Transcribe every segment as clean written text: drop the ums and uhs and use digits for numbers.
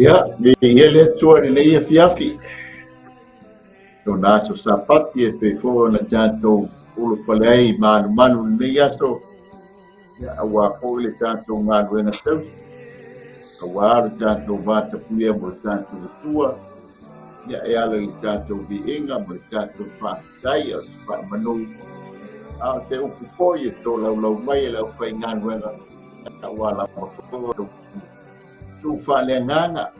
Ia, viia le Atua i lenei afiafi. Lona aso Sapati e pei foi ona tatou ulufale ai i malumalu i lenei aso, ia, aua foi le tatou galuega tausi, aua lo tatou vatapuia ma lo tatou Atua, ia, e ala i le tatou viiga ma le tatou faafetai, a o se faamanu, a o se upu foi e tolaulau mai e le aufaigaluega, aua lava foi tu faaleagaga,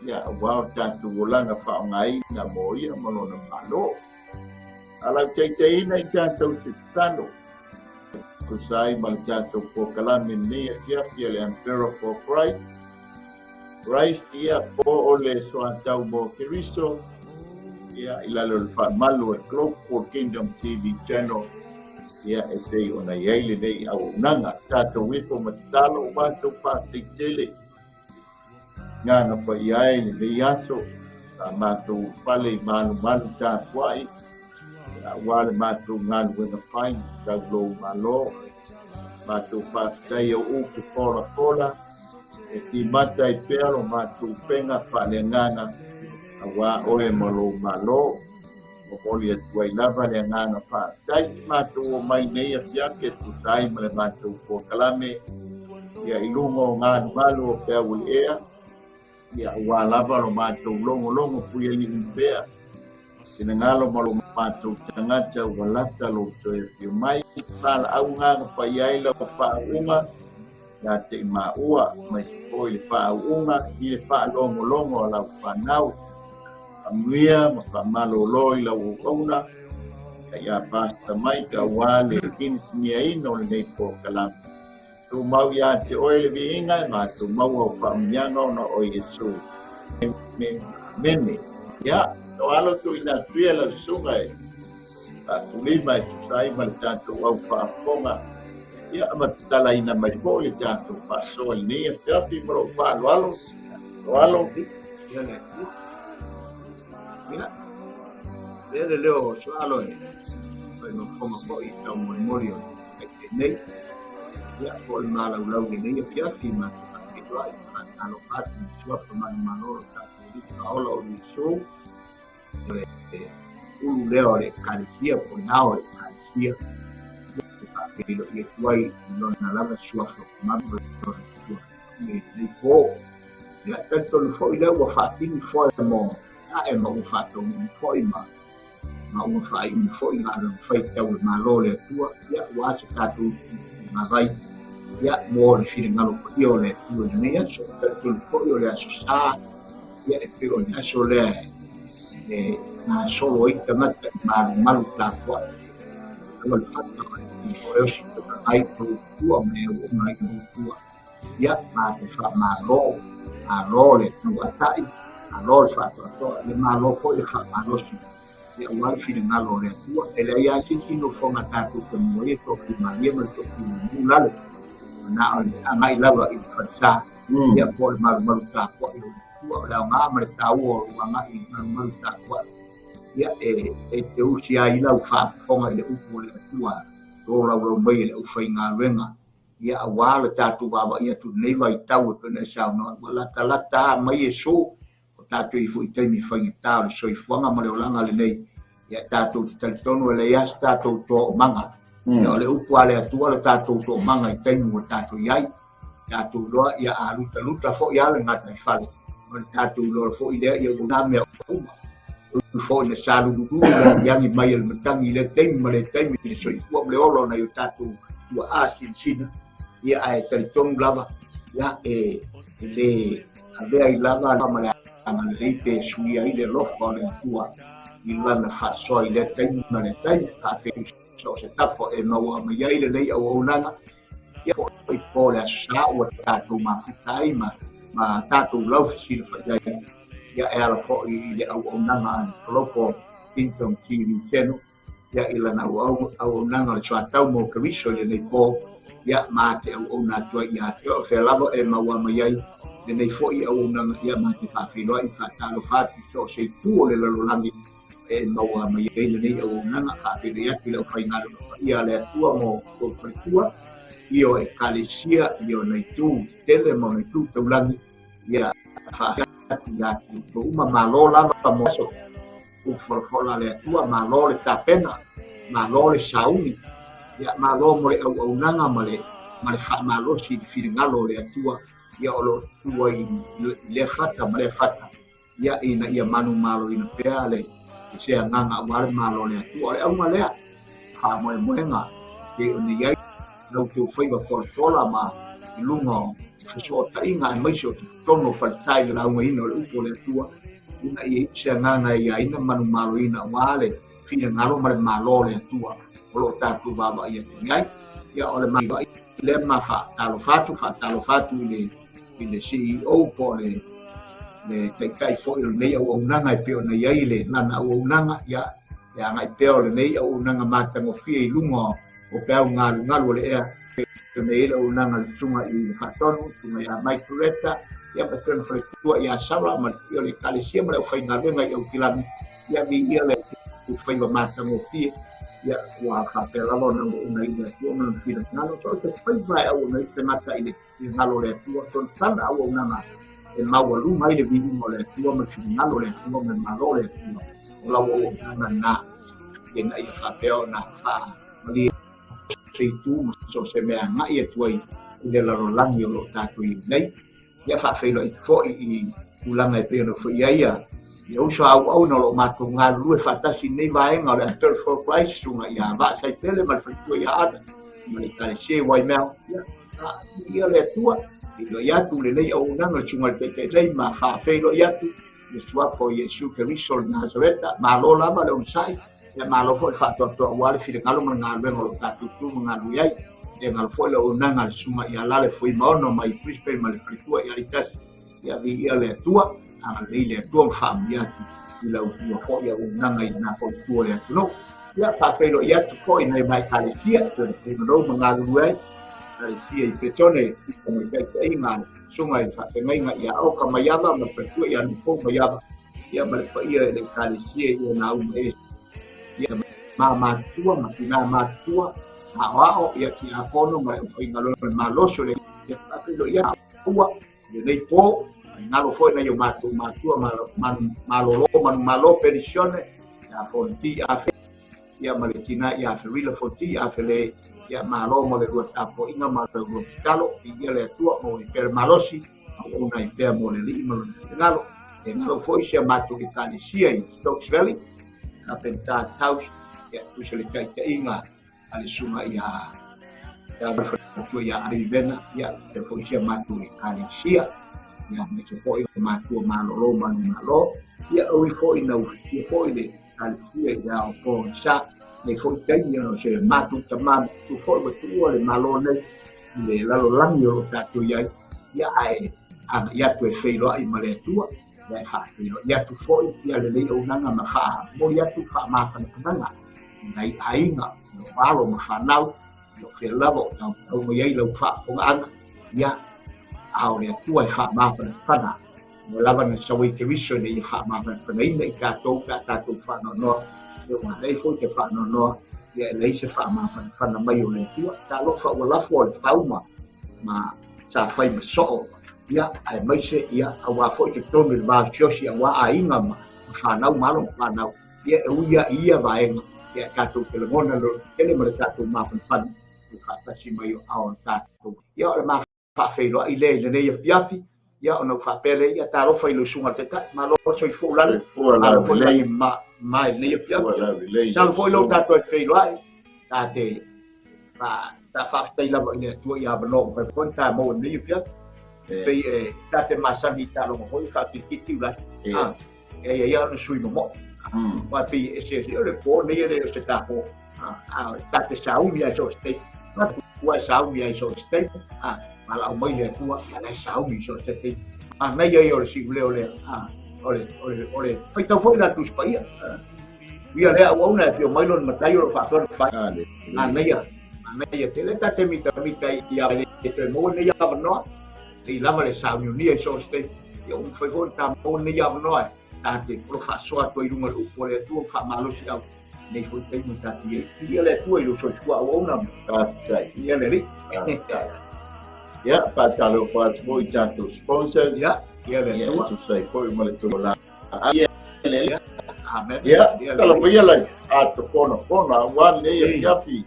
ia, aua o tatou olaga faaaogaina mo ia ma lona Malo. A lautaitaiina i tatou te tatalo, tusa ai ma le tatou polokalame lenei afiafi a le Emperor for Christ, Christ, ia, po o le soatau mo Keriso, ia, i lalo o le faamalu o le Global Kingdom TV Channel, ia, e pei ona i ai lenei auaunaga. Tatou ifo ma tatalo o matou faafetai tele. Agaga Paia e lenei aso, sa matou fale i malumalu tapuai, aua le matou galuega fai tau lou Malo. Matou faafetai au upu folafola e timata ai pea lo matou upega faaleagaga aua oe ma lou Malo. Momoli atu ai lava le agaga faafetai i matou omai nei afiafi e tusa ai ma le matou polokalame, ia, i luga o galugalu o peau o le ea, ia, aua lava lo matou logologo puialii pea finagalo ma lo matou tagata ua lata lou toe afio mai. Valaau agaga paia ai lau faauuga ia te i maua, aemaise foi le faauuga i le faalogologo a lau fanau. Faamanuia ma faamalolo i lau auauna, ia Pastor Mike, aua le kinisiniaina o lenei polokalame. Tumau ia te oe le viiga e matou maua o faamanuiaga ona o Iesu. Amene. Ia, o alo tuuina atu ia lau susuga e faatulima e tusa ai ma le tatou au faafofoga, ia, ma tatalaina mai foi le tatou faasoa i lenei afiafi ma lou faaaloalo. O alo. Ia le Atua. Ia, lea le leo o Soalo e fai foi i tau molimoli o le nei. Ia, po o le malaulau i lenei afiafi ma te faafeiloai ma faatalofa atu i suafa manumalo o lo tatou Alii Faaola o Iesu, le ulu lea o le Ekalesia po o le ao o le Ekalesia. E faafeiloai atu ai i lona lava suafa mamalu ma lona suafa i lenei po. Ia, talitonu foi lea ua faatini foe mo ae ma ua faataunuu foi ma ua faaiu foi galuega fai tau le Malo o le Atua. Ia, ua se tatou gavai, ia, mo le finagalo paia o le Atua i lenei aso. Talitonu foi o le aso Sa, ia, e pei o le aso lea e gasolo ai tagata i malumalu tapuai. Aua le fata o le o e osi ai tua me o ngai tua. Ia, ma te faamalo, malo le tauatai, malo le faatoatoa, le malo foi le faamalosi. Ia, aua le finagalo o le Atua. E leai lava se isi nofoaga tatou te maua ai e toafimalie ma le toafilemu lalo. Na o le agai lava i le falesa, ia, po o le malumalu tapuai o le Atua. O le aoga ma le taua o le agai i le malumalu tapuai, ia, e te usi ai lau faafofoga i le upu o le Atua, tolaulau mai e le aufaigaluega. Ia, aua le tatou vaavaai atu i lenei vaitau e pei ona e saunoa, ua latalata mai Iesu, o tatou i foi taimi faigata o le soifuaga ma le olaga lenei. Ia, tatou te talitonu e leai lava se tatou toaomaga. Ia, o le upu a le Atua le tatou toomaga i taimi ua tatou i ai. Tatou iloa, ia, a lutaluta foi lava le gataifale, o le tatou iloa foi lea, ia, ua na mea uma. Ui foi na salululu le agiagi mai e le matagi i lea taimi ma lea taimi i le soifua ma le ola o nai o tatou tuaa sinasina. Ia, ae talitonu lava, ia, e le avea ai lava ma le agalelei pe suia ai le alofa o le Atua i lana faasoa i lea taimi ma lea taimi. Faafetai so o se tafa e maua mai ai lenei auaunaga. Ia, po i po le aso Sa ua tatou mafuta ai ma tatou laufesilafai ai, ia, e ala foi i le auaunaga a le Global Kingdom TV Channel, ia, i lana auaunaga o le soatau mo Keriso i lenei po. Ia, ma te auauna atu ai ia te oe, o fea lava e maua mai ai lenei foi auaunaga. Ia, ma te faafeiloai faatalofa atu i so o se itu o le lalolagi e maua mai ai lenei auaunaga. Faafeiloai atu i le aufaigaluega paia a le Atua mo tou faletua, ia o Ekalesia, ia o nai itu tetele ma o nai itu taulagi. Ia, faafeiloai atu ia te uma malo lava mo aso. Ufolafola le Atua, malo le tapena, malo le sauni, ia malo mo le auaunaga ma le faamalosi i le finagalo o le Atua, ia o lo o tutu ai i lea fata ma lea fata, ia ina ia manumaloina pea le se agaga aua le malo o le Atua. O le auga lea, faamoemoega pei ona i ai lau teufaiva folafola ma i luga o fesootaiga aemaise o totonu o faletai i le laugaina o le upu o le Atua, ina ia i se agaga e iaina manumaloina aua le finagalo ma le malo o le Atua o lo o tatou vaavaai atu i ai. Ia o le vaai lea ma faatalofa atu i le CEO po o le taitai foi o lenei auaunaga e pei ona i ai le lana auaunaga, ia e agai pea o lenei auaunaga matagofie i luga o peau galugalu o le ea ona i ai le auaunaga le susuga i le Faatonu, susuga ia Mike Loretta, ia ma tona faletua ia Sara ma le paia o le Ekalesia ma le aufaigaluega i Aukilani, ia viia le faiva matagofie, ia ua faapea lava ona auauna i le Atua ma lona finagalo. So o se faiva e auauna ai tagata i le finagalo o le Atua, so sana auaunaga e maualuga ai le viiga o le Atua ma le finagalo o le Atua ma le malo o le Atua, o lau auaunaga lena, ina ia faapea ona faamalie se itu ma so se mea agai atu ai i le lalolagi o lo o tatou i ai nei. Ia faafeiloai foi i tulaga e pei ona foi ai ia uso auauna o lo o matou galulue faatasi i lenei vaega o le Apparel for Christ, susuga ia Vaa Saipele ma le faletua ia Ada ma le Ekalesia i Waimea. Ia le Atua, feiloai atu lenei auaunaga le susuga i le Taitai nei ma faafeiloai atu le suafa o Iesu Keriso o le Nasareta. Malo lava le onosai, ia malo foi le faatoatoa aua le finagalo ma le galuega o lo o tatou tu ma galulue ai. Ia galo foi le auaunaga le susuga ia Lale Fuimaono mai Brisbane ma le faletua ia Alitasi. Ia viia le Atua, agalelei le Atua ma faamanuia atu i lau tua foi auaunaga i lena foi itu o le atunuu. Ia faafeiloai atu foi nai ma Ekalesia, e pei ona ma galulue ai, Ekalesia i Petone, o le taitaiga a le susuga i le faafeagaiga ia Oka Maiava ma le faletua ia Nupou Maiava, ia ma le paia i le Ekalesia i ona uma e. Ia ma matutua ma tina matutua, aoao, ia tiakono ma le aufaigaluega le malosi o le ia faafeiloai atu lenei po, ngalo foi nai o matou matua malolo manumalo penisione ia Fonti afe ia ma le tina ia Ferila Fonti afe le ia malo mo le lua tapuaiga ma le lua tatalo i ia le Atua mo i pea le malosi auauna i pea mo le Alii ma lona finagalo. E ngalo foi si a matou Ekalesia i Stokes Valley, Carpenter House, ia tusa le taitaiga a le susuga ia faletua ia Arivena, ia te foi si a matou Ekalesia, ia aemaise foi o matua malolo manumalo, ia ui foi na ufitia foi le Ekalesia i le ao po sa, nei foi taimi ona o se matou tama tu foi ua tuua le malo nei i le lalolagi o lo o tatou i ai, ia ae agai atu e feiloai ma le Atua, ia e faafeiloai atu foi ia lenei auaunaga ma faamoli atu faamafanafanaga i nai aiga, o alo ma fanau, o fea lava o tautau mai ai lau faafofogaaga, ia a o le Atua e faamafanafana. Ua lava na sau ai Keriso ina ia faamafanafanaina i tatou pe a tatou faanoanoa, ia ua leai foi te faanoanoa, ia e leai se faamafanafana mai o le Atua. Talofa ua lafo o le fau ma sa fai ma soo, ia aemaise ia aua foi totonu i le vaosiosi aua aiga ma fanau ma alo ma fanau, ia e ui ia i ia vaega, ia tatou te lagona le tele ma le tatou mafanafana i faatasi mai o ao o tatou. Ia o le faafeiloai lea i lenei afiafi, ia ona ou faapea lea, ia talofa i lau susuga i le Taitai, malo soifua ulale, malo foi lagi ma i lenei afiafi. Masalo foi lou tatou e feiloai, ta te ta faafetai lava i le Atua i avanoa ua mafai foi ona ta maua i lenei afiafi. Pei e ta te masani i taaloga foi faakitikiti ulale. E ia ia ona sui momo'o. Aua pei e eseese o le po nei e le o se tapo ta te sauni ai so o se taimi. Ua e sauni ai so o se taimi. Valaau mai le Atua, ia la e sauni so o se taimi. Manaia ia o le siuleo lea. O le faitau foi la Tusi Paia. Uia lea auauna e afio mai lona matai o lo o faapea ona fai. Manaia, manaia tele ta te mitamita i a le toe maua lenei avanoa. Nei lava le sauniunia i so o se taimi. Ia ua mafai foi ona ta maua lenei avanoa e ta te olo faasoa atu ai i luga o le upu a le Atua ma faamalosi au nei foi taimi ta te i ai. Viia le Atua i lou soifua auauna. Faafetai. Viia le Alii. Faafetai. Ia, faatalofa atu foi i tatou sponsors. Ia. Ia le Ia Atua. Tusa ai foi ma le tulaga. Ia le Amen. Ia, Ia le tala mai lai a to kona kona ua nei afiafi.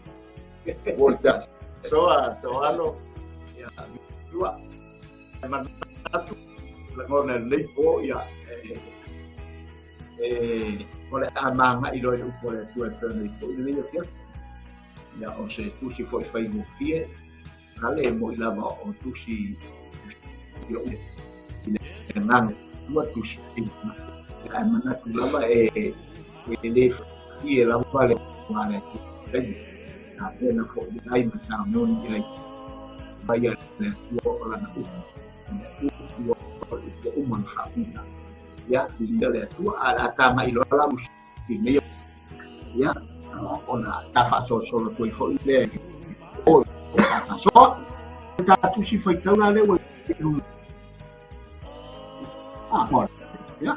Ua ta soa soalo. Ia Atua. E manatu lagona lenei po ia e o le a magai loa i le upu a le Atua e pei ona i foi lenei afiafi. Ia o se tusi foi faigofie ale e mo'i lava o tusi i o i le agaga tua tusi ae manatu lava e le fie lava le ma le Atua taimi a pena foi ai ma sauniuni i ai mai a le Atua o lana upu upu o uma na faaputa ia ia le Atua a le ataga i loa la musi nei ia ona ta faasolosolo atu ai foi lea o ta faasoa ta tusi faitau la lea ua a ia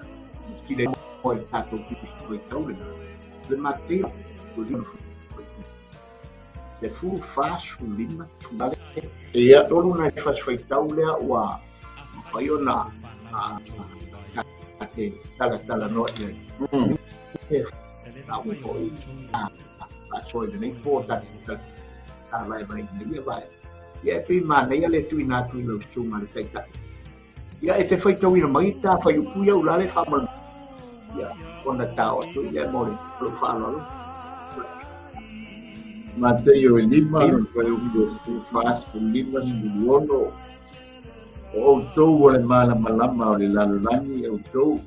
ki le o le tatou tusi faitau lena le Mateo le 14, 15 Ia tolu nai fasi faitau lea ua mafai ona te talatala noa i ai. A ua foi faasoa i lenei po ta vaevaeina ia vaega. Ia e pei manaia le tuuina atu i lau susuga le Taitai. Ia e te faitauina mai ta faiupu ia ula le faamolemole. Ia ona tao atu i lea mo le lou faaaloalo. Mateio e 5, le fuaiupu e 45, 16. O outou o le malamalama o le lalolagi e outou.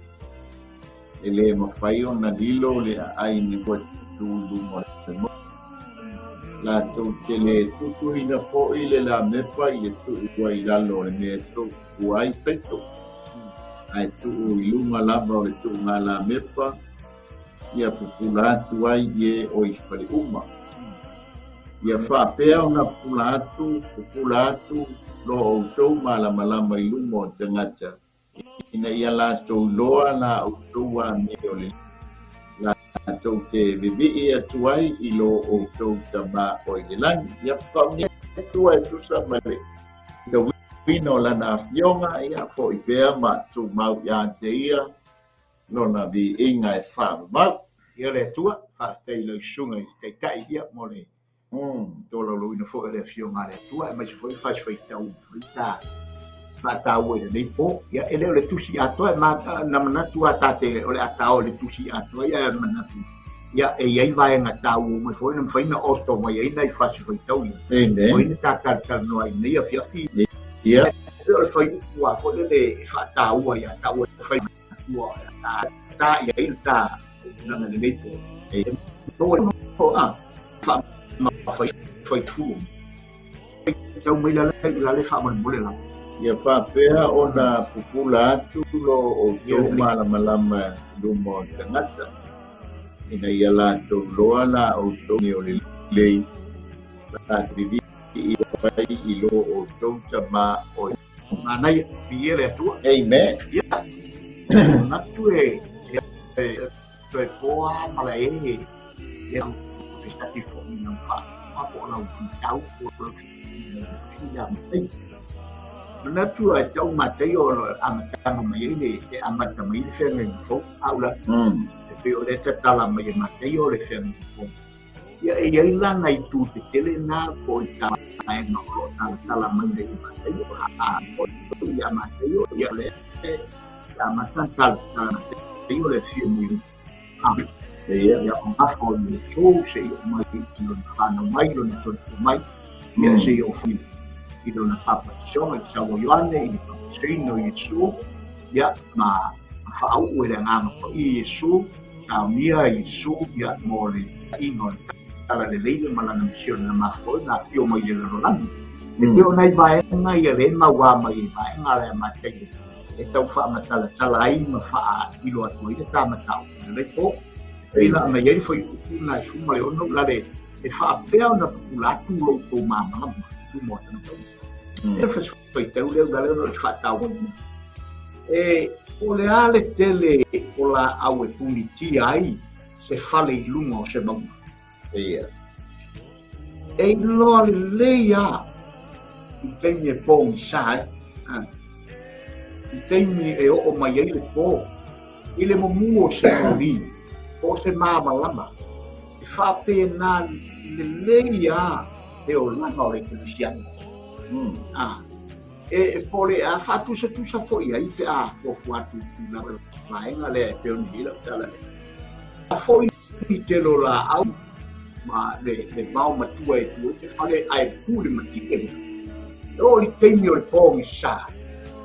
E le mafai ona lilo le aai ni ua tu i luma o le motu. Latou te le tutuina foi le lamepa i le tuu ai i lalo o le mea e tuu ai faito. Ae tuu i luga lava o le tuuga lamepa, ia pupula atu ai i e o i fale uma. Ia faapea ona pupula atu lo outou malamalama i luma o tagata, ina ia latou iloa la outou amio o le latou te vivii atu ai i lo outou Tama o i le lagi. Ia faaunia tua e tusa ma le tauina o lana afioga, ia foi pea ma tumau ia te ia lona viiga e faamamau. Ia le Atua, faafetai i lau susuga i le Taitai ia mo le tolaulauina foi o le afioga a le Atua, aemaise foi fasi faitau foi ta faataua i lenei po. Ia e le o le tusi atoa e na manatu a tate o le atao o le tusi atoa ia e manatu. Ia e iai vaega taua mai foi na mafai na oto mai ai nai fasi faitau ia. Amen. Foi na ta talatalanoa i nei afiafi. Ia. E o le faiupu a foi lele e faataua ia taua e fai ua ta ia i ta tulaga lenei po. E a fa ma fai fai tu. Tau mai la le faamolemole la. Ia faapea ona pupula atu lo outou malamalama i luma o tagata, ina ia latou loa la outou o le lelei, la vivii ai i lo outou Tama o i. Manaia, viia le Atua. Amen. Ia, manatu e toe poa ma le e e au te sati foi na wha po lau tau po lau ia mai. Manatu ai tau matei o le amataga mai ai le e amata mai le feagaiga fou aula. E pei o le tatala mai e matei o le feagaiga fou. Ia e iai lana i tu te tele nā po i ta vaega o lo talatala mai nei i matei o a po ia matei o ia le amata talatala matei o le fia mui. Ia. Ia o ngafo o Iesu se i o mai i lona whanau mai, lona soifua mai, ia se i o fui i lona papatisoga i sau o Ioane i le papatisoina o Iesu, ia ma whaau e le agaga paia i Iesu, saunia Iesu, ia mo le taʻiga o le tala lelei le ma lana misione na mafua ai na afio mai i le lalolagi. E pei o nai vaega ia le mauā mai i vaega lea matei e tau faamatalatala ai ma faailo atu ai le tamatau i lenei po. E la na iai faiupu na e 16 lale e faapea ona pupula atu lo outou malamalama i luma o tagata. E fasi faitau lea ula lea ona o le faatauaina. E o le a le tele o laau e punitia ai se fale i luga o se mauga. Ia. E iloa lelei a i taimi e pogisa ai. I taimi e oo mai ai le po, i le mumu o se moli, po o se malamalama, e faapena lelei lava le olaga o le kerisiano. A, e po o le a faatusatusa foi ai pe a fuafua atu i tulaga o le vaega lea e pei ona i ai lau tala lea. A foi i tele o laau ma le vao matua e tu ai se fale ae tu le matike lea. E oo i le taimi o le pogisa,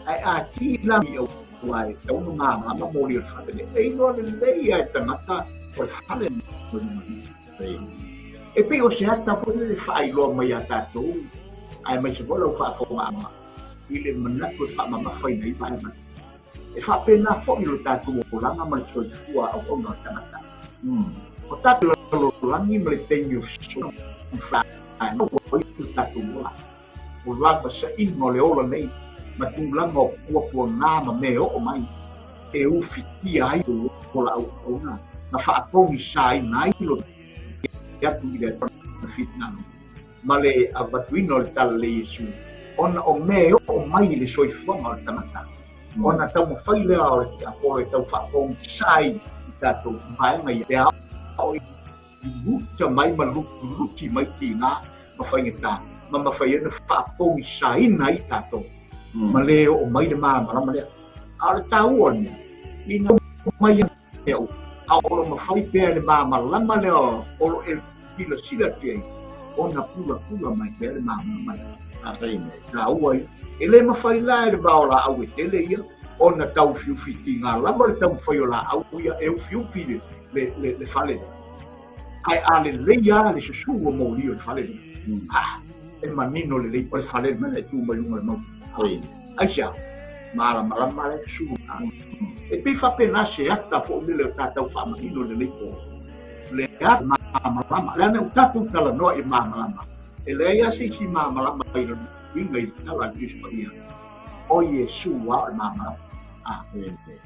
ae a ki la i au aua e tatau ona malamalama moli o le fale lea. E iloa lelei lava e tagata o le fale mo le malie. E pei o se ata foi lele e faailoa mai ia tatou, aemaise foi lau faafofogaaga i le manatu e faamamafaina ai vaega. E faapena foi lo tatou olaga ma le soifua auauna o le tagata. O tatou lalolagi ma le taimi o fesoasoani ai lo tatou ola. O lava saina o le ola nei ma tulaga o puapuaga ma mea e oo mai e ufitia ai lou ola auauna ma faapogisaina ai lo atu i le Atua finagalo ma le avatuina o le talalei Iesu ona o mea e oo mai i le soifuaga o le tagata ona taumafai lea o le tiapolo e tau faapogisa ai i tatou vaega ia pe a oo i luta mai ma lutiluti mai tiga ma faigata ma mafai ai ona faapogisaina ai tatou ma le oo mai le malamalama lea. A o le taua o le mea, ina mai a o lo mafai pea le malamalama lea o lo e silasila atu i ai ona pulapula mai pea le malamalama lea. Taua ia. E le mafai la e le vao laau e tele ia ona taufiufi tiga lava le taumafai o laau ia e ufiufi le fale lea. Ae a lelei lava le susu o moli o le fale lea, ah, e manino lelei o le fale lena e tu mai luga o le mauga. Aisea? Malamalama le susu. E pei faapena se ata foi lele o tatou faamanino lelei po. Le ata malamalama, leaga ua tatou talanoa i malamalama, e leai lava se isi malamalama i lona uiga i le tala a le Tusi Paia. O Iesu lava o le malamalama.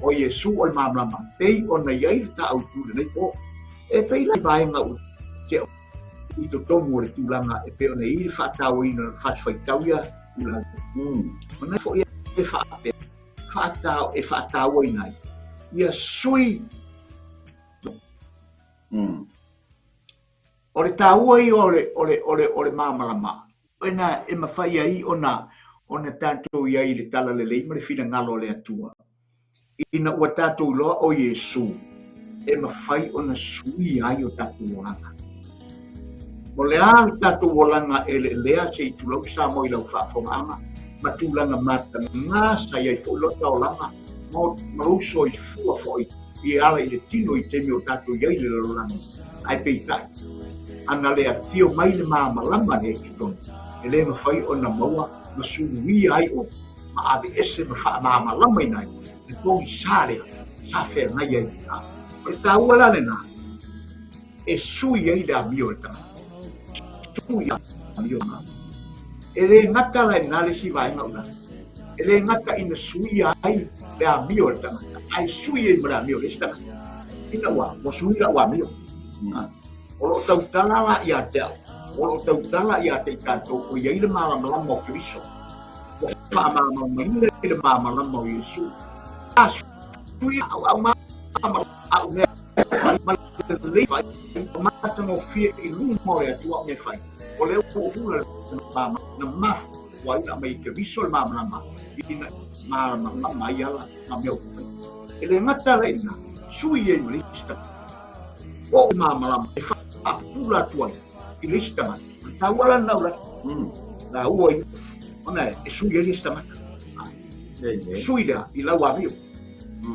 O Iesu o le malamalama, pei ona i ai le taautu lenei po. E pei la vaega ua tea i totonu o le tulaga e pei ona i ai le faatauaina o le fasifaitau ia tulaga. Ona foi e faapea, e faatauaina ai ia sui. O le taua ia o le malamalama, ina e mafai ai ona tatou i ai i le talalelei ma le finagalo o le Atua, ina ua tatou iloa o Iesu e mafai ona suia ai o tatou olaga. O le a le tatou olaga e eleelea se i tulou Samoa i lau faafofogaaga ma tulaga mataga sa i ai foi lota olaga ma lou soifua foi i e ala i le tino i taimi o tatou i ai i le lalolagi, ae peitai, ana le afio mai le malamalama lea i totonu, e le mafai ona maua ma suluia ai oe, ma aveese ma faamalamalamaina ai le pogisa lea sa feagai ai. O le taua la lena, e sui ai le amio o le tagata. Sui amio na. E le gata la i lena le isi vaega o lalo. E le gata ina suia ai le amio o le tagata, ae sui ai ma le amio o le isi tagata. Ina ua, ua sui lau amio. O lo o tautala la ia te au, o lo o tautala ia te i tatou o i ai le malamalama o Keriso. Ua faamalamalamaina i le malamalama o Iesu. A sui au au malamalama au mea fai ma lelei fai, matagofie i luma o le Atua au mea fai. O lea ua pula le malamalama, na mafua ai ona aumai e Keriso le malamalama ina malamalama ai ala ma mea o fai. E le gata la i lena, sui ai ma le isi tagata. O le malamalama e faapupula atu ai i le isi tagata. O le taua la lena ula. La ua ia, ona e sui ai le isi tagata. Sui lea i lau amio.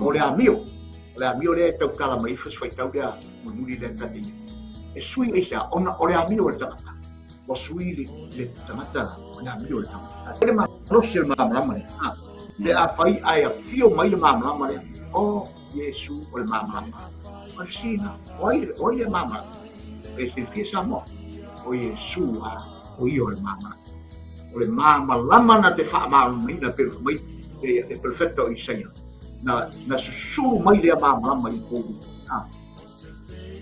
O le amio, o le amio lea e tautala mai ai fasifaitau lea mulimuli lea ta te i. E sui ai sea, ona o le amio o le tagata. Ua sui le tagata, o le amio o le tagata. O le malosi o le malamalama lea. Pe a fai ae afio mai le malamalama lea. O Iesu o le malamalama. O le sina, o ai le malamalama? E silafia Samoa, o Iesu a, o ia o le malamalama. O le malamalama na te faamalamalamaina pei ona fai mai le perofeta o Isaia, na susulu mai lea malamalama i pou.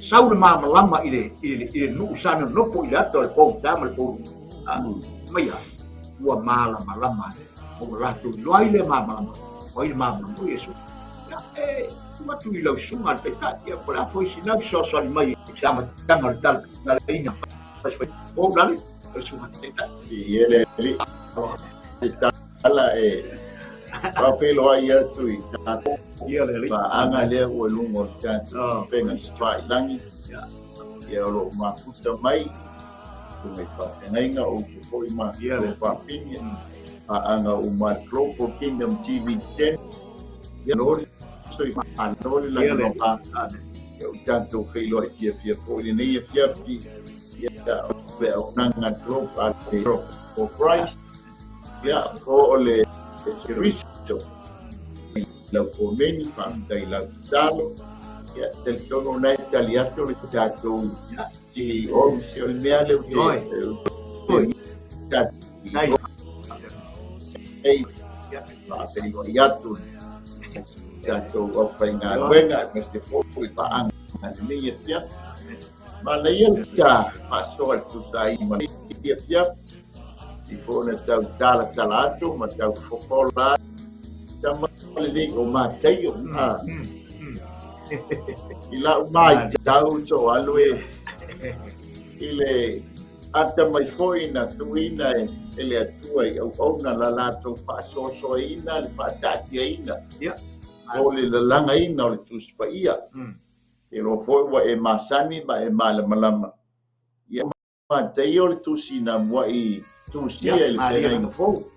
Sau le malamalama i le nuu sa nonofo i le ata o le pogisa ma le pouli. Mai a, ua malamalama, ua latou iloa ai lea malamalama. O ai le malamalama o Iesu. Ia, e tuu atu i lau susuga le taitai, ia po o le a foi sina fesoasoani mai i se amataga o le talapitalaina o ou lale, lau susuga le taitai. Ia le alii se tala e faafeiloai atu i tatou Ia le alii. Paaga lea ua i luga o le tatou upega tafailagi. Ia o lo o mafuta mai susuga i faafeagaiga o uso foi ma fafine paaga uma a le Global Kingdom TV 10. Ia lo le soifua le lagi mama. Ia o tatou feiloai fiafia foi lenei afiafi. Ia o le auaunaga Global for Christ. Ia po o le Keriso. Lau komeni, faafetai i lau tatalo. Ia talitonu o lena e tali atu le tatou CEO, se o le mea lea ou te faafeiloai atu le tatou aufaigaluega aemaise foi paaga lenei afiafi. Manaia le ta faasoa i le tusa ai ma lenei afiafi. I foi ona tau talatala atu ma tau fofola tama lelei o Mataio. I lau maitau so alu e i le ata mai foi na tuuina e le Atua i auauna la latou faasoasoaina le faataatiaina o le lalagaina o le Tusi Paia. E iloa foi ua e masani ma e malamalama. Ia Mataio o le tusi na mua'i tusia i le feagaiga fou.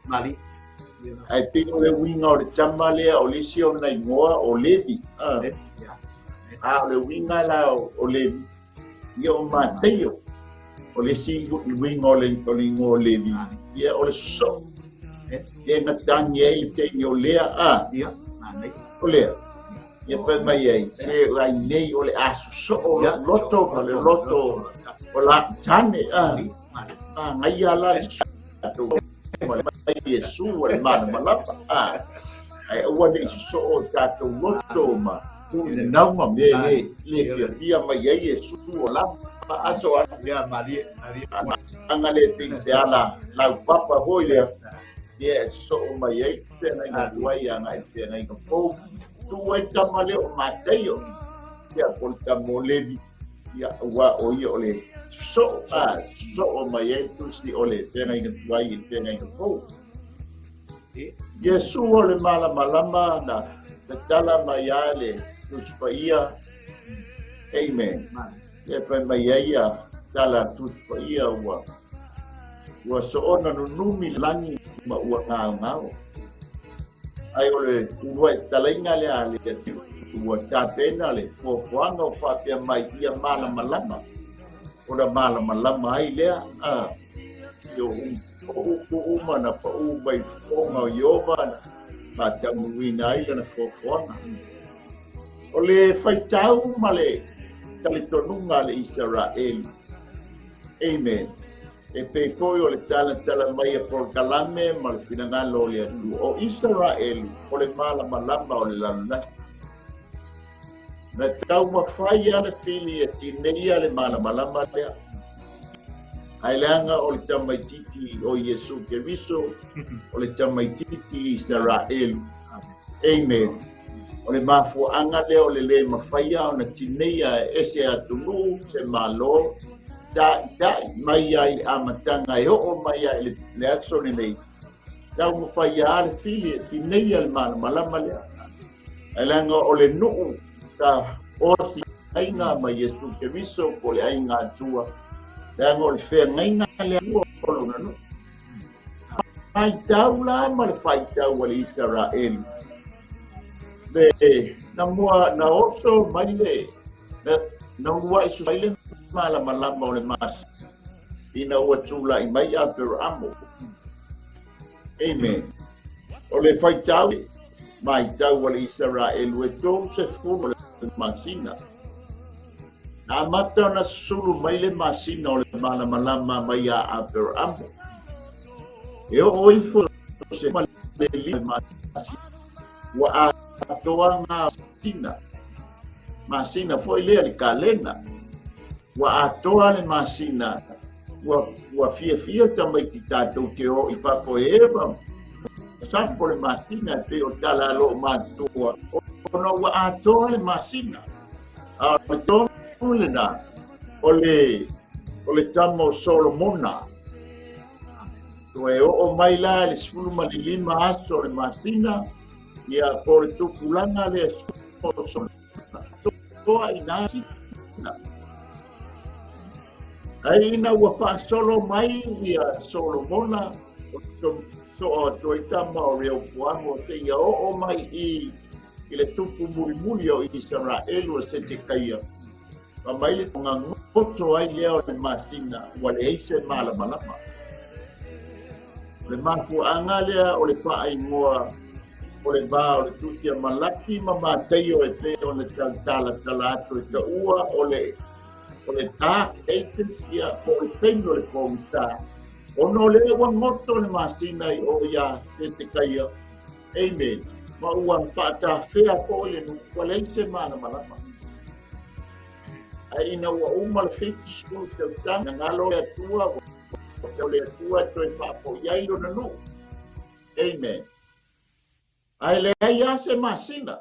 Ae pei o le uiga o le tama lea o le isi ona igoa o Levi. A o le uiga la o Levi, ia o Mataio. O le isi uiga o le igoa o Levi, ia o le sosoo. E gatagi ai le teine o Lea, o Lea. Ia fai mai ai, se ai nei o le a sosoo lou loto ma le loto o la tane, magaia la le tatou mai Iesu o le malamalama, ae aua ne i sosoo o tatou loto ma tuuinanau ma mea le le fiafia mai ai Iesu o lava aso a anga le pei se ala laupapa foi lea. Ia e sosoo mai ai feagaiga tuai agai i le feagaiga fou. Tuu ai le tama lea o Mataio, ia po o le tama o Levi, ia aua o ia o le sosoo, a sosoo mai ai le tusi o le feagaiga tuai i le feagaiga fou. Iesu o le malamalama na tatala mai a le Tusi Paia. Amen. Ia fai mai ai ia tala Tusi Paia ua ua soona nunumi lagi ma ua gaogao. Ai o le uluai talaiga lea a le Atua ua tapena le fuafuaga o faapea mai ia malamalama. Ona malamalama ai lea a i o upu uma na paʻū mai fofoga o Ieova na faataunuuina ai lana fuafuaga. O le faitau ma le talitonuga a le Isaraelu. Amen. E pei foi o le talatala mai a polokalame ma le finagalo o le Atua. O Isaraelu o le malamalama o le lalolagi. Na taumafai lava le fili e tineia le malamalama lea. Ae leaga o le tamaitiiti o Iesu Keriso, o le tamaitiiti Isaraelu. Amen. O le mafuaaga lea o le lē mafaia ona tineia e se atunuu, se Malo, taʻitaʻi mai ai i le amataga e oo mai ai i le aso lenei. Taumafai lava le fili e tineia le malamalama lea. Ae leaga o le nuu sa osi aiga ma Iesu Keriso po o le aiga Atua, leaga o le feagaiga lea o lona nuu. Faitau la ma le faitau a le Isaraelu. Le na mua na oso mai le na uluai su mai le malamalama o le masina ina ua tulai mai Aperamo. Amen. O le faitau maitau a le Isaraelu e 30 o le masina. Na amata ona susulu mai le masina o le malamalama mai ia Aperamo. E oo ifo se ma le 5 masina ua atoa ngā masina. Masina foi lea le kalena. Ua atoa le masina ua fiafia tamaiti tatou te o i fafo e eva. safo le masina e pei o tala a loo matua ona ua atoa le masina. A o le tonu lena o le tama o Solomona. Toe oo mai la i le 15 aso o le masina, ia po le tupulaga lea o Solomona. Toa i nā sina. Ai ina ua faasolo mai ia Solomona o soa toi tama o Reopoamo seia oo mai i le tupu mulimuli o Isaraelu o Setekaia. Ma mai le goto ai lea o le masina ua leai se malamalama. O le mafuaaga lea o le faaigoa o le va o le tusi a Malaki ma Mataio e pei ona talatala atu e taua o le dark ages ia po o le taimi o le pogisa. Ona o lea ua goto le masina i o ia Setekaia. Amen. Ma ua faatafea foi le nuu ua leai se malamalama. Ai ina ua uma le 70 tausaga galo le Atua o le Atua toe faafoi ai lona nuu. Amen. Ae leai lava se masina.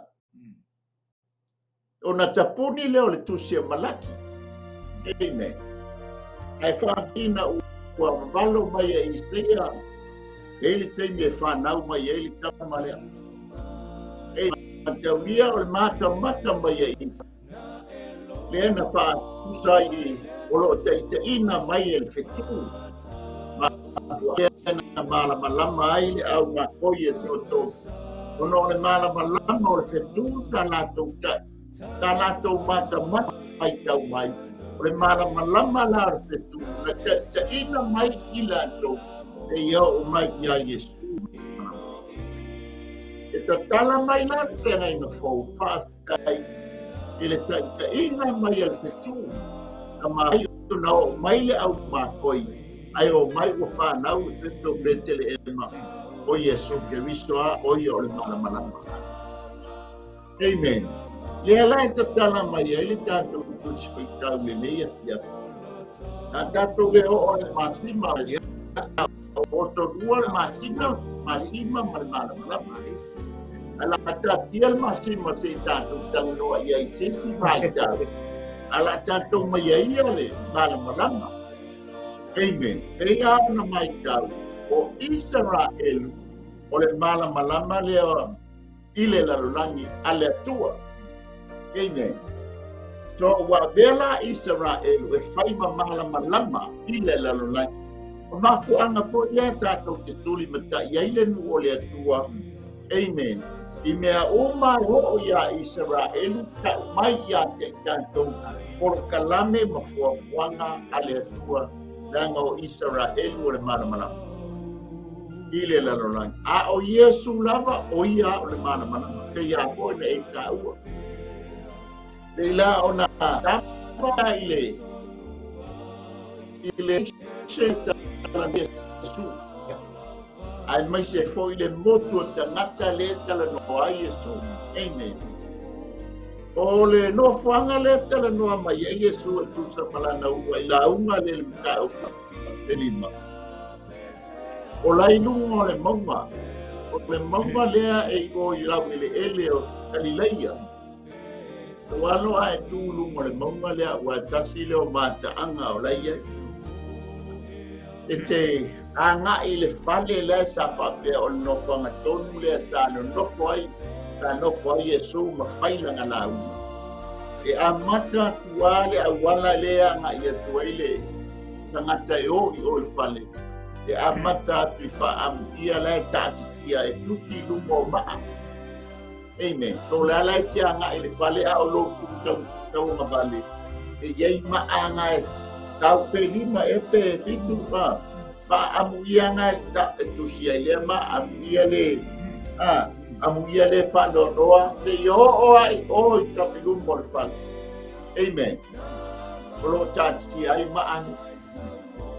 Ona tapuni lea o le tusi a Malaki. Amen. Ae faatina ua vavalo mai e Isaia e i le taimi e whanau mai e le tama lea. E mataulia o le matamata mai e Isaia. Lea na faatusa i o loo taitaina mai e le fetu. Lea na malamalama ai le au makoi e toto. Ona o le malamalama o le fetu sa latou tai. Sa latou matamata mai tau mai. O le malamalama la o le fetu na taitaina mai i latou e ia o mai ia Iesu. E tatala mai la le feagaiga fou faafetai i le taitaiga mai a le fetu. Na mai na o mai le au makoi ai o mai ua whanau e pepe o Beteleema o Iesu Keriso a o ia o le malamalama. Amen. Lea la e tatala mai ai le tatou tusi faitau lenei afiafi. A tatou le oo le masima o tolua le masina, masima ma le malamalama. Ala tatia le masima se i tatou talanoa i ai se isi vaitau. Ala tatou mai ai ia le malamalama. Amen. E ia ona maitau o Israel o le malamalama lea i le lalolagi a le Atua. Amen. So ua avea Israel e fai ma malamalama i le lalolagi. O mafuaaga foi lea tatou te tuli matai ai le nuu o le Atua. Amen. I mea uma e oo ia Israelu tau mai ia te tatou polokalame ma fuafuaga a le Atua leaga o Israelu o le malamalama i le lalolagi. A o Iesu lava o ia o le malamalama. Pe ia foi na e taua. Leila ona tapa i le se tala Iesu. Ai mai se foi le motu o tagata le talanoa ai Iesu. Amen. O le nofoaga le talanoa mai ai Iesu e tusa ma lana ua i lauga le mataupu e 5. O lai luga o le mauga. O le mauga lea e i o i lau eleele o Galileia. O alo ae tu luga o le mauga lea ua tasi lea o mataaga o lai ai. E te agai le fale lea sa faapea o le nofoaga tonu lea sa nonofo ai, sa nofo ai Iesu ma fai lana lauga. E amata atu le auala lea agai atu ai le tagata e o i o i fale. E amata atu i faamuia la e taatitia e tusi i luga o maa. Amen. So le ala e te agai le fale a o lou tu tauagavale. E iai maaga e tau pe 5 e pe 7 faamuia nga e tusi ai lea ma amuia le amuia le faanoanoa se i oo ai o i tapilumo o le fale. Amen. O loo taatitia ai maaga.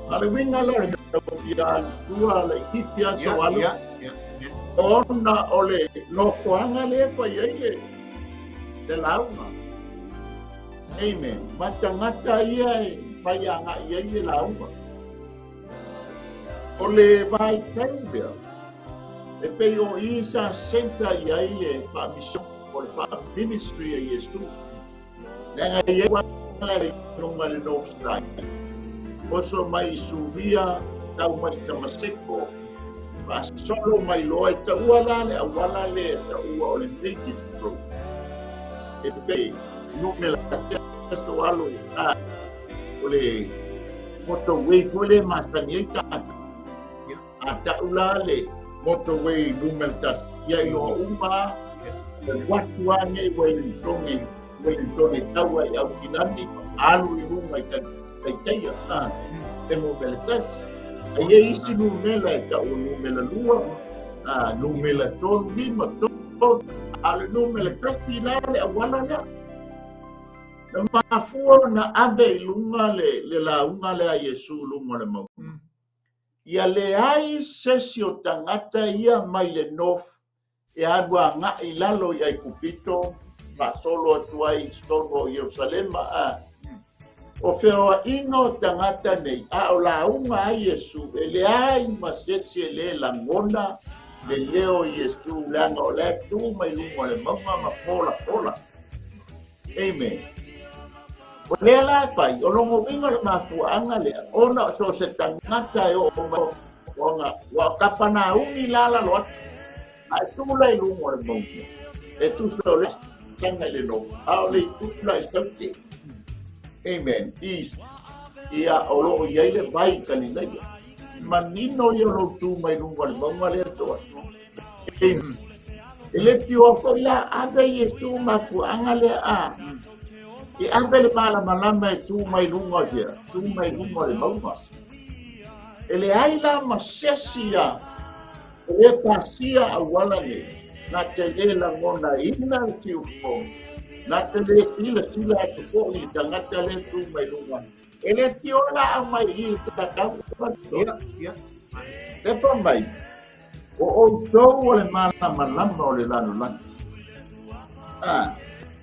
A le uiga la o le taufia tua le itiiti aso alo. Ona o le nofoaga lea fai ai le lauga. Amen. Ma tagata ia e fai agai ai le lauga. O le vaitaimi lea, E pei o i sa senta i ai le faamission o le faa-ministry a Iesu. Leaga e i ai auala i luga i le north side. Oso mai i Suria, tau mai i Tamaseko, faasolo mai loa e taua la le auala lea e taua o le native road. E pei numera alo o le motorway foi lea e masani ai tatou. A tau la le motorway numera 1, ia iloa uma le alu atu lava nei Wellington, Wellington e tau ai i Aukilani, alu i luga i Taitaia, le numera 1. Ai e ai isi numera e tau o numera 2, numera 3, 5, 3, a o le numera 1 la le auala lea. Na mafua ona ave i luga le lauga lea a Iesu i luga o le mauga. Ia leai se isi o tagata ia mai le north e alu agai i lalo i Aikupito, faasolo atu ai i totonu o Ierusalema. O feoaiga o tagata nei, a o lauga ai Iesu, e leai ma se isi e lē lagona le leo o Iesu, leaga o la e tu mai luga o le mauga ma polapola. Amen. O lea la e fai, o lona uiga o le mafuaaga lea, ona so o se tagata e oo mai ona ua Kapanaumi la lalo atu, ae tu la i luga o le mauga, e tusa o le saga i le nofo, a o le itu la i Saute. Amen. East. Ia, o lo o i ai le vai i Kalilaia. Manino ia o lou tu mai luga o le mauga lea toa. Amen. E le tioa foi la ave Iesu mafuaaga lea a. E ave le malamalama e tu mai luga o fea, tu mai luga o le mauga. E leai la ma se isi a o le pasia auala nei, na te lē lagonaina le siufofoga, na te lē silasila atu foi i le tagata lea tu mai luga. E le tioa la aumai i i le tatau. Lepa mai, o outou o le malamalama o le lalolagi. A,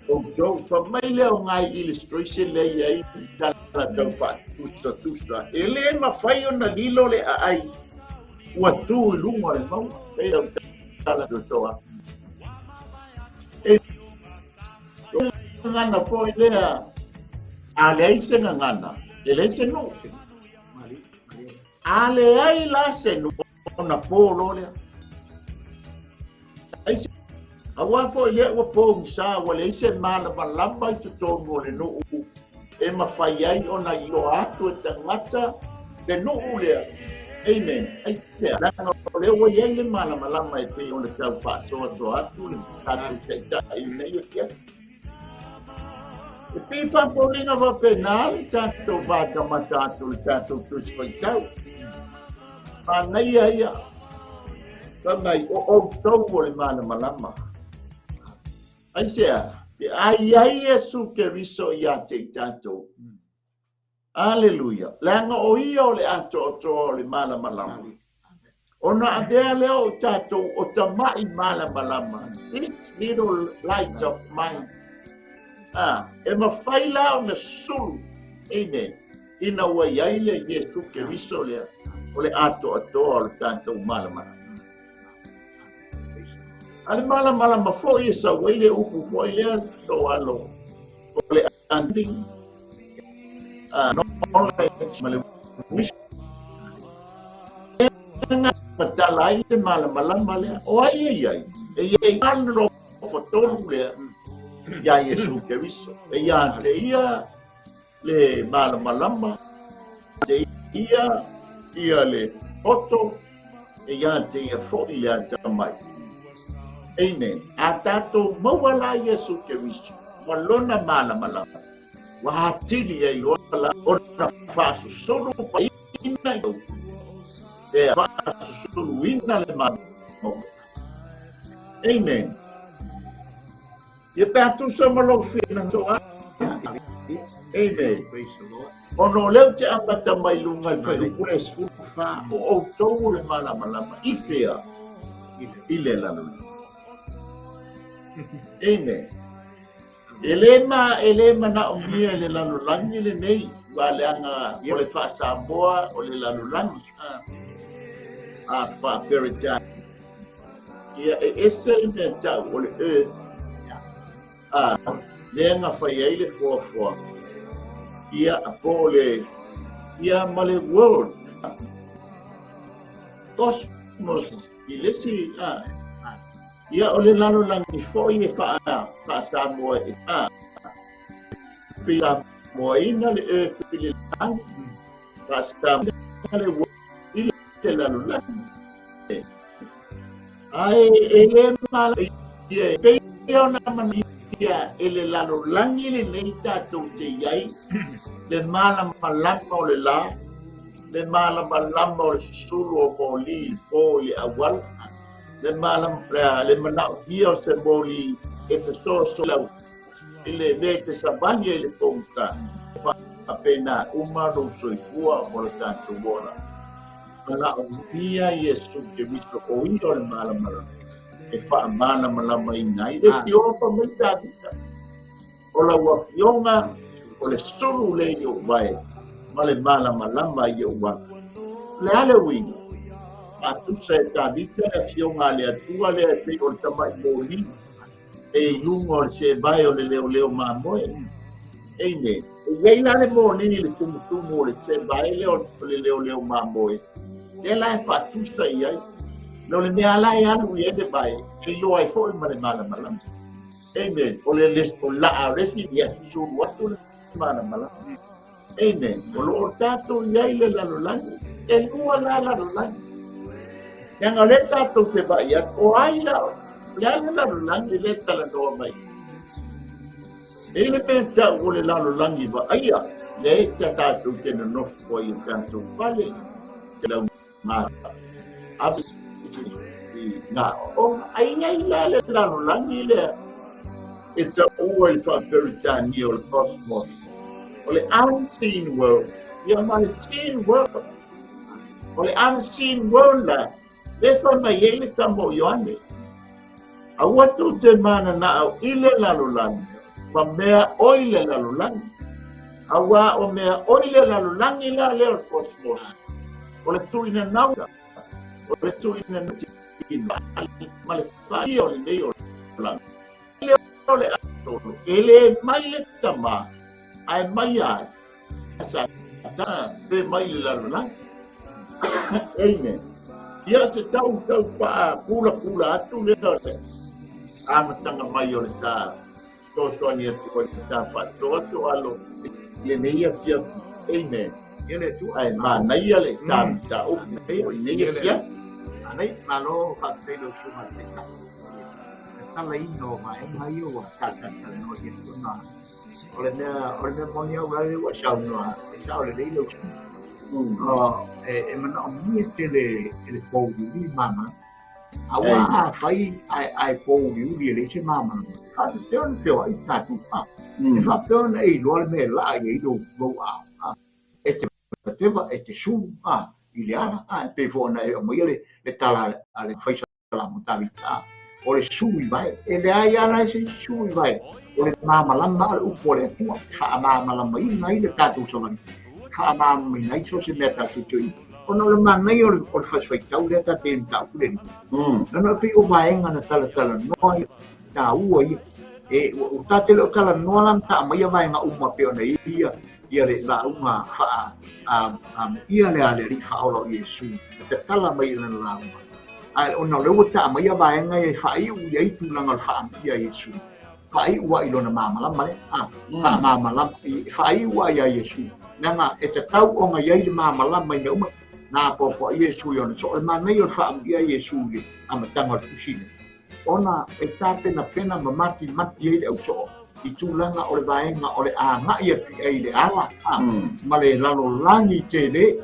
outou, fa mai lea o ngai illustration lea i ai tala tau faatusatusa. E lē mafai ona lilo le aai ua tu i luga o le mauga. Pei au tala totoa. E gagana foi lea, a leai se gagana, e leai se nuu. A leai la se nuu, ona po loa lea. Ai se auā foi lea ua pogisa, ua leai se malamalama i totonu o le nuu e mafai ai ona iloa atu e tagata le nuu lea. Amen. Ai sea, leaga o lea ua i ai le malamalama e pei ona tau faasoasoa atu le tatou taitai i lenei afiafi. E pei faafoliga faapena le tatou vatamata atu i le tatou Tusi Faitau. Manaia ia, fai mai, o outou o le malamalama. Aisea, pe a i ai Iesu Keriso ia te i tatou. Aleluia. Leaga o ia o le atoatoa o le malamalama. Ona avea lea o tatou o tama'i malamalama. This little light of mine. Ah, e mafai la ona sulu. Amen. Ina ua i ai le Iesu Keriso lea o le atoatoa o le tatou malamalama. A le malamalama foi e sau ai le upu foi lea soalo o le understanding, knowledge ma le wisdom. Matala ai le malamalama lea. O ai e i ai? E i ai le nofo tonu lea iā Iesu Keriso. E ia te ia le malamalama, te ia ia le poto, e ia te ia foi le atamai. Amen. A tatou maua la Iesu Keriso ma lona malamalama, ua atili ai loa la ona faasusulu paina i e faasusuluina le malamalama. Amen. Ia pe a tusa ma lou finagalo. Amen. Ona o lea ou te amata mai luga i le fuaiupu le 14, o outou o le malamalama i fea? I le lalolagi. Amen. E lē ma e lē manaomia e le lalolagi lenei, ua leaga o le faa-Samoa o le lalolagi a faa-Peretania. Ia e ese le mea tau o le earth. A lea na fai ai le foafoa. Ia po o le ia ma le world. Cosmos i le isi ia o le lalolagi foi e faa-Samoa e Samoaina le earth i le lagi, faa-Samoaina le world i le lalolagi. Ae e le mala ia e pei ona manaia e le lalolagi lenei tatou te i ai, le malamalama o le la, le malamalama o le susulu o moli i le po i le auala, le le manaomia o se moli e fesoasoani i le mea te savali ai le pogisa. Faapena uma lou soifua mo le tatou ola. Manaomia Iesu Keriso o ia o le malamalama e faamalamalamaina ai le fiofa mai Tavita. O lau afioga o le sulu le i ou vae ma le malamalama i ou ala. O le a le uiga? Faatusa e Tavita le afioga a le Atua lea e pei o le tamai moli e i luga o le sevae o le leoleo mamoe. Amen. E iai la le moli i le tumutumu o le sevae lea o le leoleo mamoe. Lea la e faatusa i ai. O le mea la e alu i ai le vae, e iloa ai foi ma le malamalama. Amen. O le o laa o le isi ia susulu atu le malamalama. Amen. O lo o tatou i ai le lalolagi. E lua la lalolagi. Leaga o lea tatou te vaai atu, o ai la, le a le lalolagi lea e talanoa mai. E le mea tau o le lalolagi vaaia, lea e tatou te nonofo ai i tatou fale, te lau ngā ave i ngā o'oga. Ai ai la le lalolagi lea e taua i le faa-Peretania o le cosmos. O le unseen world, ia ma le seen world. O le unseen world la, le fai mai ai le tama o Ioane. Aua tou te mananao i le lalolagi, ma mea o i le lalolagi. Aua o mea o i le lalolagi la lea o le cosmos. O le tuina nauta, o le tuina nauta, ma le faia o lenei o lagi. O le atolo, e le mai le tama, ae mai ai, sa ta pe mai le lalolagi. Amen. Ia se tau tau paa pula pula atu lea o le amataga mai o le ta fesoasoani atu ai le ta faatoato alo i lenei afiafi. Amen. Ia le Atua. Ae manaia le ta mataupu o lenei afiafi. Anei, malo faafetai lau susuga i le Taitai. E talaina o vaega ia ua talatalanoa i ai ona o le mea moni au lea ua saunoa e sao lelei lau susuga. E manaomia tele e le pouliuli malamalama. Aua a fai ae pouliuli e leai se malamalama. E faapefea ona feoai tatou a. E faapefea ona e iloa le mea e laa i ai lou ao. E te teva e te sulu a i le ala a e pei foi ona e aumaia le tala a le faisalamo Tavita. O le sulu i vae, e leai lava la se isi sulu i vae. O le malamalama a le upu o le Atua, e faamalamalamaina ai le tatou savali, faamalamalamaina ai so o se mea tatou te i. Ona o le manaia o le fasifaitau lea tatou te mataupu lenei. Ona e pei o vaega na talatalanoa ia, taua ia. E ua tatou le o talanoa la ma taamaia vaega uma pei ona ia ia le lauga faa amuia le a le Alii faaola o Iesu, tatala mai i lana lauga. Ae ona o lea ua taamaia vaega ia e faaiu i ai tulaga o le faamuia Iesu. Faaiu ai i lona malamalama lea. Faamalamalama, faaiu ai ia Iesu. Leaga e tatau ona i ai le malamalama i mea uma. Na apoapoai Iesu i ona soo. O le manaia o le faamuia Iesu i le amataga o le tusi lea. Ona e tapenapena ma matimati ai le ausoo i tulaga o le vaega o le agai atu i ai le ala ma le lalolagi tele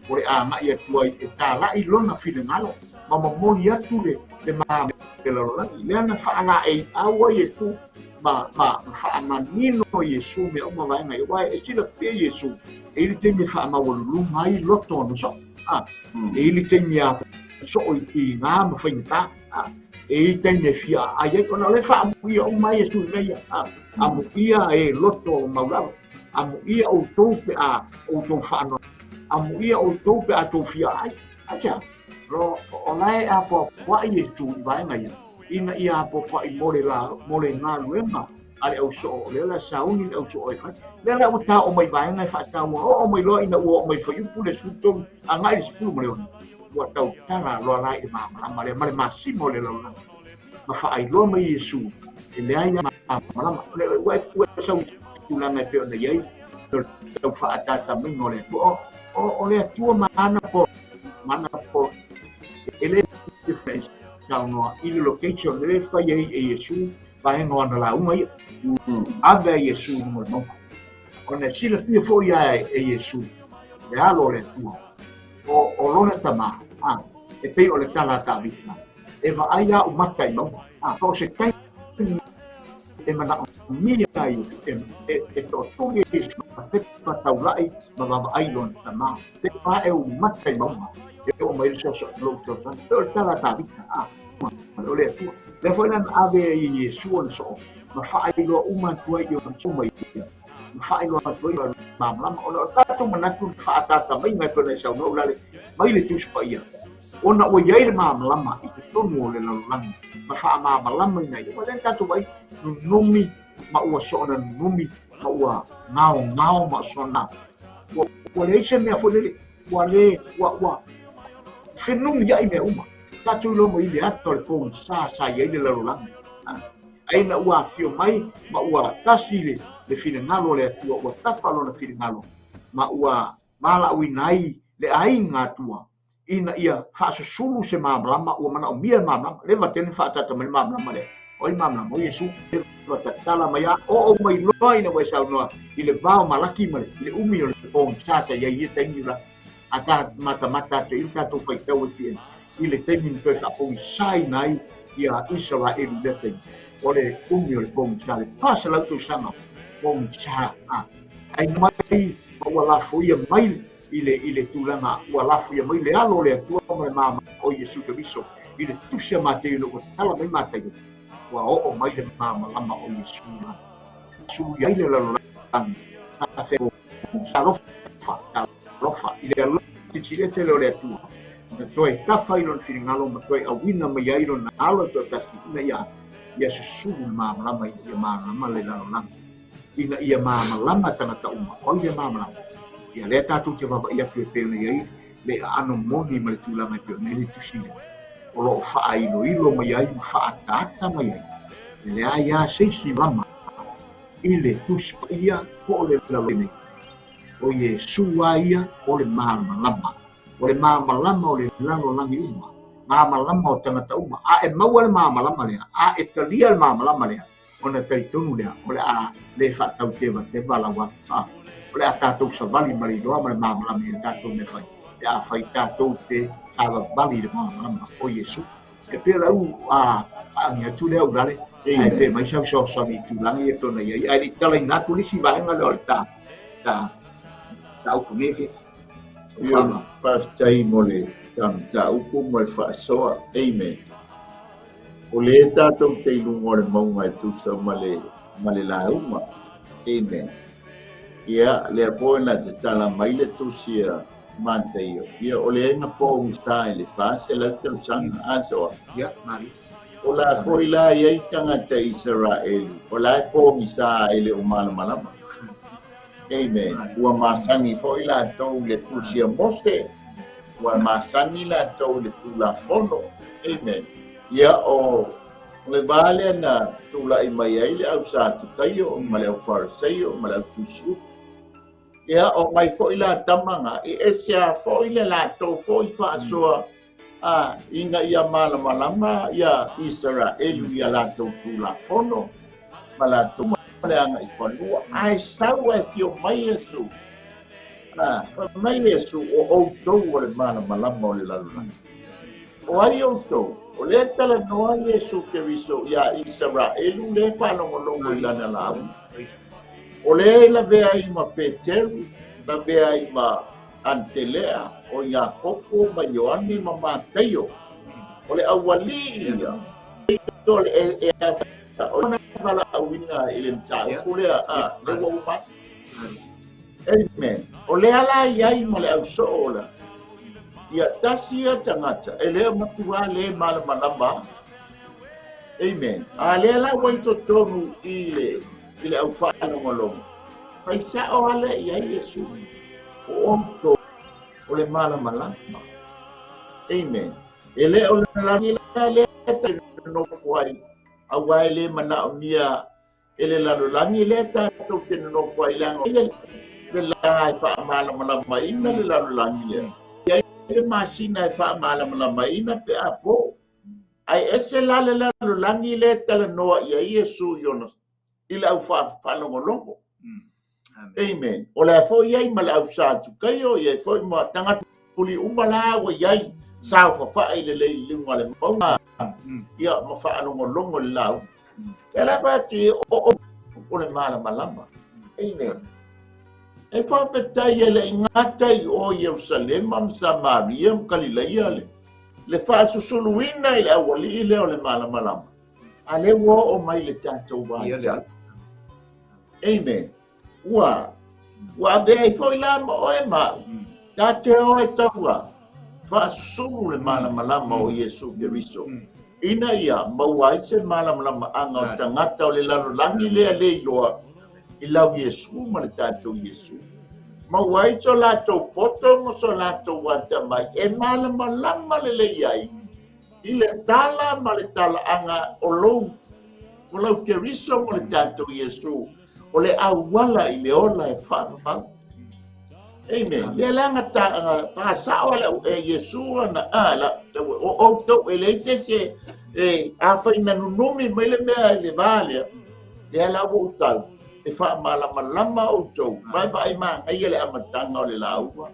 o le agai atu ai e talai lona finagalo ma momoli atu le malamalama le lalolagi. Lea na faalaei au ai Iesu ma faamanino Iesu mea uma vaega ia. Aua e silafia Iesu e i le taimi e faamaualuluga ai loto ona soo. E i le taimi a soo i ngā ma faigata. E i taimi e fia ai ai. Ona o le faamuia uma ai Iesu i mea ia. Amuia e loto o maulalo. Amuia outou pe a outou faanoa. Amuia outou pe a tou fia ai. Aisea? O lae a poapoa'i Iesu i vaega ia, ina ia apoapoa'i mo le la mo le galuega a le ausoo, o lea la sauni le ausoo e fai. Lea la ua taoo mai vaega e faataua, oo mai loa ina ua oo mai fuaiupu le 13 agai le 16, ua tautala loa la i le malamalama lea ma le masima o le lalolagi. Ma faailoa mai Iesu, e leai malamalama. Ua sau tulaga e pei ona i ai, tau faatatamaina o le Atua. O le Atua ma ana po, e le saunoa i le location, e le fai ai e Iesu vaega o ana lauga ia. Ave a Iesu i luga o le mauga. Ona e silafia foi ia e Iesu le alo o le Atua, o lona tamā, e pei o le tala a Tavita, e vaai au mata i mauga. O se taimi e manaomia ai e toatuli Iesu ma pepa taulai ma vaavaai lona tamā. Te pa e umata i mauga, e oo mai le sosoani. O le tala a Tavita, o le Atua. Lea foi lana ave i Iesu ona soo, ma faailoa uma atu ai i ona soo mai ia. Ma faailoa atu ai i malamalama. Ona o tatou manatu faatatamaiga e pei ona e saunoa ulale mai le Tusi Paia. Ona ua iai le malamalama i totonu o le lalolagi, ma faamalamalamaina ai. Ua lea tatou vaai nunumi ma ua soona nunumi, ma ua gaogao ma soona. Ua leai se mea foi lele, ua le, ua fenumi ai mea uma. Tatou iloa mai le ata o le pogisa sa i ai le lalolagi. Aina ua afio mai ma ua tasi le finagalo o le Atua, ua tafa lona finagalo, ma ua malauina ai le aiga Atua, ina ia faasusulu se malamalama, ua manaomia le malamalama. Le vatene faatata mai le malamalama lea. O ai malamalama, o Iesu. Le tatala mai a oo mai loa ina ua e saunoa i le vao Malaki ma le umi o le pogisa sa i ai ia taimi la. A ta matamata atu i le tatou faitau e fia i le taimi na toe faapogisaina ai ia Isaraelu i lea taimi. O le umi o le pogisa, le 400 tausaga pogisa. Ai mai ma ua lafoia mai i le tulaga, ua lafoia mai le alo o le Atua ma le mama o Iesu Keriso i le tusi a Mateio, ua tala mai Mateio, ua oo mai le malamalama o Iesu. Iesu i ai le lalolagi, sa alofa i le alofa sisilete le o le Atua. Na toe tafa i lona finagalo ma toe auina mai ai lona alo e toatasi ina ia susulu le malamalama, ina ia malamalama le lalolagi, ina ia malamalama tagata uma. O ai le malamalama? Ia lea tatou te vaavaai atu e pei ona i ai le aano moni ma le tulaga e pei ona i ai le tusi lea. O loo faailoilo mai ai ma faataata mai ai. E leai lava se isi lama i le Tusi Paia po o le lalolagi nei. O Iesu a ia o le malamalama. O le malamalama o le lalolagi uma. Malamalama o tagata uma. A e maua le malamalama lea, a e talia le malamalama lea, ona talitonu lea, o le a le faatautevateva lau atu. O le a tatou savali ma le iloa ma le malamalama i tatou mea fai. E a fai tatou te savavali i le malamalama o Iesu. E pei lau faagi atu lea ulale, ae pe mai sau fesoasoani i tulaga ia e pei ona i ai. Ae le i talaina atu le isi vaega lea o le ta upu nei fe. Ia faafetai mo le mataupu ma le faasoa. Amen. O le tatou te i luga o le mauga e tusa ma le lauga. Amen. Ia, lea foi na tatala mai le tusi a Mateio. Ia, o le na pogisa i le 400 tausaga asoa. Ia, mari. O la foi la i ai tagata Isaraelu. O la e pogisa i le o malamalama. Amen. Ua masani foi latou le tusi a Mose. Ua masani latou le Tulafono. Amen. Ia, o le vale na tula'i mai ai le au Satukaio ma le au Fariseio ma le au tusiupu. Ia, o mai foi la tamaga, e ese a foi le latou foi faasoa ina ia malamalama ia Isaraelu ia latou Tulafono ma latou le agaifanua. Ae sau e fio mai Iesu. Mai Iesu o outou o le malamalama o le lalolagi. O ai outou, o le talanoa Iesu Keriso ia Isaraelu le faalogologo i lana lauga. O le lavea ai ma Peteru, lavea ai ma Antelea, o Iakopo ma Ioane ma Mateio. O le aualii ia. O le e o na valaauina i le mataupu lea, le ua uma. Amen. O le ala i ai ma le ausoo la. Ia tasi ia tagata e le o matuā le malamalama. Amen. A lea la ua i totonu i le aufaalogologo. Faisao ale i ai Iesu. O outou o le malamalama. Amen. E le o le lalolagi la lea tatou ai. Auā e le manaomia e le lalolagi lea tatou te nonofo ai leaga le la e faamalamalamaina le lalolagi lea. Ia le masina e faamalamalamaina pe a po. Ai ese la le lalolagi lea talanoa i ai Iesu i ona i le aufaalogologo. Amen. O le a foi ai ma le au Satukaio, i ai foi ma tagata puli uma la ua i ai sao fafa'i le lei luga le mauga ia ma faalogologo le lau. E la fati o le malamalama. Amen. E faafetai e le igata i o Ierusalema ma Samaria ma Kalilaia le faasusuluina i le aualii lea o le malamalama. A lea ua oo mai le tatou vaitau. Amen. Ua avea ai foi la ma oe ma au. Ta te o e taua faasusulu le malamalama o Iesu Keriso. Ina ia maua ai se malamalama anga o tagata o le lalolagi lea le iloa i lau Iesu ma le tatou Iesu. Maua ai so latou poto ma so latou atamai e malamalama lelei ai i le tala ma le talaaga o lou o lau Keriso ma le tatou Iesu o le auala i le ola e faavavau. Amen. Lea leaga pasao le au e Iesu ana a la o outou e leai se isi e afai na nunumi mai le mea i le va lea. Lea la ua ou sau e faamalamalama outou vaevaai magaia le amataga o le lauga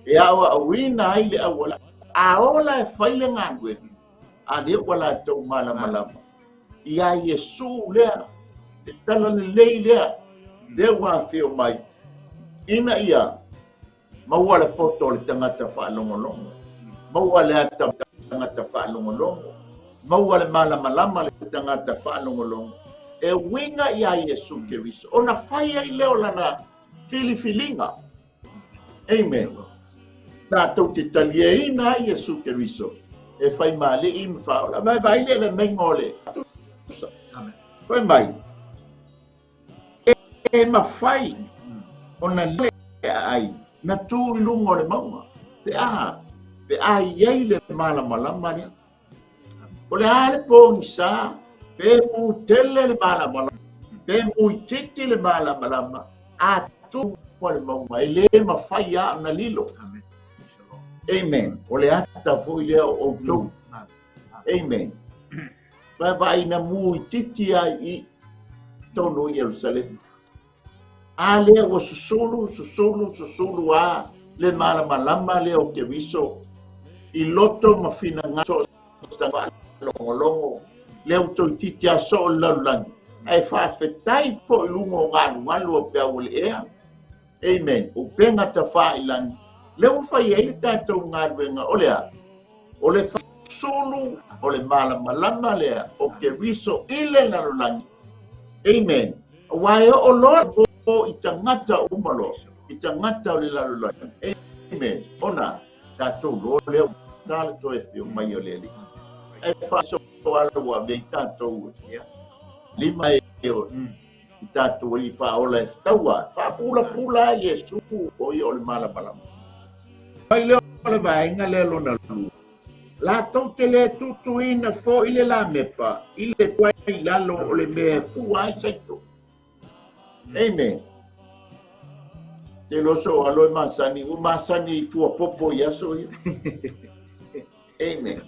e aoaoina ai le auala a ola e fai le galuega a lea ua latou malamalama ia Iesu lea le tala lelei lea lea ua afio mai ina ia maua le poto o le tagata faalogologo, maua le ata tagata faalogologo, maua le malamalama le tagata faalogologo e uiga ia Iesu Keriso ona fai ai lea o lana filifiliga. Amen. Tatou te taliaina ai Iesu Keriso e fai mali'i ma faaola. Mai vai le le meinga o le tusa. Fai mai e mafai ona le ai na tu i luga o le mauga pe a i ai le malamalama lea. O le a le pogisa pe mutele le malamalama pe muititi le malamalama a tu o le mauga e le mafai a ona lilo. Amen. O le ata foi lea o outou. Amen. Vaevaai na muititi ai i tonu i Ierusalema. A lea ua susulu, susulu, susulu a le malamalama lea o Keriso i loto ma finagalo faalogologo lea ua toeitiiti a soo le lalolagi. Ae faafetai foi luga o galugalu o peau o le ea. Amen. O upega tafāilagi. Lea ua fai ai le tatou galuega o le a? O le fasusulu o le malamalama lea o Keriso i le lalolagi. Amen. Auā e oo loa po i tagata uma loa, i tagata o le lalolagi. Amen. Ona tatou loa lea ta le toe afio mai o le Alii. Ae faasoa ua avea i tatou lima e o i tatou alii faaola e taua faapulapula ai Iesu o ia o le malamalama. Mai lea o le vaega lea lona lua. Latou te le tutuina foi le lamepa i le tuai lalo o le mea e fua ai saito. Amen. Te loso o alo e masani, ua masani i fua popo i aso ia. Amen.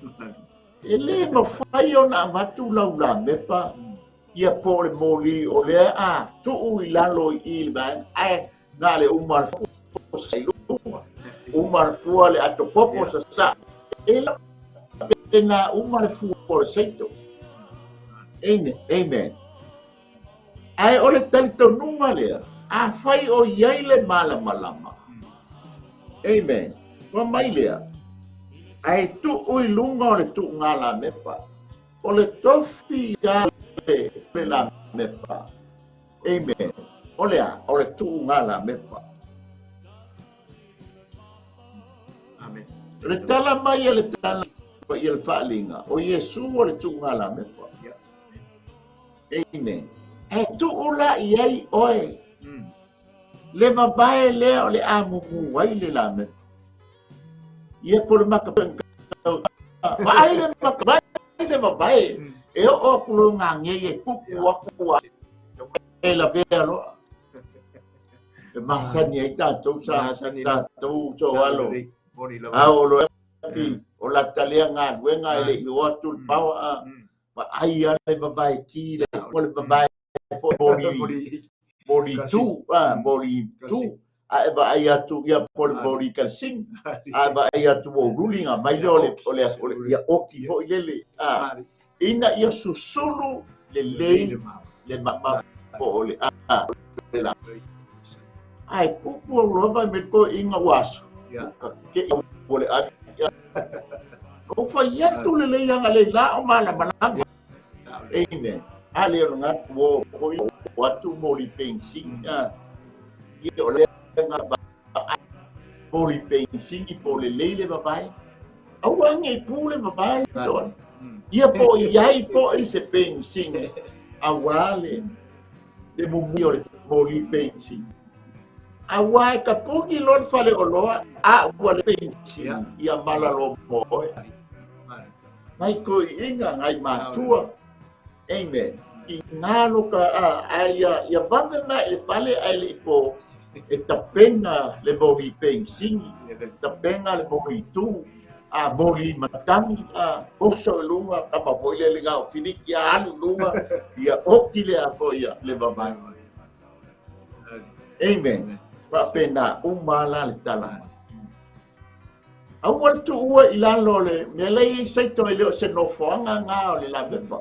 E le mafai ona avatu lau lamepa ia po le moli o lea a tuu i lalo i le vaega ae na le uma le fua sa i luga. Uma le fua le ato popo sa sa. E la pe na uma le fua o le saito. Amen. Amen. Ae o le talitonuga lea, a fai o i ai le malamalama. Amen. Ua mai lea, ae tuu i luga o le tuuga lamepa. O le tofi ia le lamepa. Amen. O le a, o le tuuga lamepa. Amen. Le tala mai a le tala i le faaaliga, o Iesu o le tuuga lamepa. Amen. E tuu la i ai oe. Le vavae lea o le amumu ai le lamepa. Ia po le maka vaai le maka vaai le vavae. E oo aku lo ngā ngei e kuku aku a e la vea loa. E masani ai tātou sa tātou so alo. A o lo fi o la talea ngā luenga e le i o atu le pawa a ma ai a le vavae ki le o le vavae fo moli moli tu a moli tu a e vaai atu ia po le moli kalsing a e vaai atu o rulinga mai le o le o le o le ia oki foi lele a ina ia susulu le lei le mama po o le a le la ai kuku o lova me ko inga waso ka ke o le a o fai atu le lei anga le la o mala malama. Amen. Ale o ngā wo koi o atu moli pensing a ia o le nga ba moli pensing i po le lei le babai. Au ange i pu le babai so. Ia po i ai fo i se pensing a wale le mumu o le moli pensing. A wai ka pungi lon fale o loa a ua le pensing ia mala lo moe. Ngai ko inga ngai matua. Amen. I ngā ka a ia ia vave mai le fale ai le ipo e tapena le moli pensingi, tapena le moli tu, a moli matami, a oso lunga, kama foi le lenga o finiki a alu lunga, ia oki le a foi ia le vavai. Amen. Wapena umala le tala. Aua tu ua i lalo le mea lei saito e leo se nofoanga ngā o le lamepa.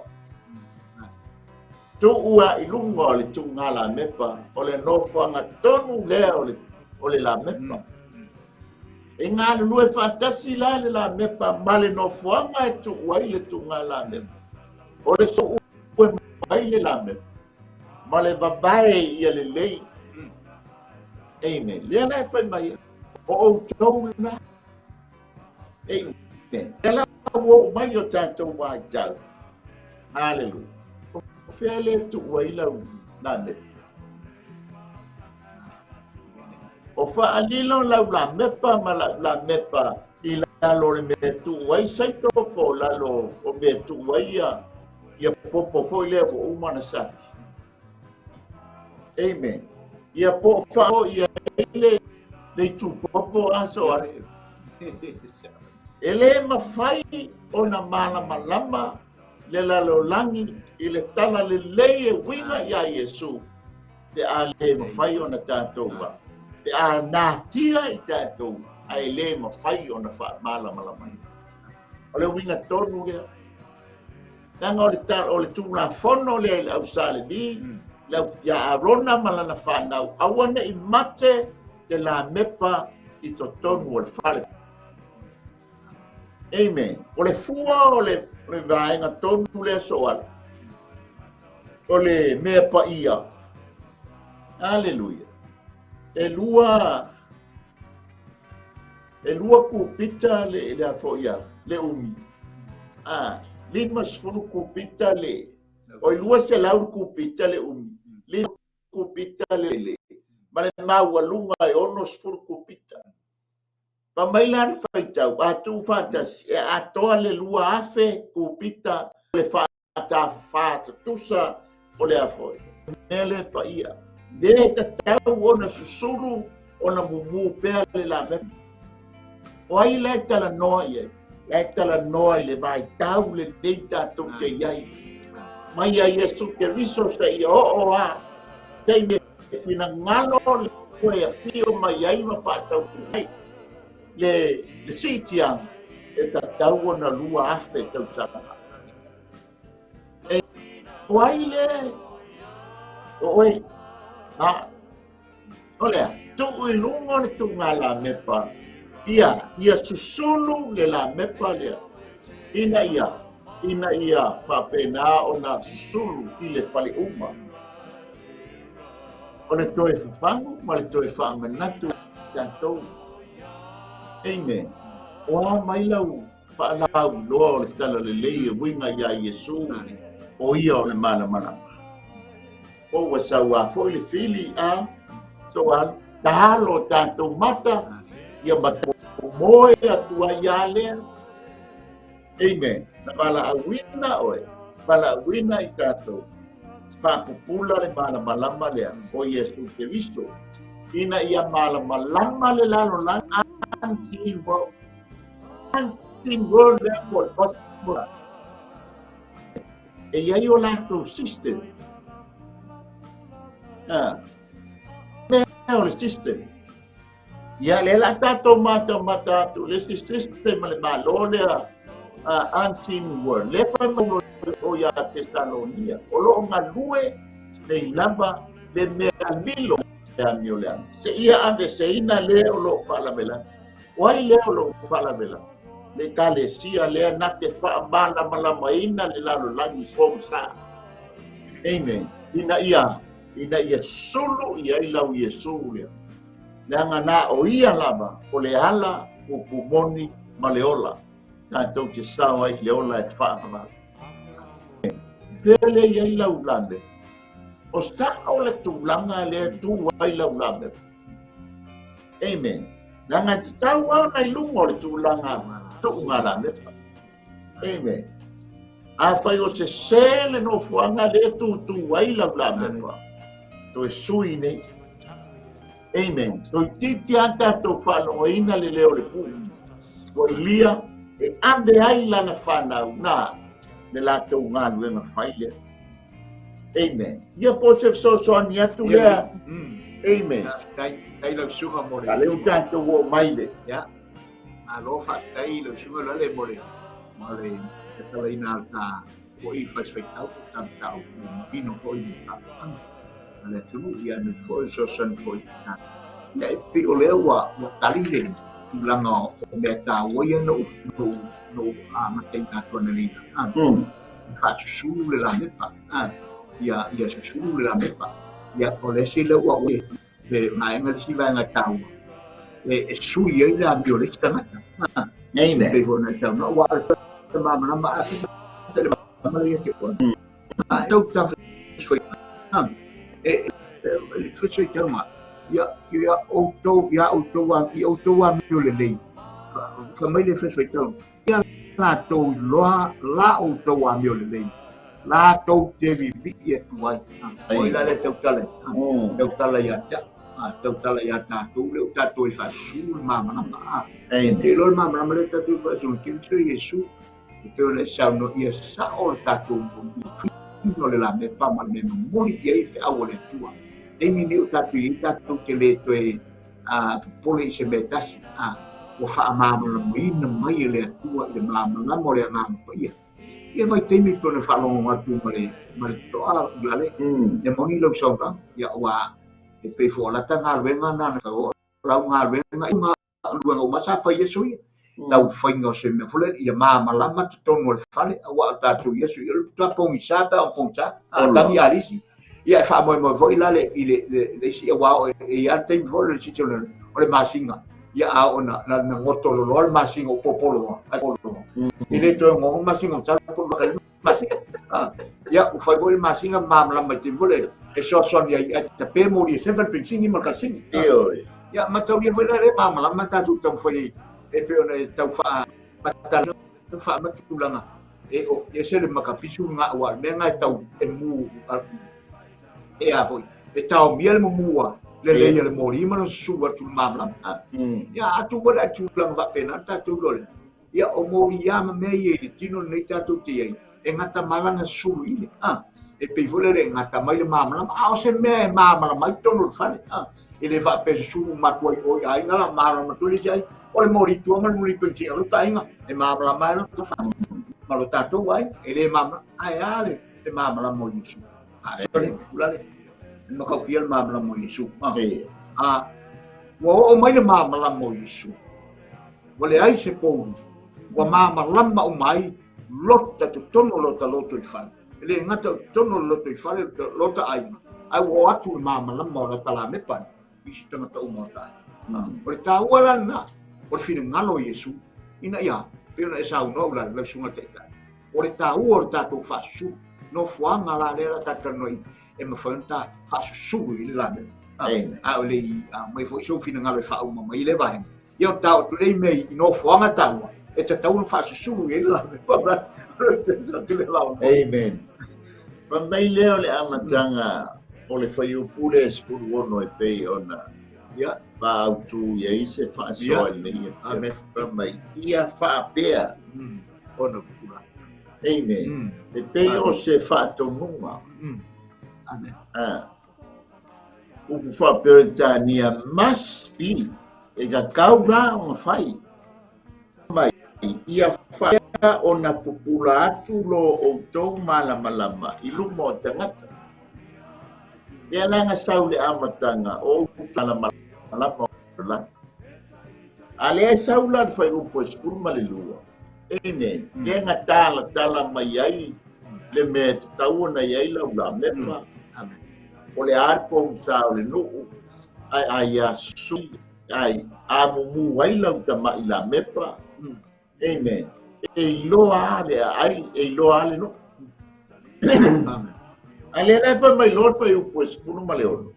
Tu ua i lunga o le tū ngā lamepa, o le nofoanga tonu lea o le lamepa. E ngā lulue whātasi la le lamepa, ma le nofoanga e tu ua i le tū ngā lamepa. O le so ua mai le lamepa, ma le babae ia le lei. Amen. Lea la e whai mai, o outou la. Amen. Lea la ua mai o tātou wai tau. Hallelujah. O whea le tu ua i lau lamepa. O whaalilo lau lamepa ma lau lamepa i lalo le mea tu ai saito po lalo o mea tu ai ia popo foi lea ua uma na safi. Amen. Ia po wha ia le le tu popo aso a. E le mawhai o na malamalama le lalo langi i le tala le lei e winga ia Iesu. Te a le mawhai o na tātou. Te a nātia i tātou a e le mawhai o na wha malamalama. O le winga tonu lea. Nanga o le tala o le tūna fono le le au salevi, le au ia Arona malana whanau. Aua ne i mate le la mepa i totonu o le fale. Amen. O le fua o le vaenga tonu lea soala. O le mea paia. Hallelujah. E lua kupita le afoia, le umi. Ah, lima sefulu kupita le o i lua selau kupita le umi. Lima kupita le le. Ma le maualuga e 60 kupita. Pa mai la le faitau, a tu whātasi, e atoa le 2,000 kupita le whātawha tusa o le afoi. Mele pa ia. Le tatau ona susuru ona mumu pea le la mepa. O ai le tala noa ia. Le tala noa i le vai tau le nei tātou te iai. Mai ia Iesu Keriso sa ia o o a. Te me whina ngalo le koe a whio mai ai ma pātau mai. Le sitiang e tatau ona 2,000 tausaga. E o ai le o oe a o lea tuu i luga o le tū ngā lamepa ia susulu le lamepa lea ina ia whapena ona susulu i le fale uma. O le toe whawhangu ma le toe whaamanatu tātou. Amen. O a mai lau faalauiloa o le talalelei e uiga iā Iesu o ia o le malamalama. Po ua sauā foi le fili a so a talo tatou mata ia moe atu ai ia lea. Amen. Na valaauina oe, valaauina i tatou, faapupula le malamalama lea o Iesu Keriso, ina ia malamalama le lalolagi unseen world. Unseen world lea po o le cosmos. E i ai o latou system. Mea o le system. Ia lea la tatou matamata atu le isi system a le Malo lea unseen world. Lea fai mai o ia Tesalonia. O loo galue nei lava le mea lilo le amio le agi. Se ia aveseina lea o loo faalavelave. O ai lea o loo faalavelave? Le ekalesia lea na te faamalamalamaina le lalolagi pogisa. Amen. Ina ia sulu i ai lau Iesu lea. Leaga na o ia lava o le ala upu moni ma le ola. Tatou te sao ai le ola e faavavau. Fea lea i ai lau lame. O sao le tulaga lea tu ai lau lame. Amen. Leaga te tau au na i luga o le tulaga tuuga lame. Amen. A fai o se se le nofoaga lea tutu ai lau lame. Toe sui nei. Amen. Toi titi a tatou faalogoina le leo le puu. Ua ilia e ave ai lana whanau nā le latou galuega fai lea. Amen. Ia po se fesoasoani atu lea. Amen. Tai lau suga mo le. A leo tatou o mai le. Ia. Malo faafetai lau suga la le mo le te talaina ta o i faisfaitau ta tau ino foi ni ta. Le atunuu ia me foi fesoasoani foi. Ia e pei o lea ua tali le tulaga o mea taua ia no amataina atu analeila. Faasusulu le lamepa. Ia susulu le lamepa. Ia o le isi lea ua le vaega le isi vaega taua. E sui ai le amio o le isi tagata. Amen. Pei foi ona tau ua le malamalama a le malamalama ia te oe. Tau tafesoi. E fesoi tauga. Ia outou ia outou amio lelei. Fa mai le fesoi tauga. Ia latou iloa la outou amio lelei. Latou te vivii atu ai. O ila le tautala. Tautala ia te. Tautala ia tatou le o tatou e faasusulu le malamalama. Amen. Te iloa le malamalama le tatou e faasusulu. Keriso Iesu. E pei ona e saunoa ia sao le tatou fino le lamepa ma le mea momoli i ai feau o le Atua. Taimi nei o tatou i ai tatou te le toe popole i se mea tasi. Ua faamalamalamaina mai e le Atua i le malamalama o le Agaga Paia. Ia vai taimi pe ona faalogo atu ma le toa lale. Ia moni lau saunoaga. Ia ua e pei foi o lata galuega na na o lau galuega i galuega uma sa fai Iesu ia. Tau faiga o se mea foi lele ia malamalama totonu o le fale aua o tatou Iesu ia le pogisa pe o pogisa a tagi alisi. Ia e faamoemoe foi la le i le isi aua o e ia le taimi foi le sisi o le masinga. Ia a o na goto loloa le masinga o popolo a polo. I le toe ngongo masinga o tala polo ka masinga. Ia u fai foi le masinga malamalama i taimi foi lele e soasoani ai a tape moli e seven pensingi ma kalsingi. Ia mataulia foi la le malamalama tatou taumafai e pei ona e tau faamatala faamatulaga e o e se le makapisu ngā ua le mea ngā e tau e mu e a foi e taomia le mumua le leia le moli ma le susu atu le malamalama. Ia atu foi le tulaga faapena tatou iloa lea. Ia o moli ia ma mea ia i le tino lenei tatou te iai e gata mai lana susulu i le. E pei foi lele e gata mai le malamalama. A o se mea e malamalama ai totonu o le fale. E le faapea susulu matua i o i aiga la malamalama atu le isi ai. O le moli tua ma le moli pensinga lo tainga e malamalama ai lo fale. Ma lo tatou ai e le malamalama. Ae a le malamalama o Iesu. A sole ulale. E makaukia le malamalama o Iesu. A ua oo mai le malamalama o Iesu. Ua leai se pouli. Ua malamalama uma ai lota totonu o lota loto i fale. E le gata o totonu o loto i fale, lota aiga. Ai ua o atu le malamalama o lota lamepa i si tagata uma o taai. O le taua la lena, o le finagalo o Iesu, Ina ia, pei ona e saunoa ula lau susuga taitai. O le taua o le tatou faasusulu. Nofoaga la lea la tatou talanoa i e mafai ona ta faasusulu i le lamepa. A o le i aumai foi sou finagalo e faauma mai lea vaega. Ia o ta atu lea i mea i nofoaga taua e tatau ona faasusulu i ai le lamepa. Amen. Fai mai lea o le amataga o le fuaiupu lea e 16 e pei ona Ia. faaautu i ai se faasoa i lenei Amen. Fai mai, ia faapea Ona pupula. Amen. E pei o se faatonuga. Amen. Upu faa-Peretania must be. E tatau la ona fai. Mai, ia faapea ona pupula atu lo outou malamalama i luma o tagata. Lea la na sau le amataga o outou malamalama o lagi. A lea e sau la le fuaiupu e 12. Amen. Lea na talatala mai ai le mea e tatau ona i ai lau lamepa. Amen. O le a le pogisa o le nuu, ai ai a susui, ai a mumu ai lau tama'i lamepa. Amen. E iloa a le aai, e iloa a le nuu. Amen. A lea la e fai mai loa le fuaiupu e 16.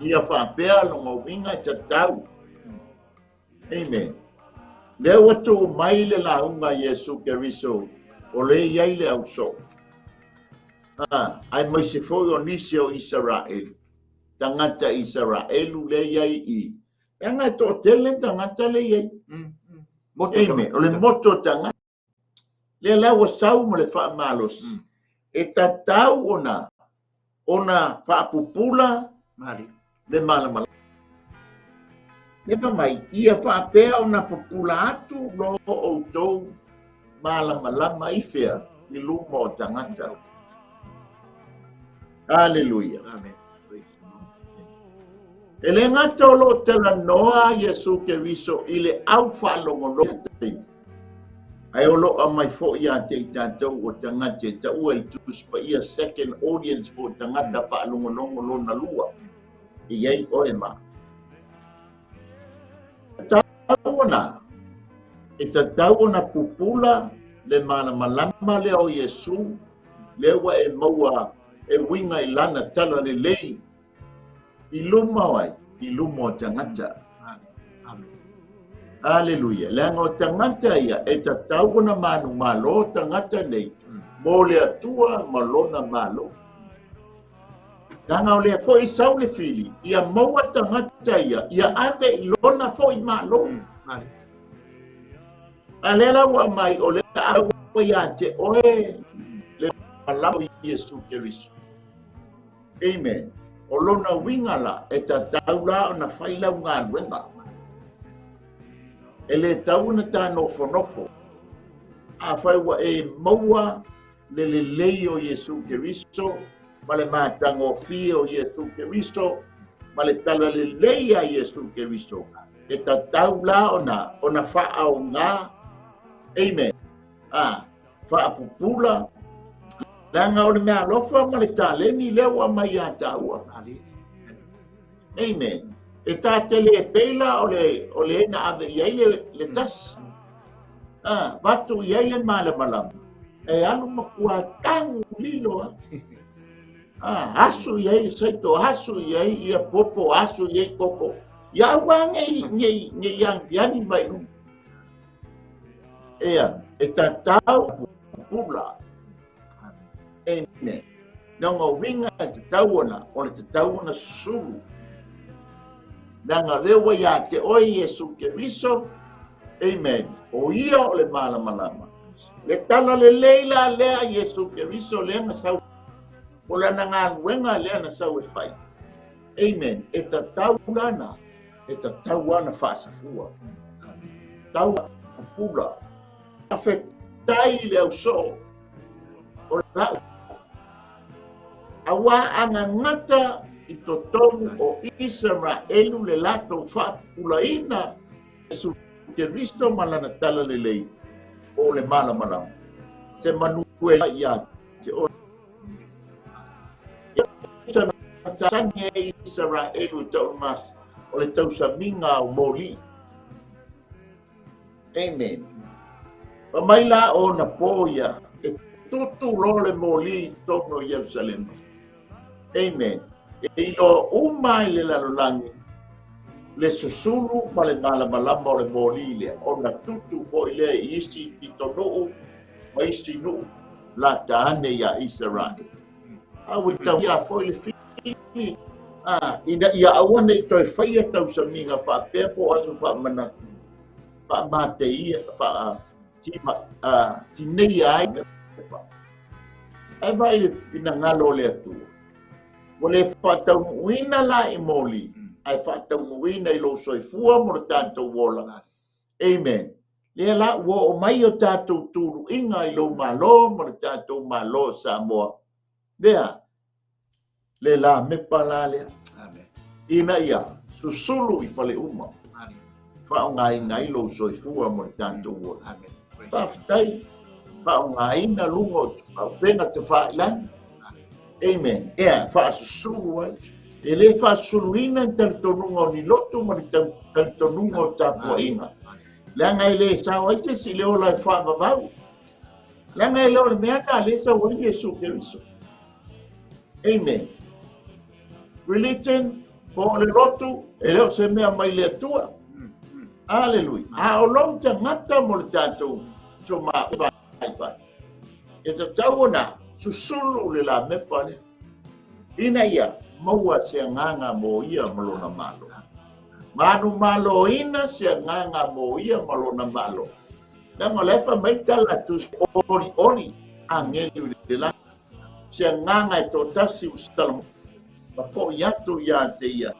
Ia faapea lona uiga e tatau. Amen. Lea ua tuu mai le lauga a Iesu Keriso o le i ai le ausoo. Ai mai se foi o nisi o Isaraelu. Tagata Isaraelu le i ai i. Leaga e toatele tagata le i ai. Moto Amen. O le moto tagata. Lea la ua sau ma le faamalosi. E tatau ona faapupula Mali. le malamalama. Le fai mai, ia faapea ona pupula atu lo outou malamalama i fea i luma o tagata. Hallelujah. Amen. E le gata o loo talanoa Iesu Keriso i le au faalogologo ai o loo aumai foi ia te i tatou o tagata e taua i le Tusi Paia second audience po o tagata faalogologo lona lua. E i ai oe ma. E tatau ona pupula le malamalama lea o Iesu lea ua e maua e uiga i lana tala lelei i luma o ai, i luma o tagata. Amen. Hallelujah. Leaga o tagata ia e tatau ona manumalo tagata nei mo le Atua ma lona malo. Leaga o lea foi sau le fili, ia maua tagata ia, ia ave i lona foi malo. A lea la ua mai o lea ua ia te oe le malama o Iesu Keriso. Amen. O lona uiga la, e tatau la ona fai lau galuega. E le tau ona ta nofonofo. A fai ua e maua le lelei o Iesu Keriso, ma le matagofie o Iesu Keriso, ma le tala lelei a Iesu Keriso. E tatau la ona faaoga. Amen. Faapupula. Leaga o le mea alofa ma le taleni lea ua mai ia taua. Amen. E tatele e peila o le na ave i ai le tasi. Vatu i ai le malamalama. E alu makua tangu lilo. Asu i ai le saito, asu i ai ia popo, asu i ai koko. Ia ua ngei angiani mai luma. Ea, e tatau pupula. Amen. Leaga o uiga e tatau ona, o le tatau ona susulu. Leaga lea ua ia te oe Iesu Keriso. Amen. O ia o le malamalama. Le tala lelei la lea Iesu Keriso lea na sau. O lana galuega lea na sau e fai. Amen. E tatau lana, e tatau ana faasafua. Tau pupula. Afetai le ausoo. O lau. Aua angagata i totonu o Isaraelu le latou faapupulaina Iesu Keriso ma lana tala lelei o le malamalama. Se manu e ia te oe. Sani e Isaraelu i tau mas o le tausamiga o moli. Amen. Fa mai la o na po ia e tutu loa le moli i totonu o Ierusalema. Amen. E iloa uma ai le lalolagi le susulu ma le malamalama o le moli lea, ona tutu foi lea i isi pitonuu ma isi nuu lata ane iā Isaraele. A ua tauia foi le fili ina ia aua ne i toe faia tausamiga faapea po o aso faamanatu faamateia tineia ai. Ae vaai le finagalo o le Atua. Ua le faataunuuina la i moli, ae faataunuuina i lou soifua mo le tatou ola. Amen. Lea la ua oo mai o tatou tuluiga i lou Malo ma le tatou Malo o Samoa. Lea, le lamepa la lea. Amen. Ina ia susulu i fale uma. Faaaogaina ai lou soifua mo le tatou ola. Amen. Faafetai, faaaogaina luga o auupega tafailagi. Amen. Ea, faasusulu ai. E le faasusuluina ni talitonuga o ni lotu ma ni talitonuga o tapuaiga. Leaga e le sao ai se isi i le ola e faavavau. Leaga e le o le mea lena lea e sau ai Iesu Keriso. Amen. Religion, po o le lotu, e le o se mea mai le Atua. Aleluia. A o lou tagata mo le tatou somaai, e tatau ona susulu le lamepa lea, ina ia maua se agaga mo ia ma lona Malo. Manumaloina se agaga mo ia ma lona Malo. Leaga o la e fai mai le tala a Tusi, olioli agelu i le lagi. Se agaga e toatasi ua Salamo ma foi atu ia te ia.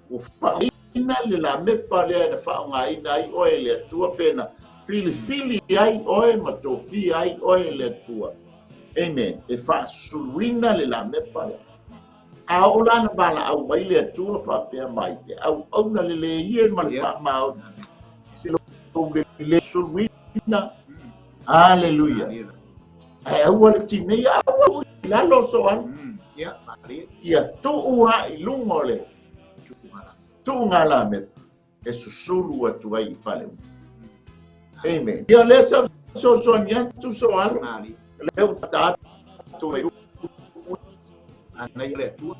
Ua faaaogaina le lamepa lea na faaaogaina ai oe e le Atua, pe na filifili ai oe ma tofia ai oe e le Atua. Amen. E faasusuluina le lamepa lea. A oo la na valaau mai le Atua faapea mai, e auauna lelei ia ma le faamaoni. Se lou le susuluina. Aleluia. Ae aua le tineia, aua i lalo so alu. Ia tuu lava i luga o le tuuga lamepa e susulu atu ai i fale uma. Amen. Ia lea sa fesoasoani atu so alu. Lea ua ta atu ai. Ana ia le Atua,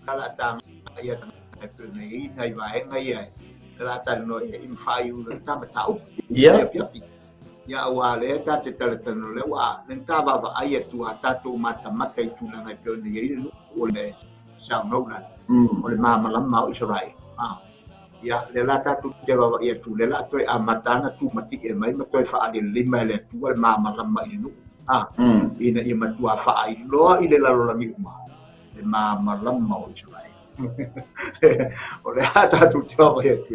la ta ia e pe nei nai vaega ia la ta no e i mawhai u le tama ta upu. Ia. Ia aua lea ta te talatano lea ua le ta vava ai atu a tatou matamata i tulaga e pei ona i ai le nuu o le saunoa la o le malamalama o Israel. Ia le la tatou te vava i atu le la toe amata ana tumati'e mai ma toe faalelelei mai le Atua le malamalama i le nuu. Ina ia matua faailoa i le lalolagi uma le malamalama o Israel. O le a tatou te vava i atu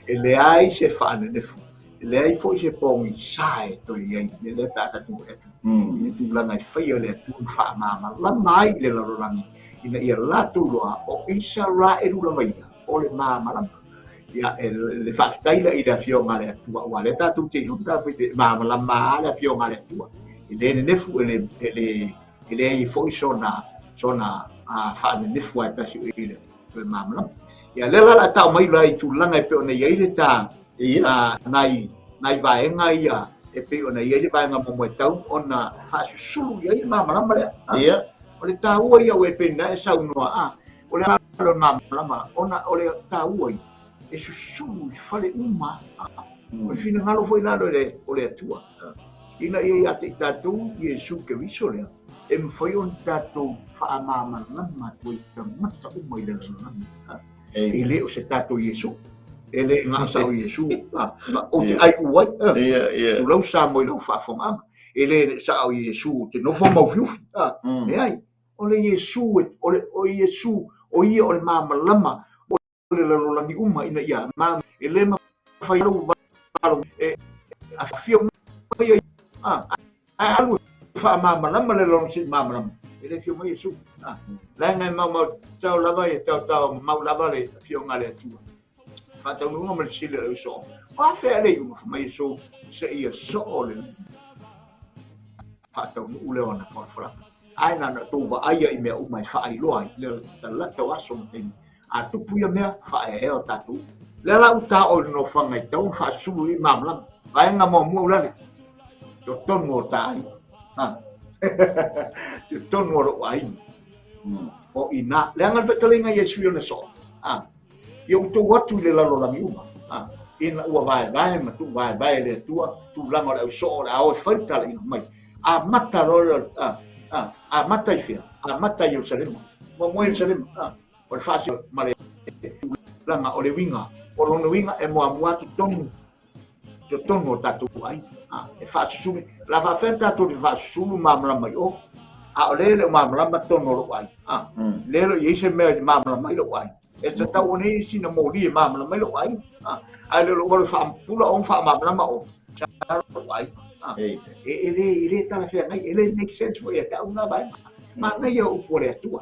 e leai se faanenefu, e leai foi se pogisa e toe i ai mea lea pe a tatou atu i le tulaga e faia le Atua ma faamalamalama ai i le lalolagi ina ia latou loa o Isaraelu lava ia o le malamalama. Ia e le faafetai la i le afioga a le Atua, ua lea tatou te iloa tatou te malamalama a le afioga a le Atua, e le nenefu, e leai foi sona faanenefu ai tasi o i le malamalama. Ia lea la la tau mai la i tulaga e pei ona i ai le ta nai vaega ia e pei ona i ai le vaega muamua e tau ona faasusulu i ai le malamalama lea. Ia. O le taua ia ua e pei na e saunoa o le alo malamalama ona o le taua ia e susulu i fale uma. O le finagalo foi lalo o le Atua. Ina ia ia te i tatou Iesu Keriso lea, e mafai ona tatou faamalamalama atu ai tagata uma i le lalolagi. E le o se tatou Iesu. E le gasa o Iesu. O te ai uai. Tulau sa mo i lau faafogaaga. E le sa o Iesu te nofo maufiufi. Leai. O le Iesu, o Iesu, o ia o le malamalama o le lalolagi uma ina ia ma e le mafai lau valo e afio mai ai a alu faamalamalama le lalolagi malamalama e le afio mai Iesu. Leaga e maumau tau lava e tau tau mau lava le afioga a le Atua. Faataunuuga ma le fesili a le uso. O a fea le iuga fa mai Iesu se ia soo le faataunuu lea o ana folafolaga. Ae na na tou vaaia i mea uma e faailoa ai le talata o aso ma taimi. A tupu ia mea, faaeaea o tatou. Le la uta o le nofoaga e tatau ona faasusulu i malamalama. Vaega muamua ulale, totonu o ta aiga. Ha. Totonu o lou aiga. O ina, leaga le fetalaiga a Iesu i ona soo. Ha. Ia outou atu i le lalolagi uma. Ha. Ina ua vaevae ma tuuvaevae e le Atua tulaga o le ausoo o le a o e fai le talaiga mai. Amata loa, amata i fea? Amata i Ierusalema. Muamua Ierusalema. Ha. O le faasino ma le tulaga o le uiga, o lona uiga e muamua atu totonu totonu o tatou aiga. E faasusulu, la faafefea ona tatou le faasusulu malamalama i o, a o lea e le o malamalama totonu o lou aiga. Lea e le o i ai se mea e malamalama ai lou aiga. E tatau ona i ai sina moli e malamalama ai lou aiga. Ae le o lou alu e faapula o ma faamalamalama o lou aiga. E le talafeagai, e le make sense foi ia te au lena vaega. Manaia upu a le Atua.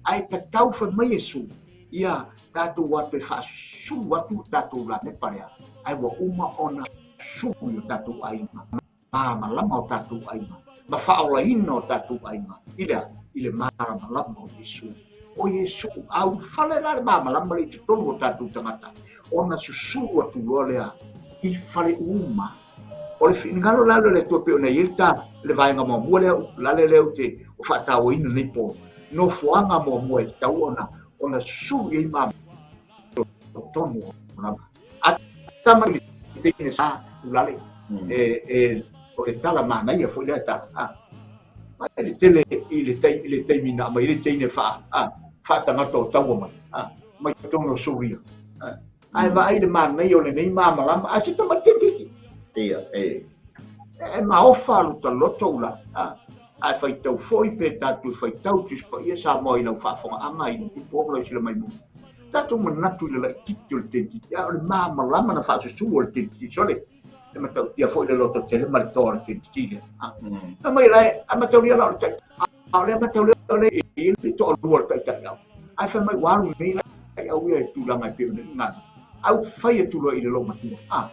Ae tatau fai mai Iesu, ia tatou o atu e faasusulu atu le tatou lapepa lea, ae ua uma ona sulu i o tatou aiga, malamalama o tatou aiga, ma faaolaina o tatou aiga, i le a? I le malamalama o Iesu. O Iesu, a ulufale la le malamalama lea i totonu o tatou tagata, ona susulu atu loa lea i fale uma. O le finagalo la lea o le Atua pei ona i ai le ta le vaega muamua lea lale lea ou te o faatauaina nei po nofoaga muamua e tatau ona ona susulu i ai ma totonu o lava. A tama i le teine sa ulale e o le tala manaia foi lea tala. A mai le tele i le tai i le taimi na mai le teine fa a faatangata o taua mai a mai totonu o Suria. Ae vaai le manaia o lenei malamalama, a se tamaitiiti. Ia, e. E maofa lo ta loto ula. Ae faitau foi pe tatou faitau Tusi Paia Samoa i lau faafogaaga i le tupu o lau sila mai mua. Tatou manatu i le laitiiti o le tentiti, a o le malamalama na faasusulu o le tentiti sole. E matautia foi le loto tele ma le toa o le tentiti lea. A mai la e, a mataulia la o le taitai. A o le mataulia o le i le toalua o le taitai au. Ae fai mai ua alu nei la i au ia i tulaga e pei ona i gana. Au fai atu loa i le loomatua. A,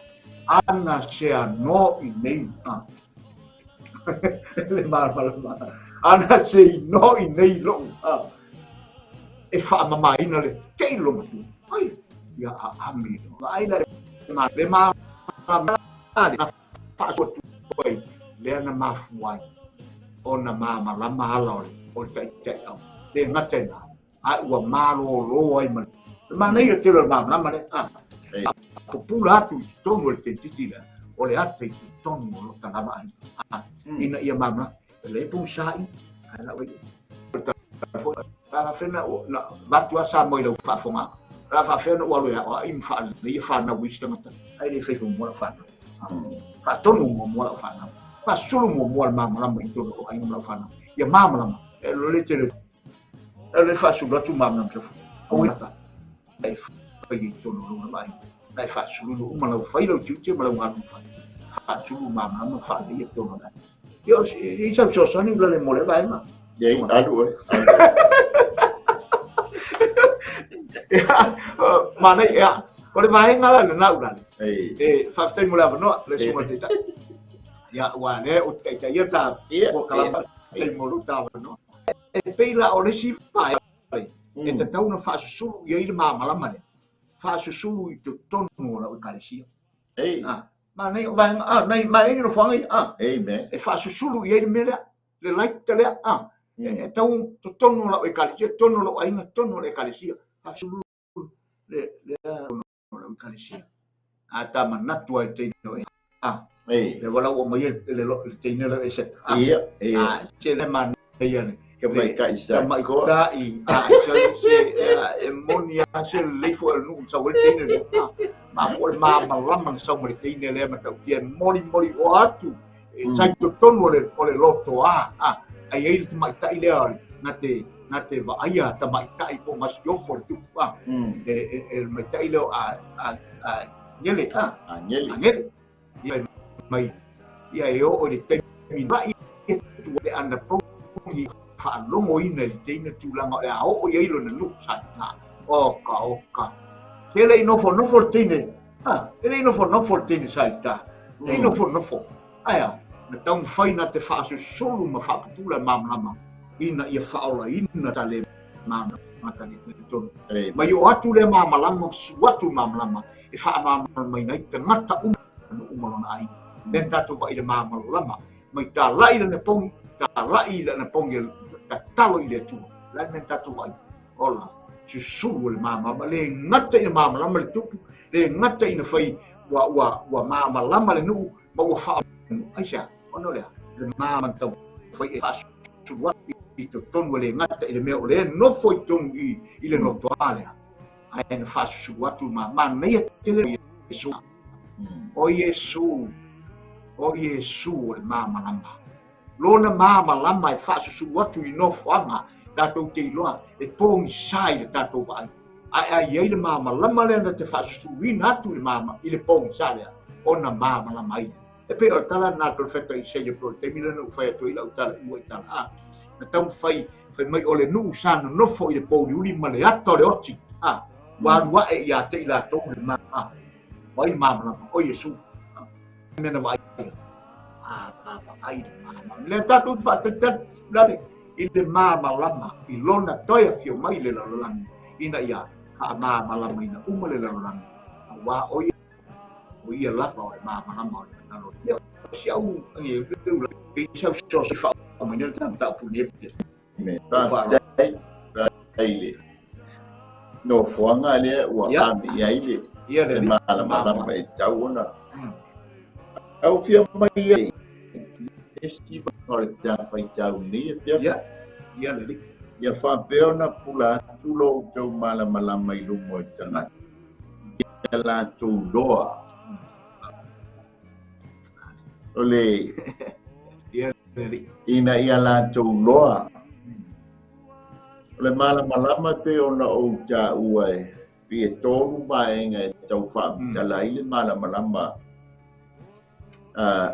ana se ano i nei. A. Le malamalama. Ana se ino i nei lou. A. E faamamaina le te i le loomatua. Ai, ia a ami. Vaai la le malamalama. Faasoa atu ai lea na mafua ai ona malamalama ala o le taitaiau. Le gata i na, a ua malōlō ai ma le manaia tele o le malamalama lea. A pupula atu i totonu o le tentiti lea, o le ata i totonu o lota lava aiga. Ina ia malamalama, e le pogisa i, ae lau ai. Faafefea na avatu lava Samoa i lau faafofoga. O le a faafefea ona ou alu e aoai ma faaleleia fanau i isi tagata, ae le fai muamua lau fanau. Faatonu muamua lau fanau. Faasulu muamua le malamalama i totonu o aiga ma lau fanau. Ia malamalama. E le tele. E le faasulu atu malamalama se fu. Aua e fai i totonu o lou aiga. Na e faasulu uma lau fai lau tiute ma lau galuega fai. Faasulu malamalama faaleleia totonu o le aiga. Ia, i sau fesoasoani ua le mo le vaega. Ia, alu oe. Manaia, ia. O le vaega la lena ulale. E faafetai mo le avanoa, le susuga i le Taitai. Ia, aua lea ou te taitaia ta polokalame, faafetai mo lou ta avanoa. E pei la o le isi vaega e tatau ona faasusulu i ai le malamalama lea, faasusulu i totonu o lau Ekalesia. Manaia, o vaega, a, nai, manaia ni nofoaga ia, a. Amen. E faasusulu i ai le mea lea, le light lea, a. E tau totonu o lau Ekalesia, totonu o lou aiga, totonu o le Ekalesia. Faasusulu le, lea o lau Ekalesia. A ta manatu ai teine o e, a. Ei. Le wala ua mai le, le, le teine le e set, a. Ia, ia. A, se le manaia le. Ke maitai sa. Ka maitai, a, se, se, e moni a se lelei foi o le nuu sa ua le teine le, a. Ma foi le malamalama na sau ma le teine lea matautia e molimoli o atu, e sai totonu o le loto a, a, ai ai le tamaitai lea o le, na te, na te vaaia tamaitai po o masiofo le tupu, a, e, e, e le maitai lea o a, a, a, ngele, a, A ngele. A ngele. Ia mai, ia e oo i le taimi mai e tu le ana pongi faalogoina i le teine tulaga o le a oo i ai lona nuu sa i ina. Oka, oka. Se le i nofonofo le teine, ha, e le i nofonofo le teine sa i uta. Le i nofonofo. Ae a, na taumafai na te faasusulu ma faapupula malamalama ina ia faaolaina ta le malamalama. Tagata le talitonu. Mai oo atu lea malamalama ma susulu atu le malamalama e faamalamalamaina ai tagata uma nuu ma lona aiga. Lea na tatou vaai i le malamalama mai talai lana pogi, talai lana pogi tatalo i le Atua. O le a le mea na tatou vaai? Ola, susulu o le malamalama, le gata ina malamalama le tupu, le gata ina fai ua ua ua malamalama le nuu ma ua faa aisea? Ona o le a? Le malamalama na taumafai e faasusulu atu i totonu e le gata i le mea o lea e nofo i totonu i i le notoa lea, ae na faasusulu atu ma manaia tele o Iesu. O Iesu, o Iesu o le malamalama. Lona malamalama e faasusulu atu i nofoaga tatou te iloa e pogisa i le tatou vaai. Ae a i ai le malamalama lea na te faasusuluina atu i le malama, i le pogisa lea, ona malamalama ai lea. E pei o le tala lena a le Perofeta Isaia po o le taimi lea na ou fai atu ai lau tala i ua i tala a. Na taumafai fai mai o le nuu sa nonofo i le pouliuli ma le ata o le oti, a, ua alu ae ia te i latou le ma, a, o ai le malamalama? O Iesu. A, mea na vaaia. A, a vaai le malamalama. Lea tatou te faatalitali, lale, i le malamalama i lona toe afio mai i le lalolagi, ina ia faamalamalamaina uma le lalolagi, aua o ia o ia lava o le malamalama o le lalolagi. Ia, o si au, e, e, e, sau soso faauma le mataupu nei. Me faafetai, faafetai i le nofoaga lea ua ame i ai le Ia le le malamalama e tatau ona aufia mai ai isi o le tafaitau nei e fia. Ia, ia le Ia faapea ona pula atu lo outou malamalama i luma o tagata, ia latou loa. O le Ia le ina ia latou loa. O le malamalama pe ona ou taua e pei e tolu vaega e tau faamatala ai le malamalama.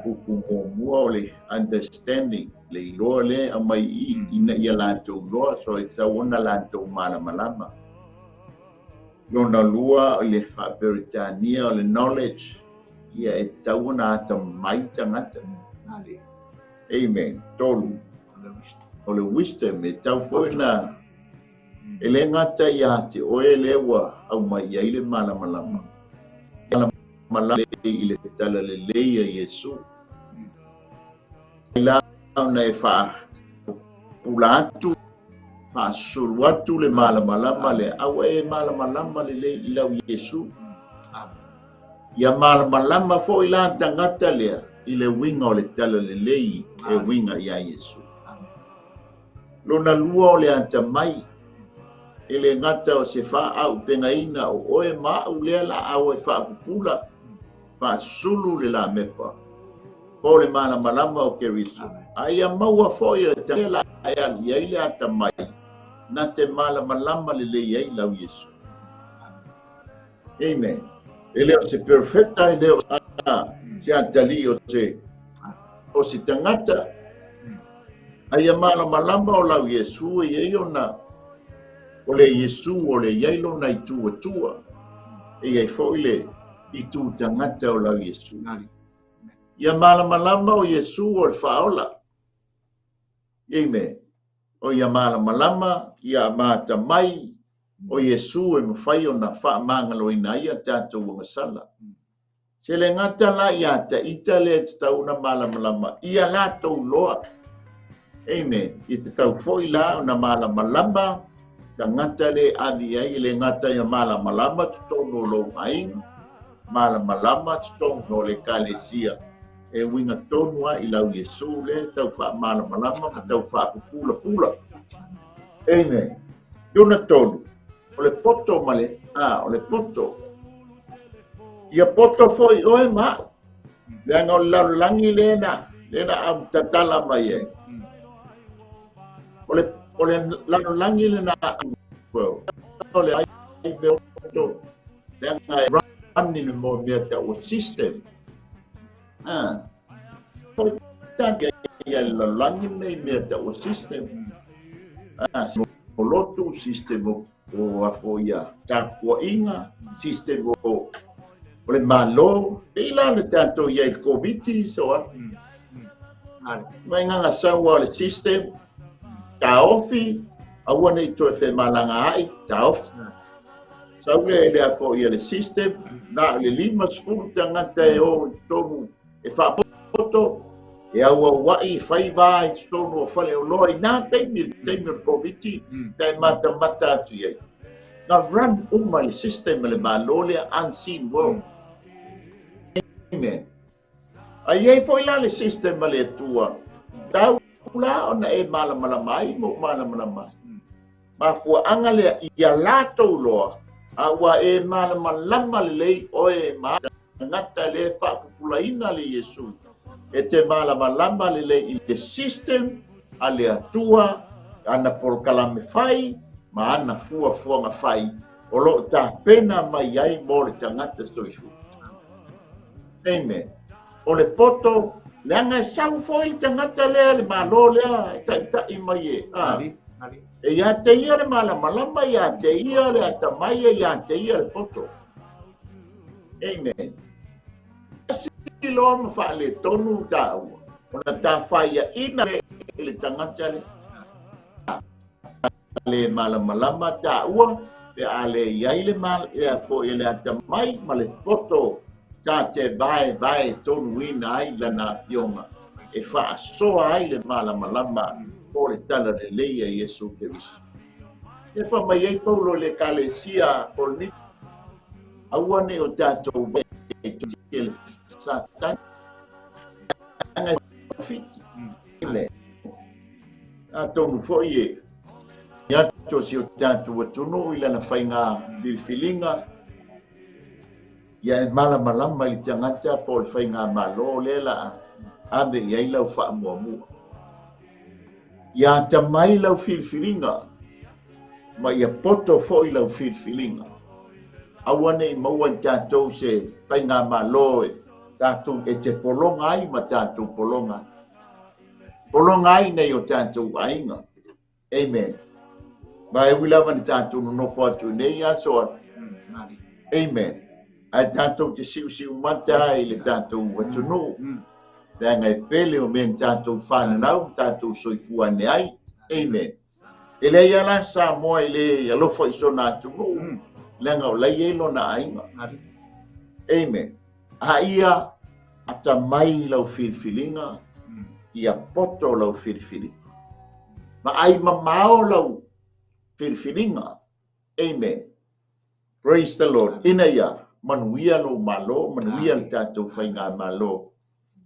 Upu muamua o le understanding, le iloa lea aumai i ina ia latou loa, so e tatau ona latou malamalama. Lona lua o le faaperetania o le knowledge, ia e tatau ona atamai tagata. Amen. Tolu, o le wisdom, e tatau foi na e le gata ia te oe lea ua aumai i ai le malamalama. Malamalama i le tala lelei a Iesu. I la ona e faapula atu, faasusulu atu le malamalama lea, a ua e malamalama lelei i lau Iesu. Ia malamalama foi la tagata lea i le uiga o le tala lelei e uiga ia Iesu. Lona lua o le atamai, e le gata o se faaaupegaina o oe ma au lea laau e faapupula, faasusulu le lamepa, po o le malamalama o Keriso. A ia maua foi e le tagata la e alu i ai le atamai, na te malamalama lelei ai lau Iesu. Amen. E le o se perfecta, e le o se atalii o se o se tagata. A ia malamalama o lau Iesu e i ai ona o le Iesu o le i ai lona itu Atua. E i ai foi le itu tagata o lau Iesu. Ia malamalama o Iesu o le faaola. Amen. O ia malamalama, ia atamai, o Iesu e mafai ona faamagaloina ai a tatou agasala. Se le gata la ia te ita le te tatau ona malamalama, ia latou loa. Amen. I te tau foi la ona malamalama, tagata le ave ai, le gata ia malamalama totonu o lou aiga, malamalama totonu o le ekalesia. E uiga tonu lava i lau Iesu lea e tau faamalamalama ma tau faapupulapula. Amen. Lona tolu, o le poto ma le, a, o le poto. Ia poto foi oe ma au. Leaga o le lalolagi lea na, lea na au tatala mai ai. O le lalolagi lea na au, o le ai mea poto, leaga e run i le mea tau o system. Ah. Foi ia le lalolagi nei mea tau o system. Ah, o lotu, system o afo ia tapuaiga, system o le Malo, pei la le tatou i ai i le Koviti so a. Mai gaga sau lava o le system, taofi, Aua ne i toe femalagaai, taofi. Sau lea i le a foi le system, na o le 50 tagata e o i totonu e faapoto, e auauai, e fai va i totonu o faleoloa i na taimi, le taimi o le Koviti, ka e matamata atu i ai. Na run uma le system a le Malo lea, unseen world. Amen. A i ai foi la le system a le Atua, tau la ona e malamalama ai ma ou malamalama ai. Mafuaaga lea ia latou loa, a ua e malamalama lelei oe ma tagata lea e faapupulaina le Iesu, e te malamalama lelei i le system a le Atua, ana polokalame fai ma ana fuafuaga fai o lo o tapena mai ai mo le tagata soifua. Amen. O le poto, leaga e sau foi le tagata lea, le Malo lea e taitai mai e. E ia te ia le malamalama, ia te ia le atamai, ia te ia le poto. Amen. Tasi loa ma faaletonu taua, ona tafaiaina le tagata lea. Le malamalama taua, pe a le iai le mal, foi le atamai ma le poto ta te vae vae tonuina ai lana afioga e faasoa ai le malamalama o le tala lelei a Iesu Keriso. E fa mai ai Paulo i le Ekalesia Korinito, aua ne i o tatou e le Satani fiti. Atonu foi e atu o si o tatou atunuu i lana faiga filifiliga, ia e malamalama i le tagata po o le faigamalo lea la ave i ai lau faamuamua. Ia atamai lau filifiliga ma ia poto foi lau filifiliga. Aua ne i maua i tatou se faigamalo e tatou e te pologa ai ma tatou pologa ai. Pologa ai nei o tatou aiga. Amen. Ma e ui lava ni tatou nonofo atu i nei aso. Amen. Ae tatou te siusiu mata ai i le tatou atunuu. Leaga e pele o mea ni tatou whananau, ma tatou soifua ane ai. Amen. E leai lava la Samoa i le alofa i sona atunuu, leaga o lai e lona aiga. Amen. A ia atamai lau filifiliga, ia poto lau filifiliga. Ma ai mamao lau filifiliga. Amen. Praise the Lord. Ina ia manuia lou malo, manuia le tatou faigamalo,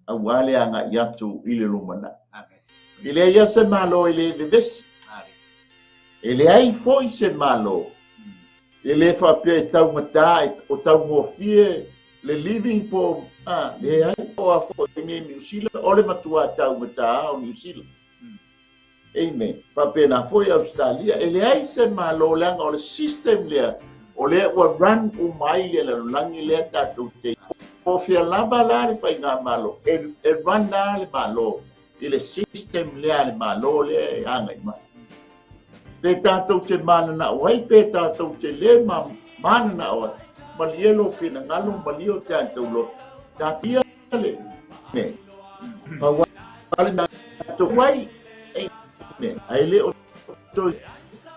aua le agai atu i le lumanai. E leai lava se malo e le vevesi. E leai foi se malo e le faapea e taugata, o taugofie le living po, leai, o a foi nei Niu Sila, o le matua taugata o Niu Sila. Amen. Faapena foi Australia, e leai se malo leaga o le system lea, o lea ua run uma ai le lalolagi lea tatou te. Po fea lava la le faigamalo, e run la le malo i le system lea le malo lea e agai mai. Pe tatou te mananao ai, pe tatou te le mananao ai, malie lou finagalo, malie o tatou loto. Tatou le me. Pau le tatou ai. Amen. Ai le o toi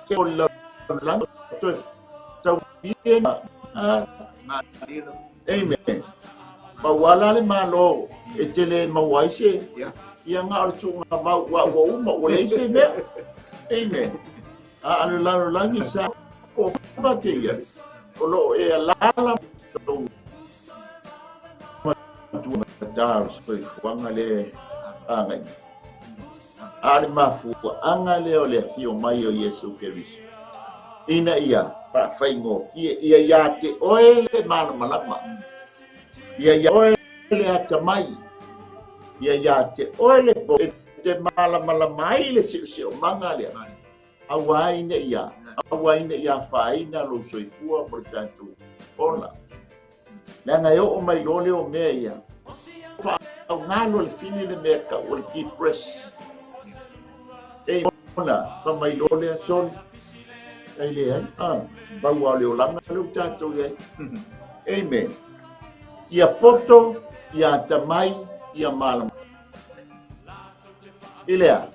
se o la la toi tau na. Amen. Pau ala le malo e te le maua ai se. Ia ngā o le tūnga mau ua ua uma ua leai se mea. Amen. A ale lalo langi sa o pa te ia. O lo e alala tau matua matā o soifuaga le agai. A le mafuaaga lea o le afio mai o Iesu Keriso. Ina ia faafaigofie ia ia te oe le malamalama. Ia ia oe le atamai. Ia ia te oe le po e te malamalama ai le seoseomaga lea. Aua ina ia, aua ina ia afaina lou soifua mo le tatou ola. Leaga e oo mai loa lea o mea ia. Faaaoga loa le fili le mea tau o le depress. E ona, fa mai loa lea, sorry. Ai le ai, pau o le olaga lea ua tatou i ai. Amen. Ia poto, ia atamai, ia malama. I lea,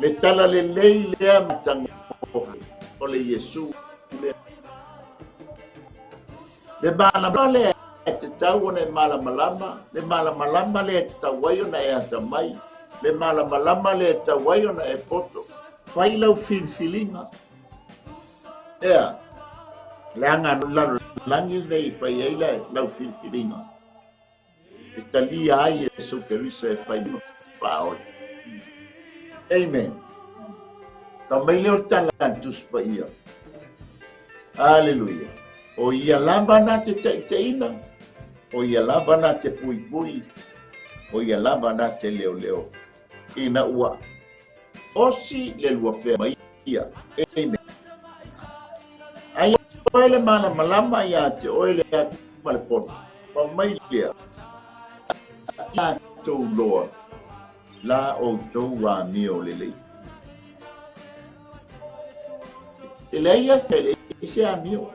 Le tala lelei lea matagofie o le Iesu lea. Le malamalama lea e tatau ona e malamalama, le malamalama lea e tatau ai ona e atamai, le malamalama lea e tatau ai ona e poto. Fai lau filifiliga. Ea, leaga lalolagi lenei e fai ai lau filifiliga. E talia ai Iesu Keriso e fai ma faaola. Amen. Ka mai lea o le tala a le Tusi Paia. Aleluia. O ia lava na te taitaiina, o ia lava na te puipui, o ia lava na te leoleo. Ina ua osi le luafea mai ia. Amen. Ai oe le malamalama ia te oe le atu ma le poto. Pa mai lea. Ia tou loa. La outou amio lelei. E leai a se leai se amio.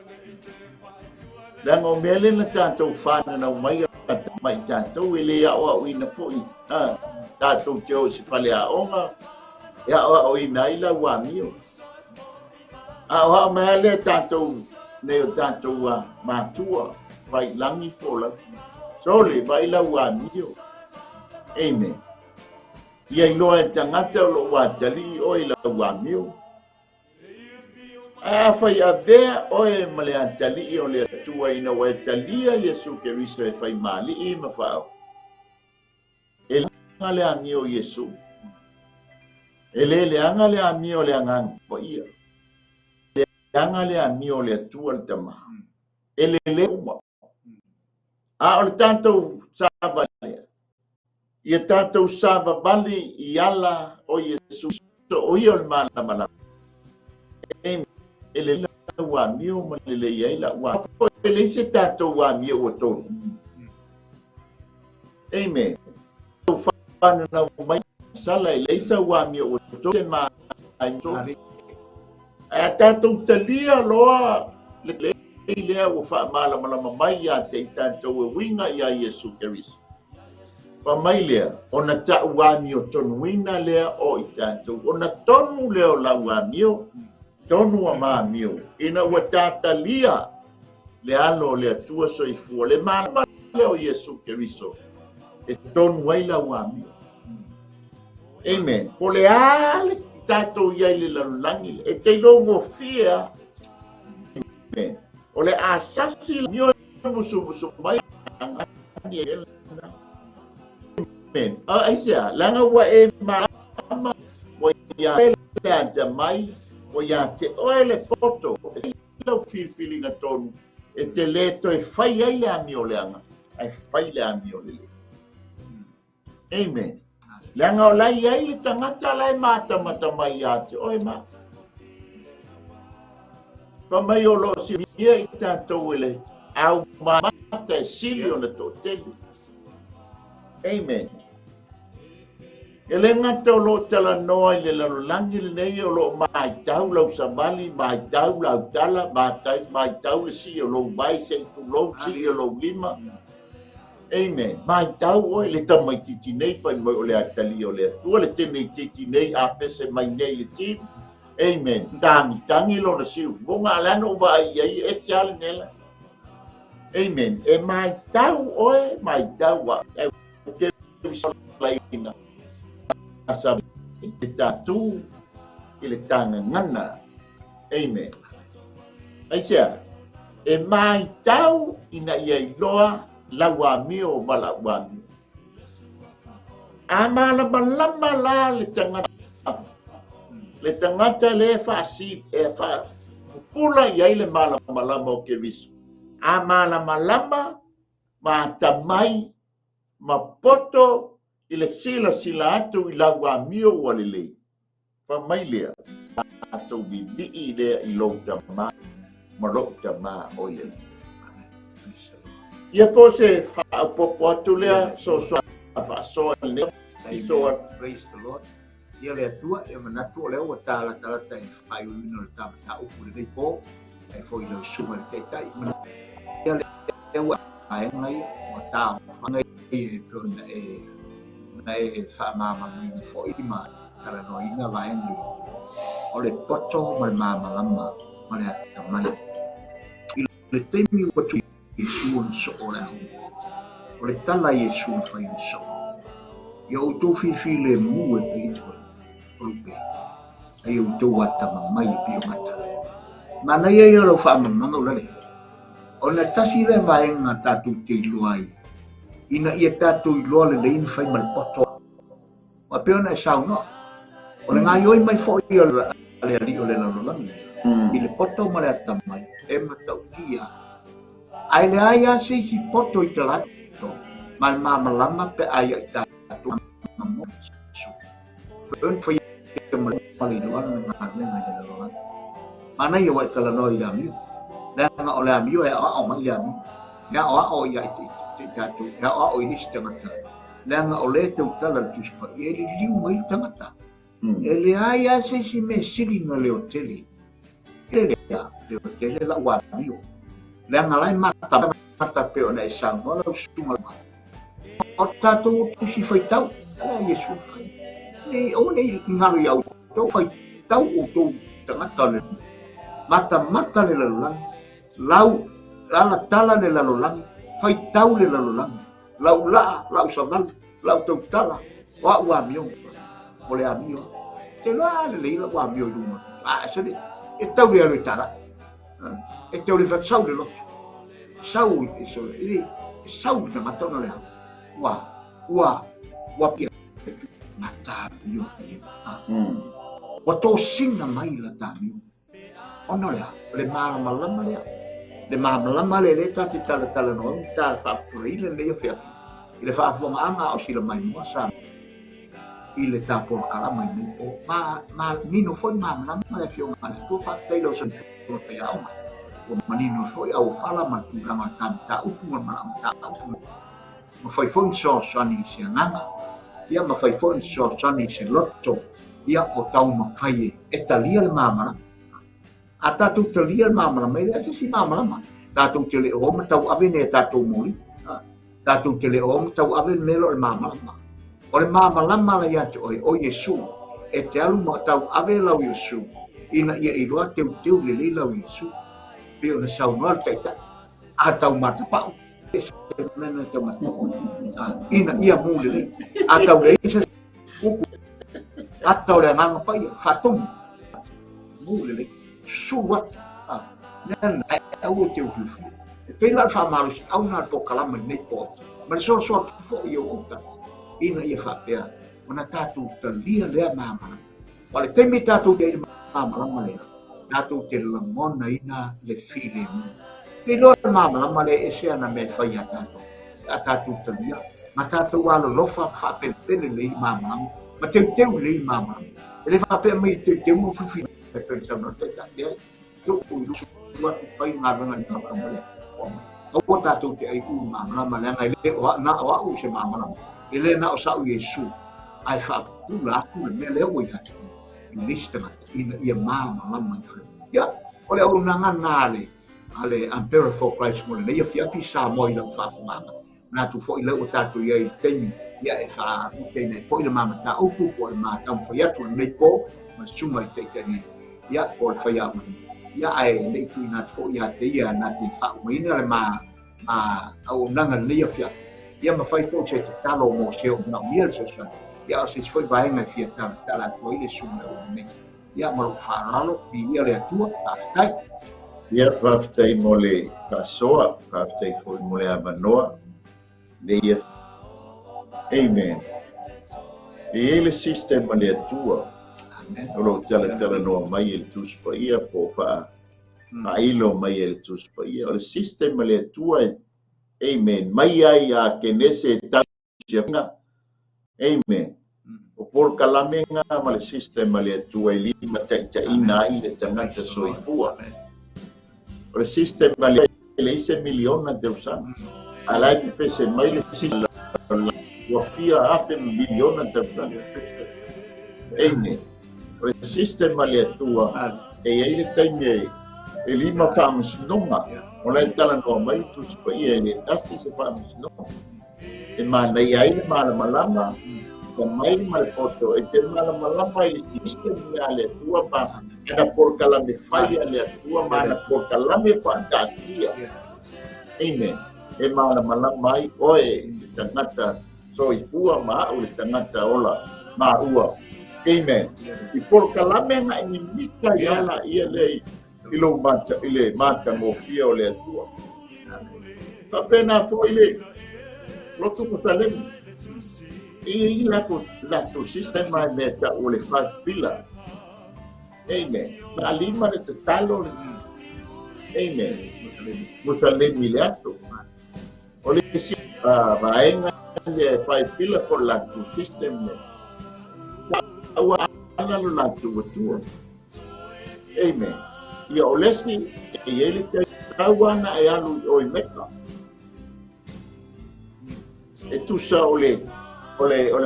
Leaga o mea lea na tatou fananau mai a mai tatou e le aoaoina foi. Tatou te o i se faleaoga e aoaoina ai lau amio. Aoao mai lava lea tatou nei o tatou matua vailagi folau. Sole vai lau amio. Amen. Ia iloa e tagata o loo atalii oe i lau amio. Ae afai avea oe ma le atalii o le Atua ina ua e talia Iesu Keriso e fai ma alii ma faaola. E leaga le amio o Iesu. E le leaga le amio o le Agaga Paia. E leaga le amio o le Atua le Tama. E lelei uma. A o le tatou savali, ia tatou savavali i ala o Iesu, o ia o le malamalama. Amen. E lelei lau amio ma lelei ai lau amio. E leai se tatou amio ua tonu. Amen. Whanau mai sala e leai sau amio ua tonu se ma Ae a tatou talia loa le lelei lea ua faamalamalama mai ia te i tatou e uiga ia Iesu Keriso. Fa mai lea, ona ta'u amio tonuina lea o i tatou, ona tonu lea o lau amio, tonu a ma amio, ina ua tatalia le alo o le Atua soifua, le malama lea o Iesu Keriso, e tonu ai lau amio. Amen. Po le a le tatou i ai le lalolagi le, e te iloa gofie lava. Amen. O le asasi le amio e musumusu mai Amen. Aisea, leaga ua e malama, ua ia oe le atamai, ua ia te oe le poto, e fai lau filifiliga tonu, e te le toe fai ai le amio leaga, ae fai le amio lelei. Amen. Leaga o la e i ai le tagata la e matamatama ia te oe ma. Fa mai o lo o silafia i tatou e le au mata e sili ona toatele. Amen. E le gata o lo o talanoa i le lalolagi lenei o lo o matau lau savali, matau lau tala, matau le sii o lou vai se i tulou, sii o lou lima. Amen. Matau oe le tamaitiiti nei fai mai o le atalii o le Atua, le teneitiiti nei apese mai nei i le team. Amen. Tagitangi lona siufofoga, a o le a na ou vaai i ai, e ese lava le gela. Amen. E matau oe, matau au. Ae ou te solaina sa le tatu i le tagagana. Amen. Aisea? E matau ina ia iloa lau amio ma lau amio. A malamalama la le tagata, le tagata lea e faasi, e faapupula i ai le malamalama o Keriso. A malamalama ma atamai ma poto i le silasila atu i lau amio ua lelei. Fa mai lea, tatou vivii lea i lou tama ma lou tama o i le lagi. Ia po o se faaopoopo atu lea soasoa faasoa i lenei aso. Praise the Lord. Ia le Atua, ia manatu o lea ua talatalata i le faaiuiuina o le ta mataupu i lenei po, e foi i lau susuga i le Taitai. Ia lea ua vaega ia, ua taofaga ia e pei ona e, ona e faamalamalamaina foi ma talanoaina vaega ia. O le poto ma le malamalama ma le atamai. I le taimi ua tuu Iesu ona soo le aoga. O le tala a Iesu na fai ona soo. Ia outou filifilemu e pei o lupe, a ia outou atamamai e pei o gata. Manaia ia o lau faamalamalamaga Ulalei. Ona tasi lea vaega tatou te iloa ai, ina ia tatou iloa lelei ona fai ma le poto. Ua pei ona e saunoa, o le gaoioi mai foi o le alii o le lalolagi i le poto ma le atamai e matautia. Ae leai lava se isi poto i talato ma le malamalama pe a ia i tatou ma Iesu. Ma le iloa lana galuega i le lalolagi. Manaia ua e talanoa i le amio. Leaga o le amio e aoao mai le amio. E aoao ia i tatou, e aoao i le isi tagata. Leaga o lea e tautala le Tusi Paia, e liliu mai le tagata. E leai lava se isi mea sili na leotele. E lea, leotele lau amio. Leaga la e matamata pei ona e saunoa lau susuga. O tatou tusi faitau, ala Iesu fai. Nei, aua nei galo ia outou, faitau outou tagata o le matamata le lalolagi, lau alatala le lalolagi, faitau le lalolagi, lau laa, lau savali, lau tautala, o au amio, o le amio. Te loa lelei lau amio i luga. A, se le, e tau le alu e tala. E tau le fatsau le loto. Sau e so e sau le tagata ona le au. Ua, ua, ua pia matamio ia. Ua tosina mai la tamio. Ona o le a? O le malamalama lea. Le malamalama lea lea ta te talatalanoa ai ta faapupulaina lenei afiafi i le faafofogaaga o sila maimoa sa i le ta polokalama i nei po. Ma, ma nino foi malamalama le afioga a le Atua. Faafetai lau soifua faiaoga. Ua manino foi au fala ma le tulaga o le ta mataupu ma le malao mataupu. Ma fai foi ni fesoasoani i se agaga, ia ma fai foi ni fesoasoani i se loto, ia o taumafai e talia le malamalama. A tatou talia le malamalama, e leai se isi malamalama. Tatou te le o ma tauave nei a tatou moli. Tatou te le o ma tauave le mea lea o le malamalama. O le malamalama la ia te oe, o Iesu, e te alu ma tauave lau Iesu, ina ia iloa teuteu lelei lau Iesu. Pei ona saunoa le Taitai, a tau matapau, e se mea na tau matapau, ina ia mu lelei. A tau leai se upu, ata o le agaga paia, faatomu, mu lelei, susulu atu, mea na e aua te ufiufia. E pei la o le faamalosiau na le polokalama i lenei po, ma le soasoa atu foi i ou autafa, ina ia faapea ona tatou talia lea malamalama. O le taimi tatou te ai le malamalama lea, tatou te lagonaina le filemu. Te iloa le malamalama lea e ese ana mea e fai ia tatou, pe a tatou talia, ma tatou alolofa faapelepele lelei le malamalama, ma teuteu lelei le malamalama. E le faapea mai e teuteu ma ufiufi e pei ona saunoa le Taitai, leai, tuu i lusu atu fai galuega i le malamalama lea. Aua tatou te ai u malamalama, leaga e le o na o au se malamalama, e le na o sa'u Iesu, ae faapupula atu le mea lea ua ia te oe i le isi tagata ina ia malamalama i fai. Ia, o le auaunaga lena a le Umbrella for Christ mo lenei afiafi Samoa i lau faafofogaaga. Manatu foi lea ua tatou i ai i le taimi ia e faamuteina ai foi le ma mataupu po o le ma taumafai atu i lenei po ma le susuga i le Taitai nei, ia po o le faiaoga nei. Ia ae le i tuuina atu foi ia te ia na te faaumaina le ma auaunaga i lenei afiafi, ia ma fai foi se tatalo mo se o manaomia le fesoasoani, ia o se isi foi vaega e fia talatala atu ai le susuga i le auauna nei. Ia ma lou faaaloalo, viia le Atua, faafetai. Ia, faafetai mo le faasoa, faafetai foi mo le avanoa. Leia. Amen. E i ai le system a le Atua. Amen. O lo o talatalanoa mai e le Tusi Paia po o faailo mai e le Tusi Paia. O le system a le Atua e, amen, mai ai a Kenese e tau siafiga. Amen. O polokalame nga ma le system a le Atua e limataitaiina ai le tagata soifua. O le system a le e leai se miliona tausaga. A la e pepese mai le system ua fia afe ma miliona tausaga. Amen. O le system a le Atua e i ai le taimi e lima faamasinoga. O la e talanoa mai le Tusi Paia e le tasi se faamasinoga. E manaia ai le malamalama atamai ma le poto e te malamalama i le system a le Atua ma ana polokalame fai a le Atua ma ana polokalame faataatia. Amen. E malamalama ai oe le tagata soifua ma a'u le tagata ola maua. Amen. I polokalame na e mimita i ala ia lea i lou mata i le matagofie o le Atua. Faapena foi le lotu Musalemi. I latou system e mea ta'u o le five pillar. Amen. Faalima le tatalo le. Amen. Musalemi le aso. O le isi vaega le five pillar po o le latou system le. Ua ala lo latou Atua. Amen. Ia o le isi e i ai le tau ana e alu i o i Meka. E tusa o le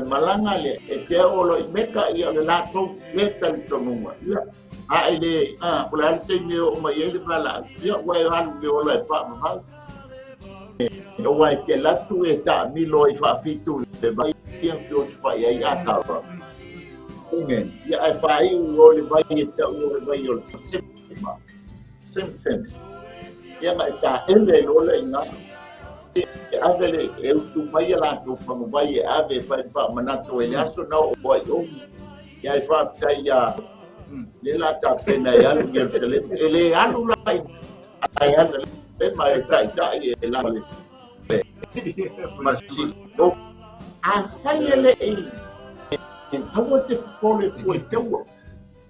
malaga le e te o lo i Meka ia o le latou le talitonuga. Ia a e le o le ale taimi e oo mai ai le valaau. Ia ua e alu le ola e faavavau. O ua e te latu e taamilo ai faafitu le vai ia feosofai ai Akava. Amen. Ia ae faaiu o le vai e ta'u o le vai o le Sema. Sem. Ia ma e taele ai loa le aiga. E ave le e utu mai a latou faguvai e ave e fai faamanatu ai le aso na oo ai ogi. Ia e faafetai ia le la tapena e alu i Ierusalemu. E lē alu la ai alu le ma e ta'ita'i e la le masili. Afai e le'i aua te popole fua i taua.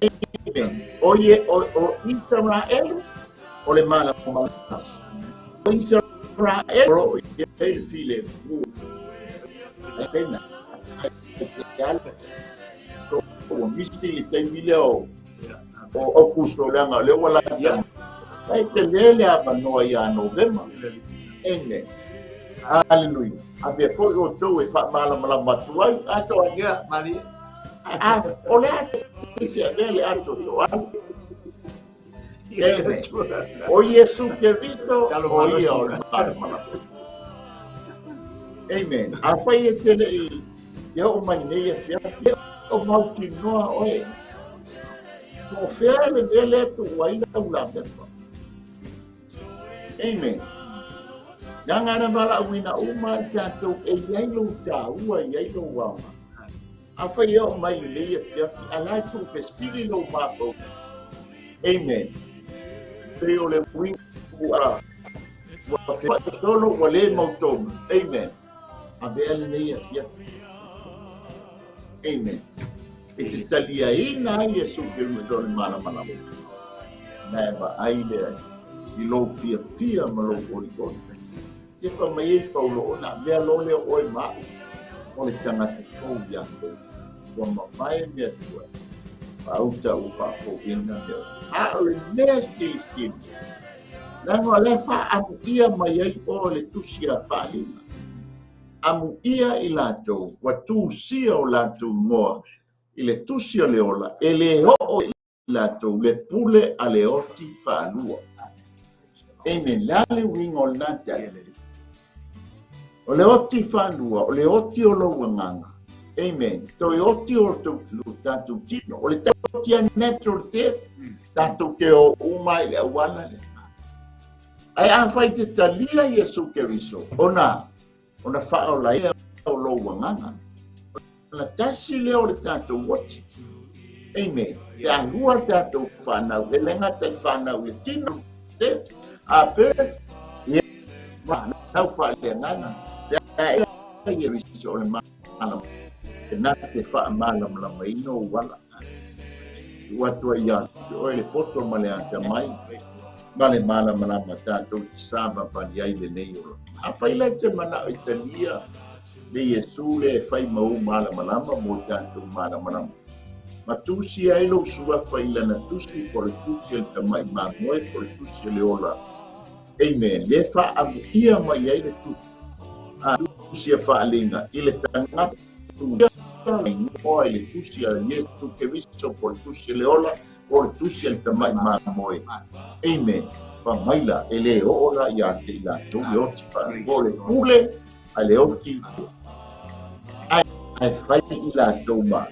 Amen. O ie o Israele o le malamalama. O Israele o loo i ai le filemu. Pena. Ua misi le taimi lea o Aukuso leaga o lea ua lata. Ai tele le avanoa ia Novema. Amen. Hallelujah. Avea foi outou e faamalamalama atu ai aso ia mali. O le a se avea le aso soalu. Amen. O Iesu Keriso o ia o le malamalama. Amen. Afai e te le'i ia oo mai nei afiafi o mautinoa oe. Po o fea le mea lea tuu ai lau lapepa. Amen. Leaga na valaauina uma i tatou e i ai lou taua, e i ai lou aoga. Afai e oo mai lenei afiafi, a la e tuufesili lou mafaufau. Amen. Pei o le uiga ua solo ua lē mautonu. Amen. Avea lenei afiafi. Amen. E te taliaina ai Iesu Keriso o le malamalama. Na e vaai lea i lou fiafia ma lou olioli. Ia fa mai ai Paulo ona avea loa lea o oe ma a'u o le tagata fou ia te ua mavae mea tuai. Faauta ua faafouina mea. A o le mea silisili. Leaga o lea faaamuia mai ai o le tusi a Faaaliga. Amuia i latou ua tusia o latou igoa i le tusi o le ola e lē oo i latou le pule a le oti faalua. Amen. Le a le uiga o lena tala? O le oti faalua, o le oti o lou agaga. Amen. Toe oti o lo tatou tino. O le oti a natural death, tatou te o uma i le auala lea. Ae afai te talia Iesu Keriso, ona faaola o lou agaga. Ona tasi lea o le tatou oti. Amen. Pe alua tatou whanau, e le gata i whanau le tino, te a pe, ia whanau whaaleagaga, pe a e ia riso o le malam, e nā te faamalamalamaina o uala. Ua atua ia te oe le poto ma le atamai, ma le malamalama tatou te savavali ai lenei ola. Afai la te mana'o i talia le Iesu le e fai ma ou malamalama mo tatou malamalama. Ma tusi ai lou suafa i lana tusi po le tusi o le tama'i mamoe po le tusi o le ola. Amen. Le faaamuia mai ai le tusi. A tusi a Faaaliga i le tagata oa i le tusi a Iesu Keriso po le tusi o le ola po le tusi o le tama'i mamoe. Amen. Famaila e lē oo la ia te i latou le oti faalua o le pule a le oti. Ae fai i latou ma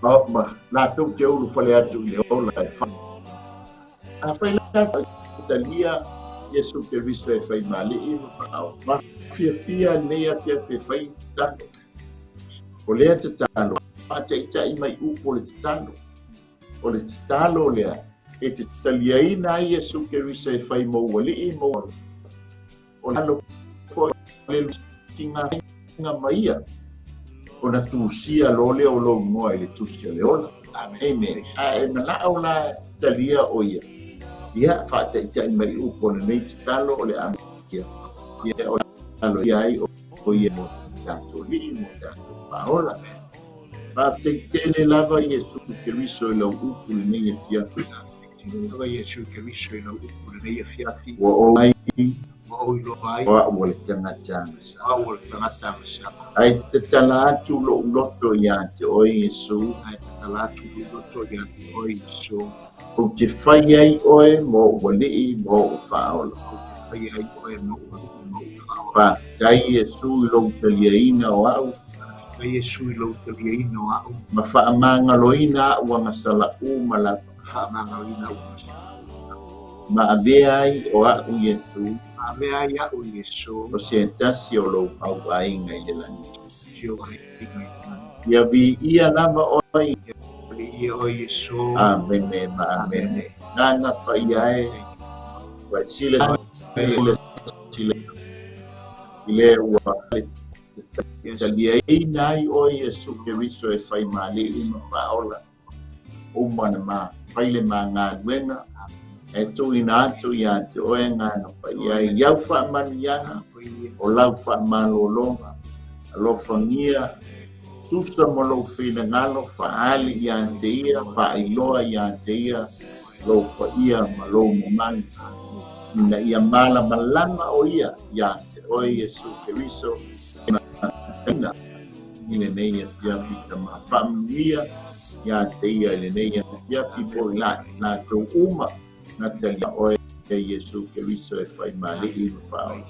ma latou te ulufale atu i le ola e fai. Afai latou talia Iesu Keriso e faimāli'i ma faaola. Ma fiafia lenei afiafi e fai tatalo. O lea tatalo, faataitai mai upu o le tatalo. O le tatalo lea e te taliaina ai Iesu Keriso e fai mou alii ma ou o le alo foi o le lusiga ma ia ona tusia loa lea o lou igoa i le tusi o le ola. Amen. A e manao la talia o ia, ia faataitai mai upu o lenei tatalo o le a ia ia o alo ia ai o ia mo tatou alii mo tatou faaola. Faafetai tele lava Iesu Keriso i lau upu lenei afiafi. Lava Iesu Keriso i lau upu lenei afiafi. Ua ou ai Ua ou iloa ai o au o le tagata agasala. Au o le tagata agasala. Ae tatala atu lou loto ia te oe Iesu. Ae tatala atu lou loto ia te oe Iesu. Ou te fai ai oe mo ou alii ma ou faaola. Ou te fai ai oe mo ou alii ma ou faaola. Faafetai Iesu i lou taliaina o au. Faafetai Iesu i lou taliaina o au. Ma faamagaloina au agasala uma lava. Faamagaloina au agasala uma lava. Ma avea ai o au Iesu. Ma avea ai au Iesu. O se tasi o lou auaiga i le lagi. Si o aiga i le lagi. Ia viia lava oe. Ia viia oe Iesu. Amene ma amene. Agaga paia e. Ua e silasila i le ua taliaina ai oe Iesu Keriso e faimāli'i ma faaola. Uma na ma fai le magaluega e tuuina atu ia te oe agaga paia ai i au faamanuiaga o lau faamalōlōga. Alofagia tusa ma lou finagalo faaali ia te ia, faailoa ia te ia lou paia ma lou mamalu. Ina ia malamalama o ia ia te oe Iesu Keriso e i lenei afiafi tama faamanuia ia te ia i lenei afiafi po i latou uma na talia oe Iesu Keriso e faimāli'i ma faaola.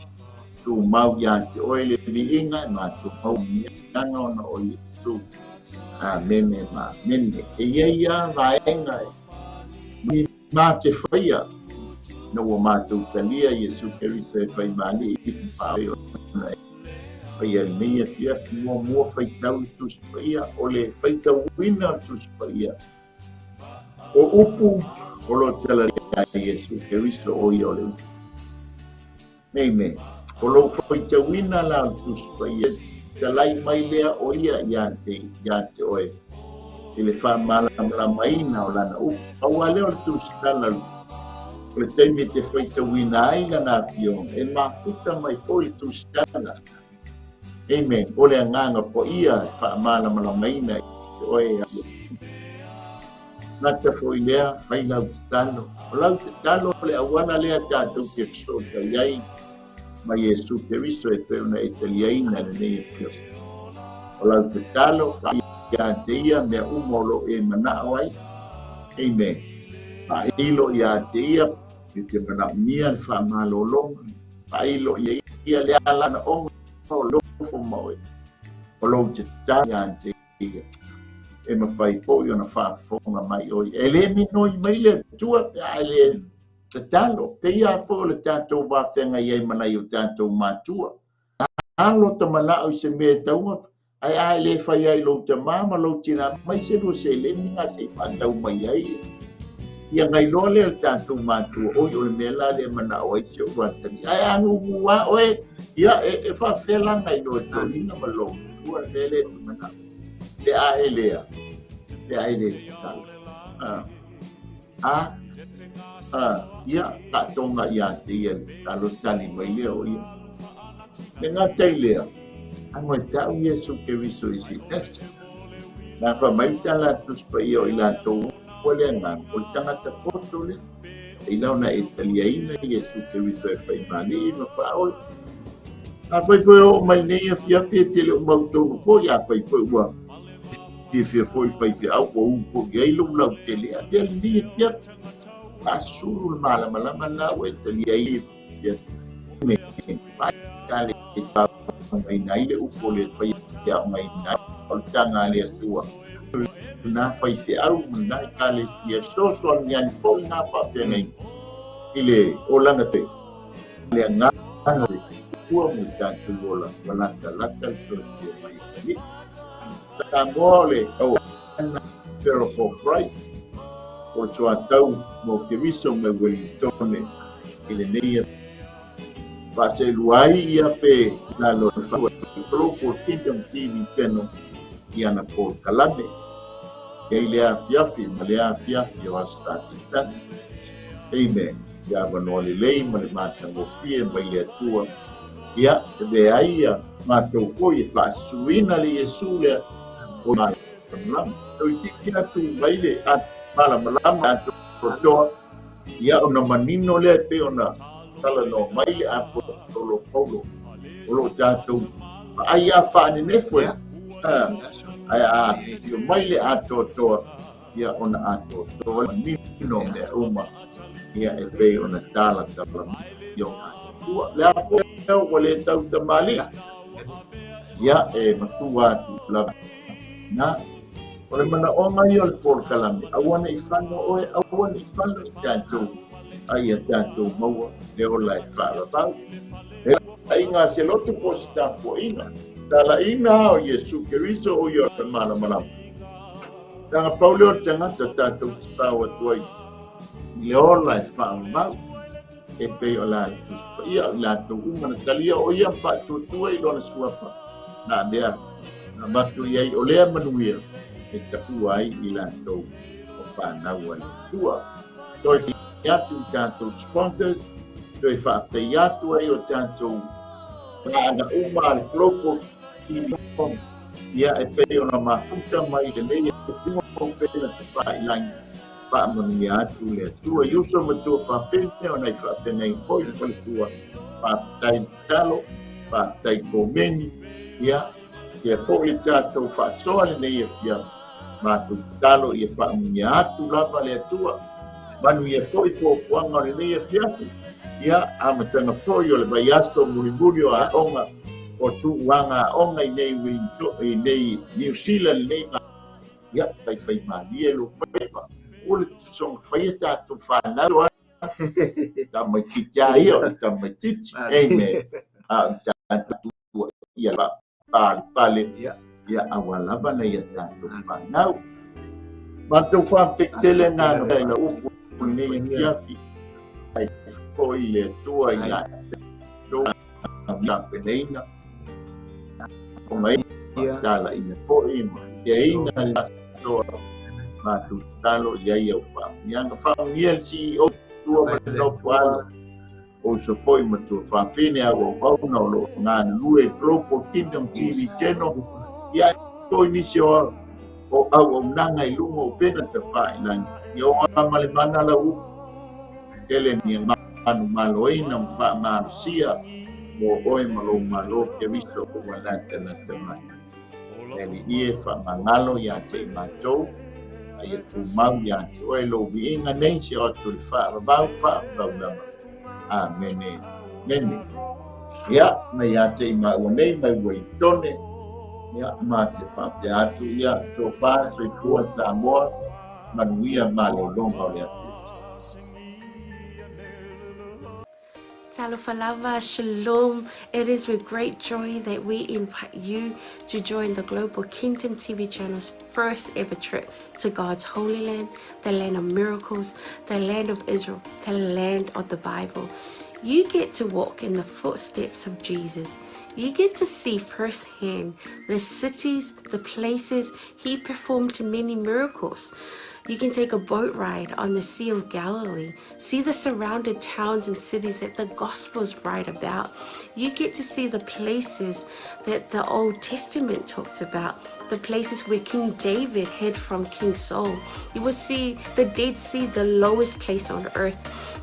Tumau ia te oe le viiga e matou manuiaga ona o Iesu. Amene ma amene. E ia ia vaega e mā te whaia na ua mātou talia Iesu Keriso e faimāli'i ma faaola. Faia lenei afiafi muamua faitau i Tusi Paia, o le faitauina o le Tusi Paia. O upu o lo talalia ai Iesu Keriso o ia o le upu. Amen. O lou faitauina la o le Tusi Paia, talai mai lea o ia ia te oe i le faamalamalamaina o lana upu. Aua lea o le Tusi Tala o le taimi te faitauina ai lana afioga, e mafuta mai foi le Tusi Tala. Amen. O le agaga paia e faamalamalamaina i oe. Gata foi lea, fai lau tatalo. O lau tatalo le auala lea tatou te fesootai ai ma Iesu Keriso e pei ona e taliaina lenei afiafi. O lau tatalo, ia te ia mea uma o loo e manao ai. Amen. Faailo ia te ia e te manaomia le faamalōlōga. Faailo ia ia le alana onga o lofo ma oe. O lou tatalo ia te ia. E mafai foi ona faafofoga mai oe. E le minoi mai le Atua pe a e le tatalo. Peia foi o le tatou vafeagai ai ma nai o tatou matua. Alo ta manao i se mea e tauga, ae a e le fai ai lou tamā ma lou tinā mai se lua seleni nga se i faatau mai ai. Ia gailoa lea le tatou matua oi o le mea la lea manao ai si ou vatali. Ae a gugu a oe, ia e faafefea la gailoa e toeaina ma lou matua le mea lea e te manao. Pe a e lea, pe a e le tatalo. A, ia, taatoga ia te ia le tatalo tali mai lea o ia. Le gata i lea, ago e tau Iesu Keriso i se tasi. Na faamai le tala a Tusi Paia o i latou ua le agaga, o le tagata poto lea. E ila ona e taliaina Iesu Keriso e faimāli'i ma faaola. Afai foi oo mai lenei afiafi e te le o mautonu foi, afai foi ua fiafia foi faifeau ua u foi i ai lou lautele, avea lenei afiafi. Faasulu le malamalama lena ua e talia ai afiafi. Faatale faauigaina ai le upu o le te aogaina ai o le taga a le Atua lena faifeau ma lena ekalesia e fesoasoani ane foi lena faafeagaiga i le olaga te le agaga o le Atua mo tatou ola ua latalata le toe afio mai o le Alii. Samoa o le auauna Apparel for Christ o le soatau mo Keriso mai Uelintone i lenei Faaselua ai ia pe lalo o le fau Global Kingdom TV Channel i ana polokalame. E i lea afiafi ma lea afiafi o Aso Taitasi. Amen. Ia avanoa lelei ma le matagofie mai le Atua. Ia, e avea ai ia matou foi e faasusuina le Iesu lea o malamalama. Toeitiiti atu mai le malamalama atoatoa. Ia ona manino lea e pei ona talanoa mai le Aposetolo Paulo, o lo o tatou vaai lava faanenefo e, ae a afifio mai le atoatoa, ia ona atoatoa manino mea uma, ia e pei ona talatala mai i ona Atua. Le a foi ua le tau tamalii, ia e matua atu lava na. O le manaoga ia o le polokalame, aua ne i fano oe, aua ne i fano i tatou, a ia tatou maua le ola e faavavau. E aiga a se lotu po o se tapuaiga, talaiina o Iesu Keriso o ia o le malamalama. Leaga pau lea o le tagata tatou te sao atu ai i le ola e faavavau, e pei o la le Tusi Paia o i latou uma na talia o ia ma faatuatua i lona suafa, na avea na avatu i ai o lea manuia e taua ai i latou o fanau a le Atua. Toe fai atu i tatou sponsors, toe faafetai atu ai o tatou paaga uma a le Global TV ia e pei ona mafuta mai lenei o upega tafailagi. Faamanuia atu le Atua i uso ma tua faafeine ona i faafeagai foi le faletua. Faafetai tatalo, faafetai komeni, ia, ia foi le tatou faasoa lenei afiafi. Matou tatalo ia faamanuia atu lava le Atua. Manuia foi fuafuaga o lenei afiafi. Ia, amataga foi o le vaiaso mulimuli o aoga o tuuaga aoga i nei i nei Niu Sila lenei. Ia, faifai malie lou faiva. Ua le soga faia tatou fanau. Tamaitiiti a ia o le tamaitiiti. Amen. A o tatou ia palepale. Ia aua lava na ia tatou fanau. Matou faafetai tele ngā i la upu lenei afiafi. Ai foi le Atua i la tou tapenaina. O mai talaiina foi ma tiaina le asoa matou tatalo i ai au faamanuiaga. Faamanuia le CEO tua ma le nofo alo o uso foi ma tua faafine au auauna o lo o galulue i Global Kingdom TV Channel. Ia foi nisi o o auaunaga i luga o upega tafailagi. Ia oa ma le mana lau upu. Tele ni manumaloina ma faamalosia mo oe ma lou Malo Keriso ua latalata mai. Le Alii e faamagalo ia te i matou, a ia tumau ia te oe lou viiga nei seia oo atu i le faavavau faavavau lava. Amene. Mene. Ia, mai ia te i maua nei mai ua i tone, ia, ma te faapea atu ia, tofa soifua Samoa, manuia malologa o le afiafi. Talofa lava, shalom. It is with great joy that we invite you to join the Global Kingdom TV channel's first ever trip to God's Holy Land, the land of miracles, the land of Israel, the land of the Bible. You get to walk in the footsteps of Jesus. You get to see firsthand the cities, the places he performed many miracles. You can take a boat ride on the Sea of Galilee, see the surrounded towns and cities that the Gospels write about. You get to see the places that the Old Testament talks about, the places where King David hid from King Saul. You will see the Dead Sea, the lowest place on earth.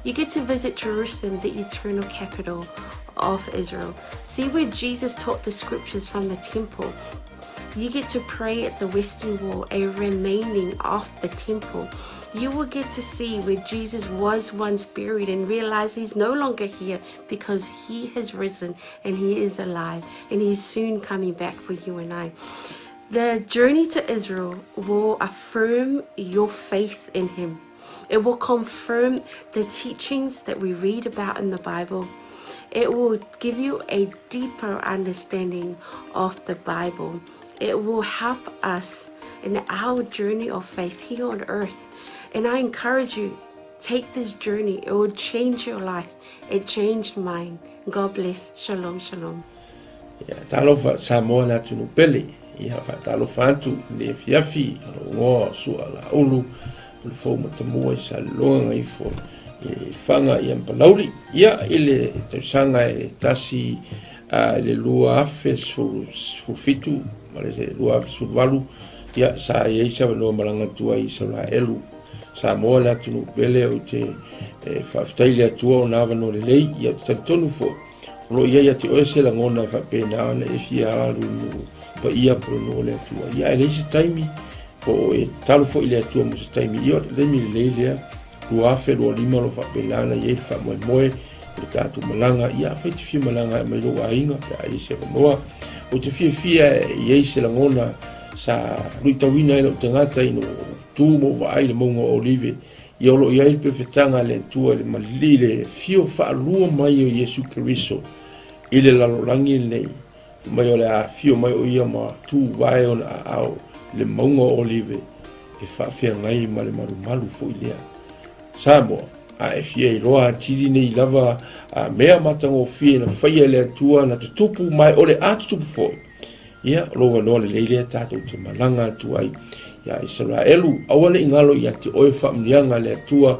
You get to visit Jerusalem, the eternal capital of Israel. See where Jesus taught the scriptures from the temple. You get to pray at the Western Wall, a remaining of the temple. You will get to see where Jesus was once buried and realize he's no longer here because he has risen and he is alive and he's soon coming back for you and I. The journey to Israel will affirm your faith in him. It will confirm the teachings that we read about in the Bible. It will give you a deeper understanding of the Bible. It will help us in our journey of faith here on earth. And I encourage you, take this journey. It will change your life. It changed mine. God bless. Shalom, shalom. Ia, talofa Samoa le atunuu pele. Ia, faatalofa atu i le afiafi o lou igoa o Sua Laulu, o le fou matamua i Saleloga Gagaifo i Lefaga ia ma Palauli. Ia, i le tausaga e tasi i le 2017 ma le 2018, ia, sa i ai se avanoa malaga atu ai i Isaraelu. Samoa le atunuu pele, ou te faafetai i le Atua ona avanoa lelei, ia, ou te talitonu foi, O lo o i ai ia te oe se lagona e faapena ona e fia alu i nuu paia po o le nuu o le Atua. Ia, ae leai se taimi, po o e tatalo foi i le Atua mo se taimi. Ia, o le taimi lelei lea, 2025 o lo o faapena ona i ai le faamoemoe o le tatou malaga. Ia, afai e te fia malaga e aumai lou aiga pe a i ai se avanoa. Ou te fiafia e i ai se lagona sa luitauina ai lou tagata ina ua ou tu ma ou vaai i le mauga o Olive Ia o lo o i ai le pefetaga a le Atua i le malili le afio faalua mai o Iesu Keriso i le lalolagi lenei, fai mai o le a afio mai o ia ma tuvae ona aao i le mauga o Olive e faafeagai ma le malumalu foi lea. Samoa, a e fia iloa atili nei lava a mea matagofie na faia e le Atua na tutupu ma o le a tutupu foi, Ia, o lou avanoa lelei lea tatou te malaga atu ai ia Isaraelu. Aua ne i galo ia te oe faamanuiaga a le Atua,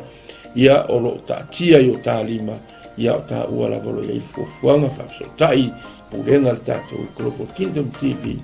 ia o lo o taatia i o ta lima, ia o taua lava o lo o i ai le fuafuaga faafesootai pulega a le tatou Global Kingdom TV,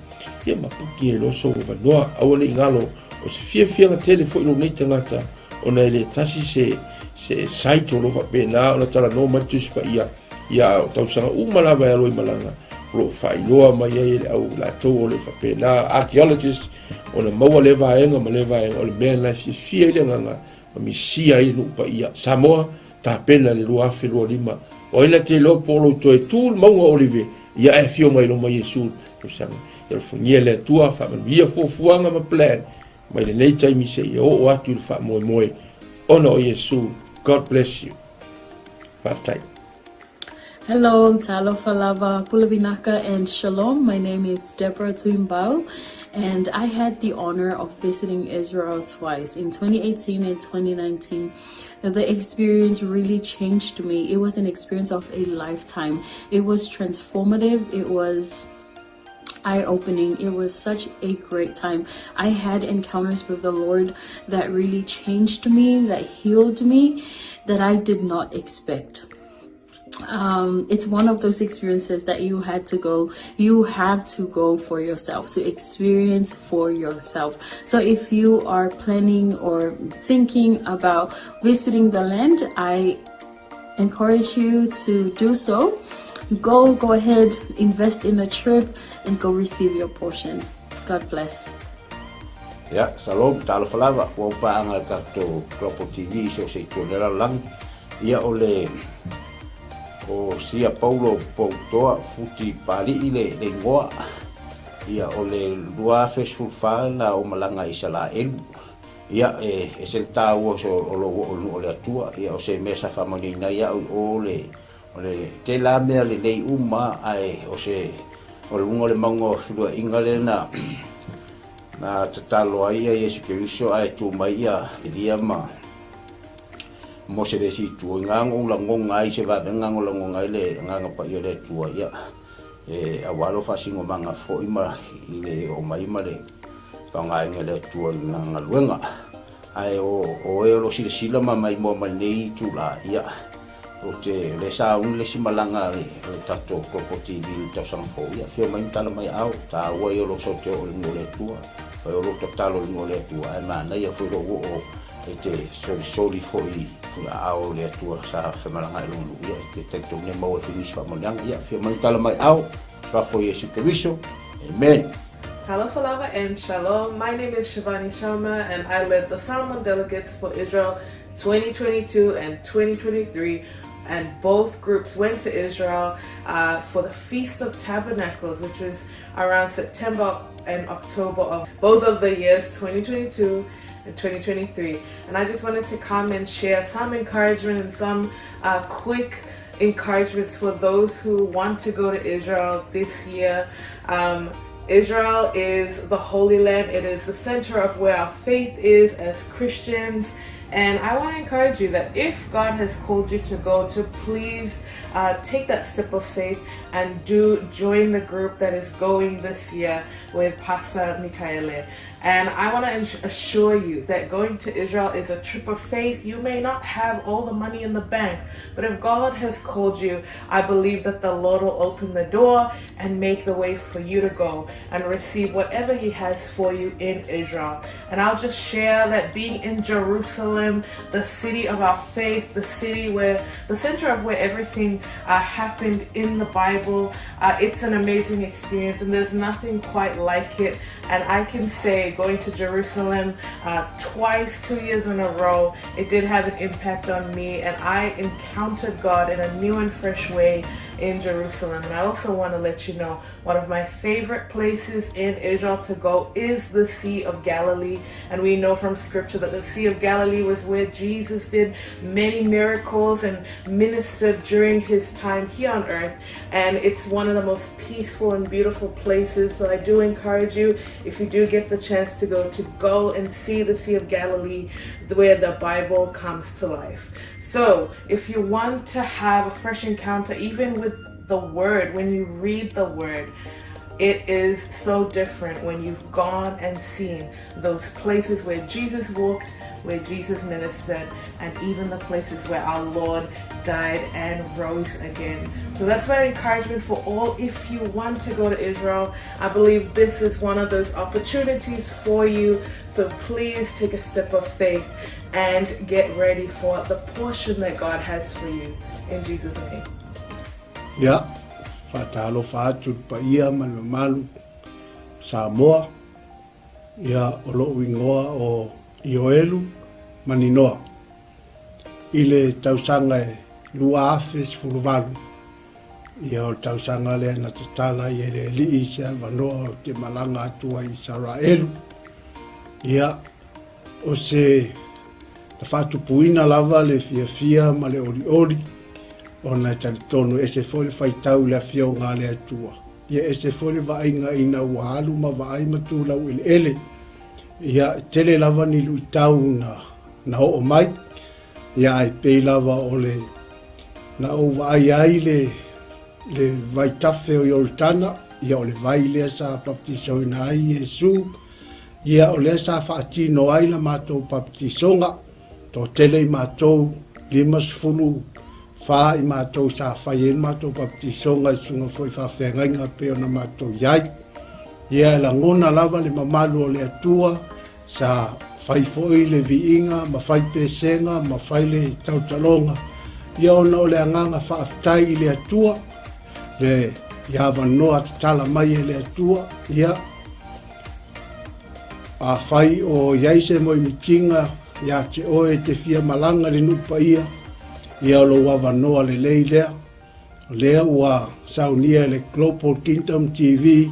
ia ma puki ai loa sou avanoa. Aua ne i galo, o se fiafiaga tele foi lou nei tagata, ona e le tasi se, se site o lo o faapena ona talanoa mai le Tusi Paia, Ia o tausaga uma lava e alo i malaga, o lo o faailoa mai ai e le au latou o le faapena archaeologist ona maua lea vaega ma lea vaega o le mea lena e fiafia ai le agaga ma misia ai le nuu paia. Samoa, tapena le 2025. O ai na te iloa po o lou toe tu le mauga o Olive, ia e afio mai loma Iesu le tausaga. Ia alofagia le Atua, faamanuia fuafuaga ma plan mai lenei taimi seia oo atu i le faamoemoe ona o Iesu. God bless you. Faafetai. Hello, talofa lava, pule vinaka and shalom. My name is Deborah Tuimbau and I had the honor of visiting Israel twice in 2018 and 2019. The experience really changed me. It was an experience of a lifetime. It was transformative. It was eye-opening. It was such a great time. I had encounters with the Lord that really changed me, that healed me, that I did not expect. It's one of those experiences that you had to go, you have to go for yourself, to experience for yourself. So if you are planning or thinking about visiting the land, I encourage you to do so. Go, go ahead, invest in a trip and go receive your portion. God bless. Ia, shalom, talofa lava, ua ou paaga i le tatou Global TV i so o se itu o le lalolagi. Ia, o le, o Sia Paulo Poutoa Futi Papali'i le, le igoa. Ia, o le 2014 na ou malaga i Isalaelu. Ia, e ese le taua o lou oo i le nuu o le Atua. Ia, o se mea sa faamanuiaina ai au i o le, O le tela mea lelei uma ae o se o luga o le mauga o feluaiga lea na na tatalo ai ia Iesu Keriso ae tu mai ia Elia ma Mose le isi itu. O i ina na ou lagoga ai se vavega na lagoga ai le Agaga Paia o le Atua ia e aua lou faasinomaga foi ma i le oo mai ma le faaaogaina e le Atua i lana galuega. Ae o oe o lo o silasila ma maimoa mai lenei itula, ia, ou te, o lea sa auni le isi malaga a le, a le tatou Global TV i le tausaga fou, ia, afio mai ma tala mai aao, taua ia o lou sau te oo i le nuu o le Atua, fai o lou tatalo i le nuu o le Atua, ae manaia foi lou oo e te solisoli foi i aao o le Atua sa femalagaai i lona nuu, ia, e te talitonu e maua ai foi nisi faamanuiaga, ia, afio mai ma tala mai aao, Suafa o Iesu Keriso, Amen. Talofa lava and shalom. My name is Shivani Sharma and I led the Samoan delegates for Israel 2022 and 2023 and both groups went to Israel for the Feast of Tabernacles, which was around September and October of both of the years 2022 and 2023. And I just wanted to come and share some encouragement and some quick encouragements for those who want to go to Israel this year. Israel is the Holy Land. It is the center of where our faith is as Christians. And I want to encourage you that if God has called you to go, to please take that step of faith and do join the group that is going this year with Pastor Mikaele. And I want to assure you that going to Israel is a trip of faith. You may not have all the money in the bank, but if God has called you, I believe that the Lord will open the door and make the way for you to go and receive whatever He has for you in Israel. And I'll just share that being in Jerusalem, the city of our faith, the city where the center of where everything happened in the Bible, it's an amazing experience, and there's nothing quite like it. And I can say going to Jerusalem twice, 2 years in a row, it did have an impact on me, and I encountered God in a new and fresh way in Jerusalem. And I also want to let you know, one of my favorite places in Israel to go is the Sea of Galilee. And we know from scripture that the Sea of Galilee was where Jesus did many miracles and ministered during his time here on earth. And it's one of the most peaceful and beautiful places. So I do encourage you, if you do get the chance to go and see the Sea of Galilee, where the Bible comes to life. So if you want to have a fresh encounter, even with the Word, when you read the Word, it is so different when you've gone and seen those places where Jesus walked, where Jesus ministered, and even the places where our Lord died and rose again. So that's my encouragement for all. If you want to go to Israel, I believe this is one of those opportunities for you. So please take a step of faith and get ready for the portion that God has for you. In Jesus' name. Ia, faatalofa atu i le paia ma le mamalu Samoa, ia o lo'u igoa o Ioelu Maninoa i le tausaga e 2018, ia o le tausaga lea na tatala ai e le Alii se avanoa ou te malaga atu ai i Isaraelu. Ia, O se na faatupuina lava le fiafia ma le olioli, ona e talitonu ese foi le faitau i le Afioga a le Atua, ia ese foi le vaaiga ina ua alu ma vaai ma tu laueleele. Ia, e tele lava ni luitau na, na oo mai, ia ae pei lava o le na ou vaai ai le, le vaitafe o Ioritana, ia o le vai lea sa baptisoina ai Iesu, Ia, o lea sa faatino ai la matou baptisoga, toatele i matou, 54 i matou sa fai ai le matou baptisoga i susuga foi faafeagaiga e pei ona matou i ai. Ia, e lagona lava le mamalu o le Atua, sa fai foi le viiga ma fai pesega ma fai le tautaloga, ia ona o le agaga faafetai i le Atua, le i avanoa tatala mai e le Atua, ia, Afai o i ai se moemitiga iā te oe e te fia malaga i le nuu paia, ia o lou avanoa lelei lea. O lea ua saunia e le Global Kingdom TV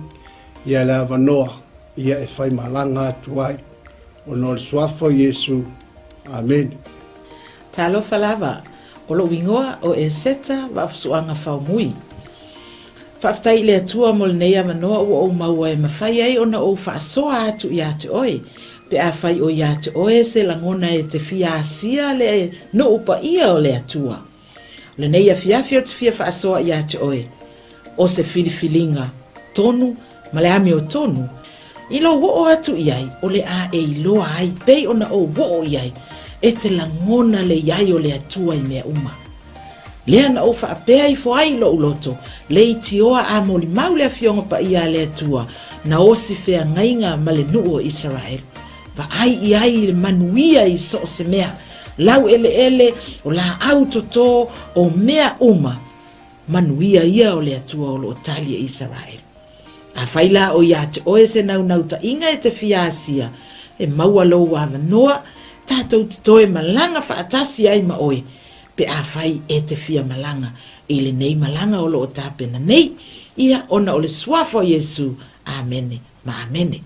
ia le avanoa ia e fai malaga atu ai, ona o le Suafa o Iesu. Amene. Talofa lava, o lou igoa o Eseta Vaafusuaga Faumui. Faafetai i le Atua mo lenei avanoa ua ou maua e mafai ai ona ou faasoa atu iā te oe, pe afai o iā te oe se lagona e te fia asia le nuu paia o le Atua. O lenei afiafi ou te fia faasoa iā te oe, o se filifiliga tonu ma le amiotonu, I lou oo atu i ai, o le a e iloa ai pei ona ou oo i ai, e te lagona le i ai o le Atua i mea uma. Lea na ou faapea ifo ai i loʻu loto, leitioa a molimau le Afioga Paia a le Atua, na osi feagaiga ma le nuu o Isaraelu. Vaai i ai i le manuia i so o se mea, lau eleele, o laau toto, o mea uma, manuia ia o le Atua o lo o tali e Isaraelu. Afai la o ia te oe se naunautaiga e te fia asia, e maua lou avanoa, tatou te toe malaga faatasi ai ma oe, pe afai e te fia malaga i lenei malaga o lo o tapena nei, ia, ona o le Suafa o Iesu. Amene ma amene.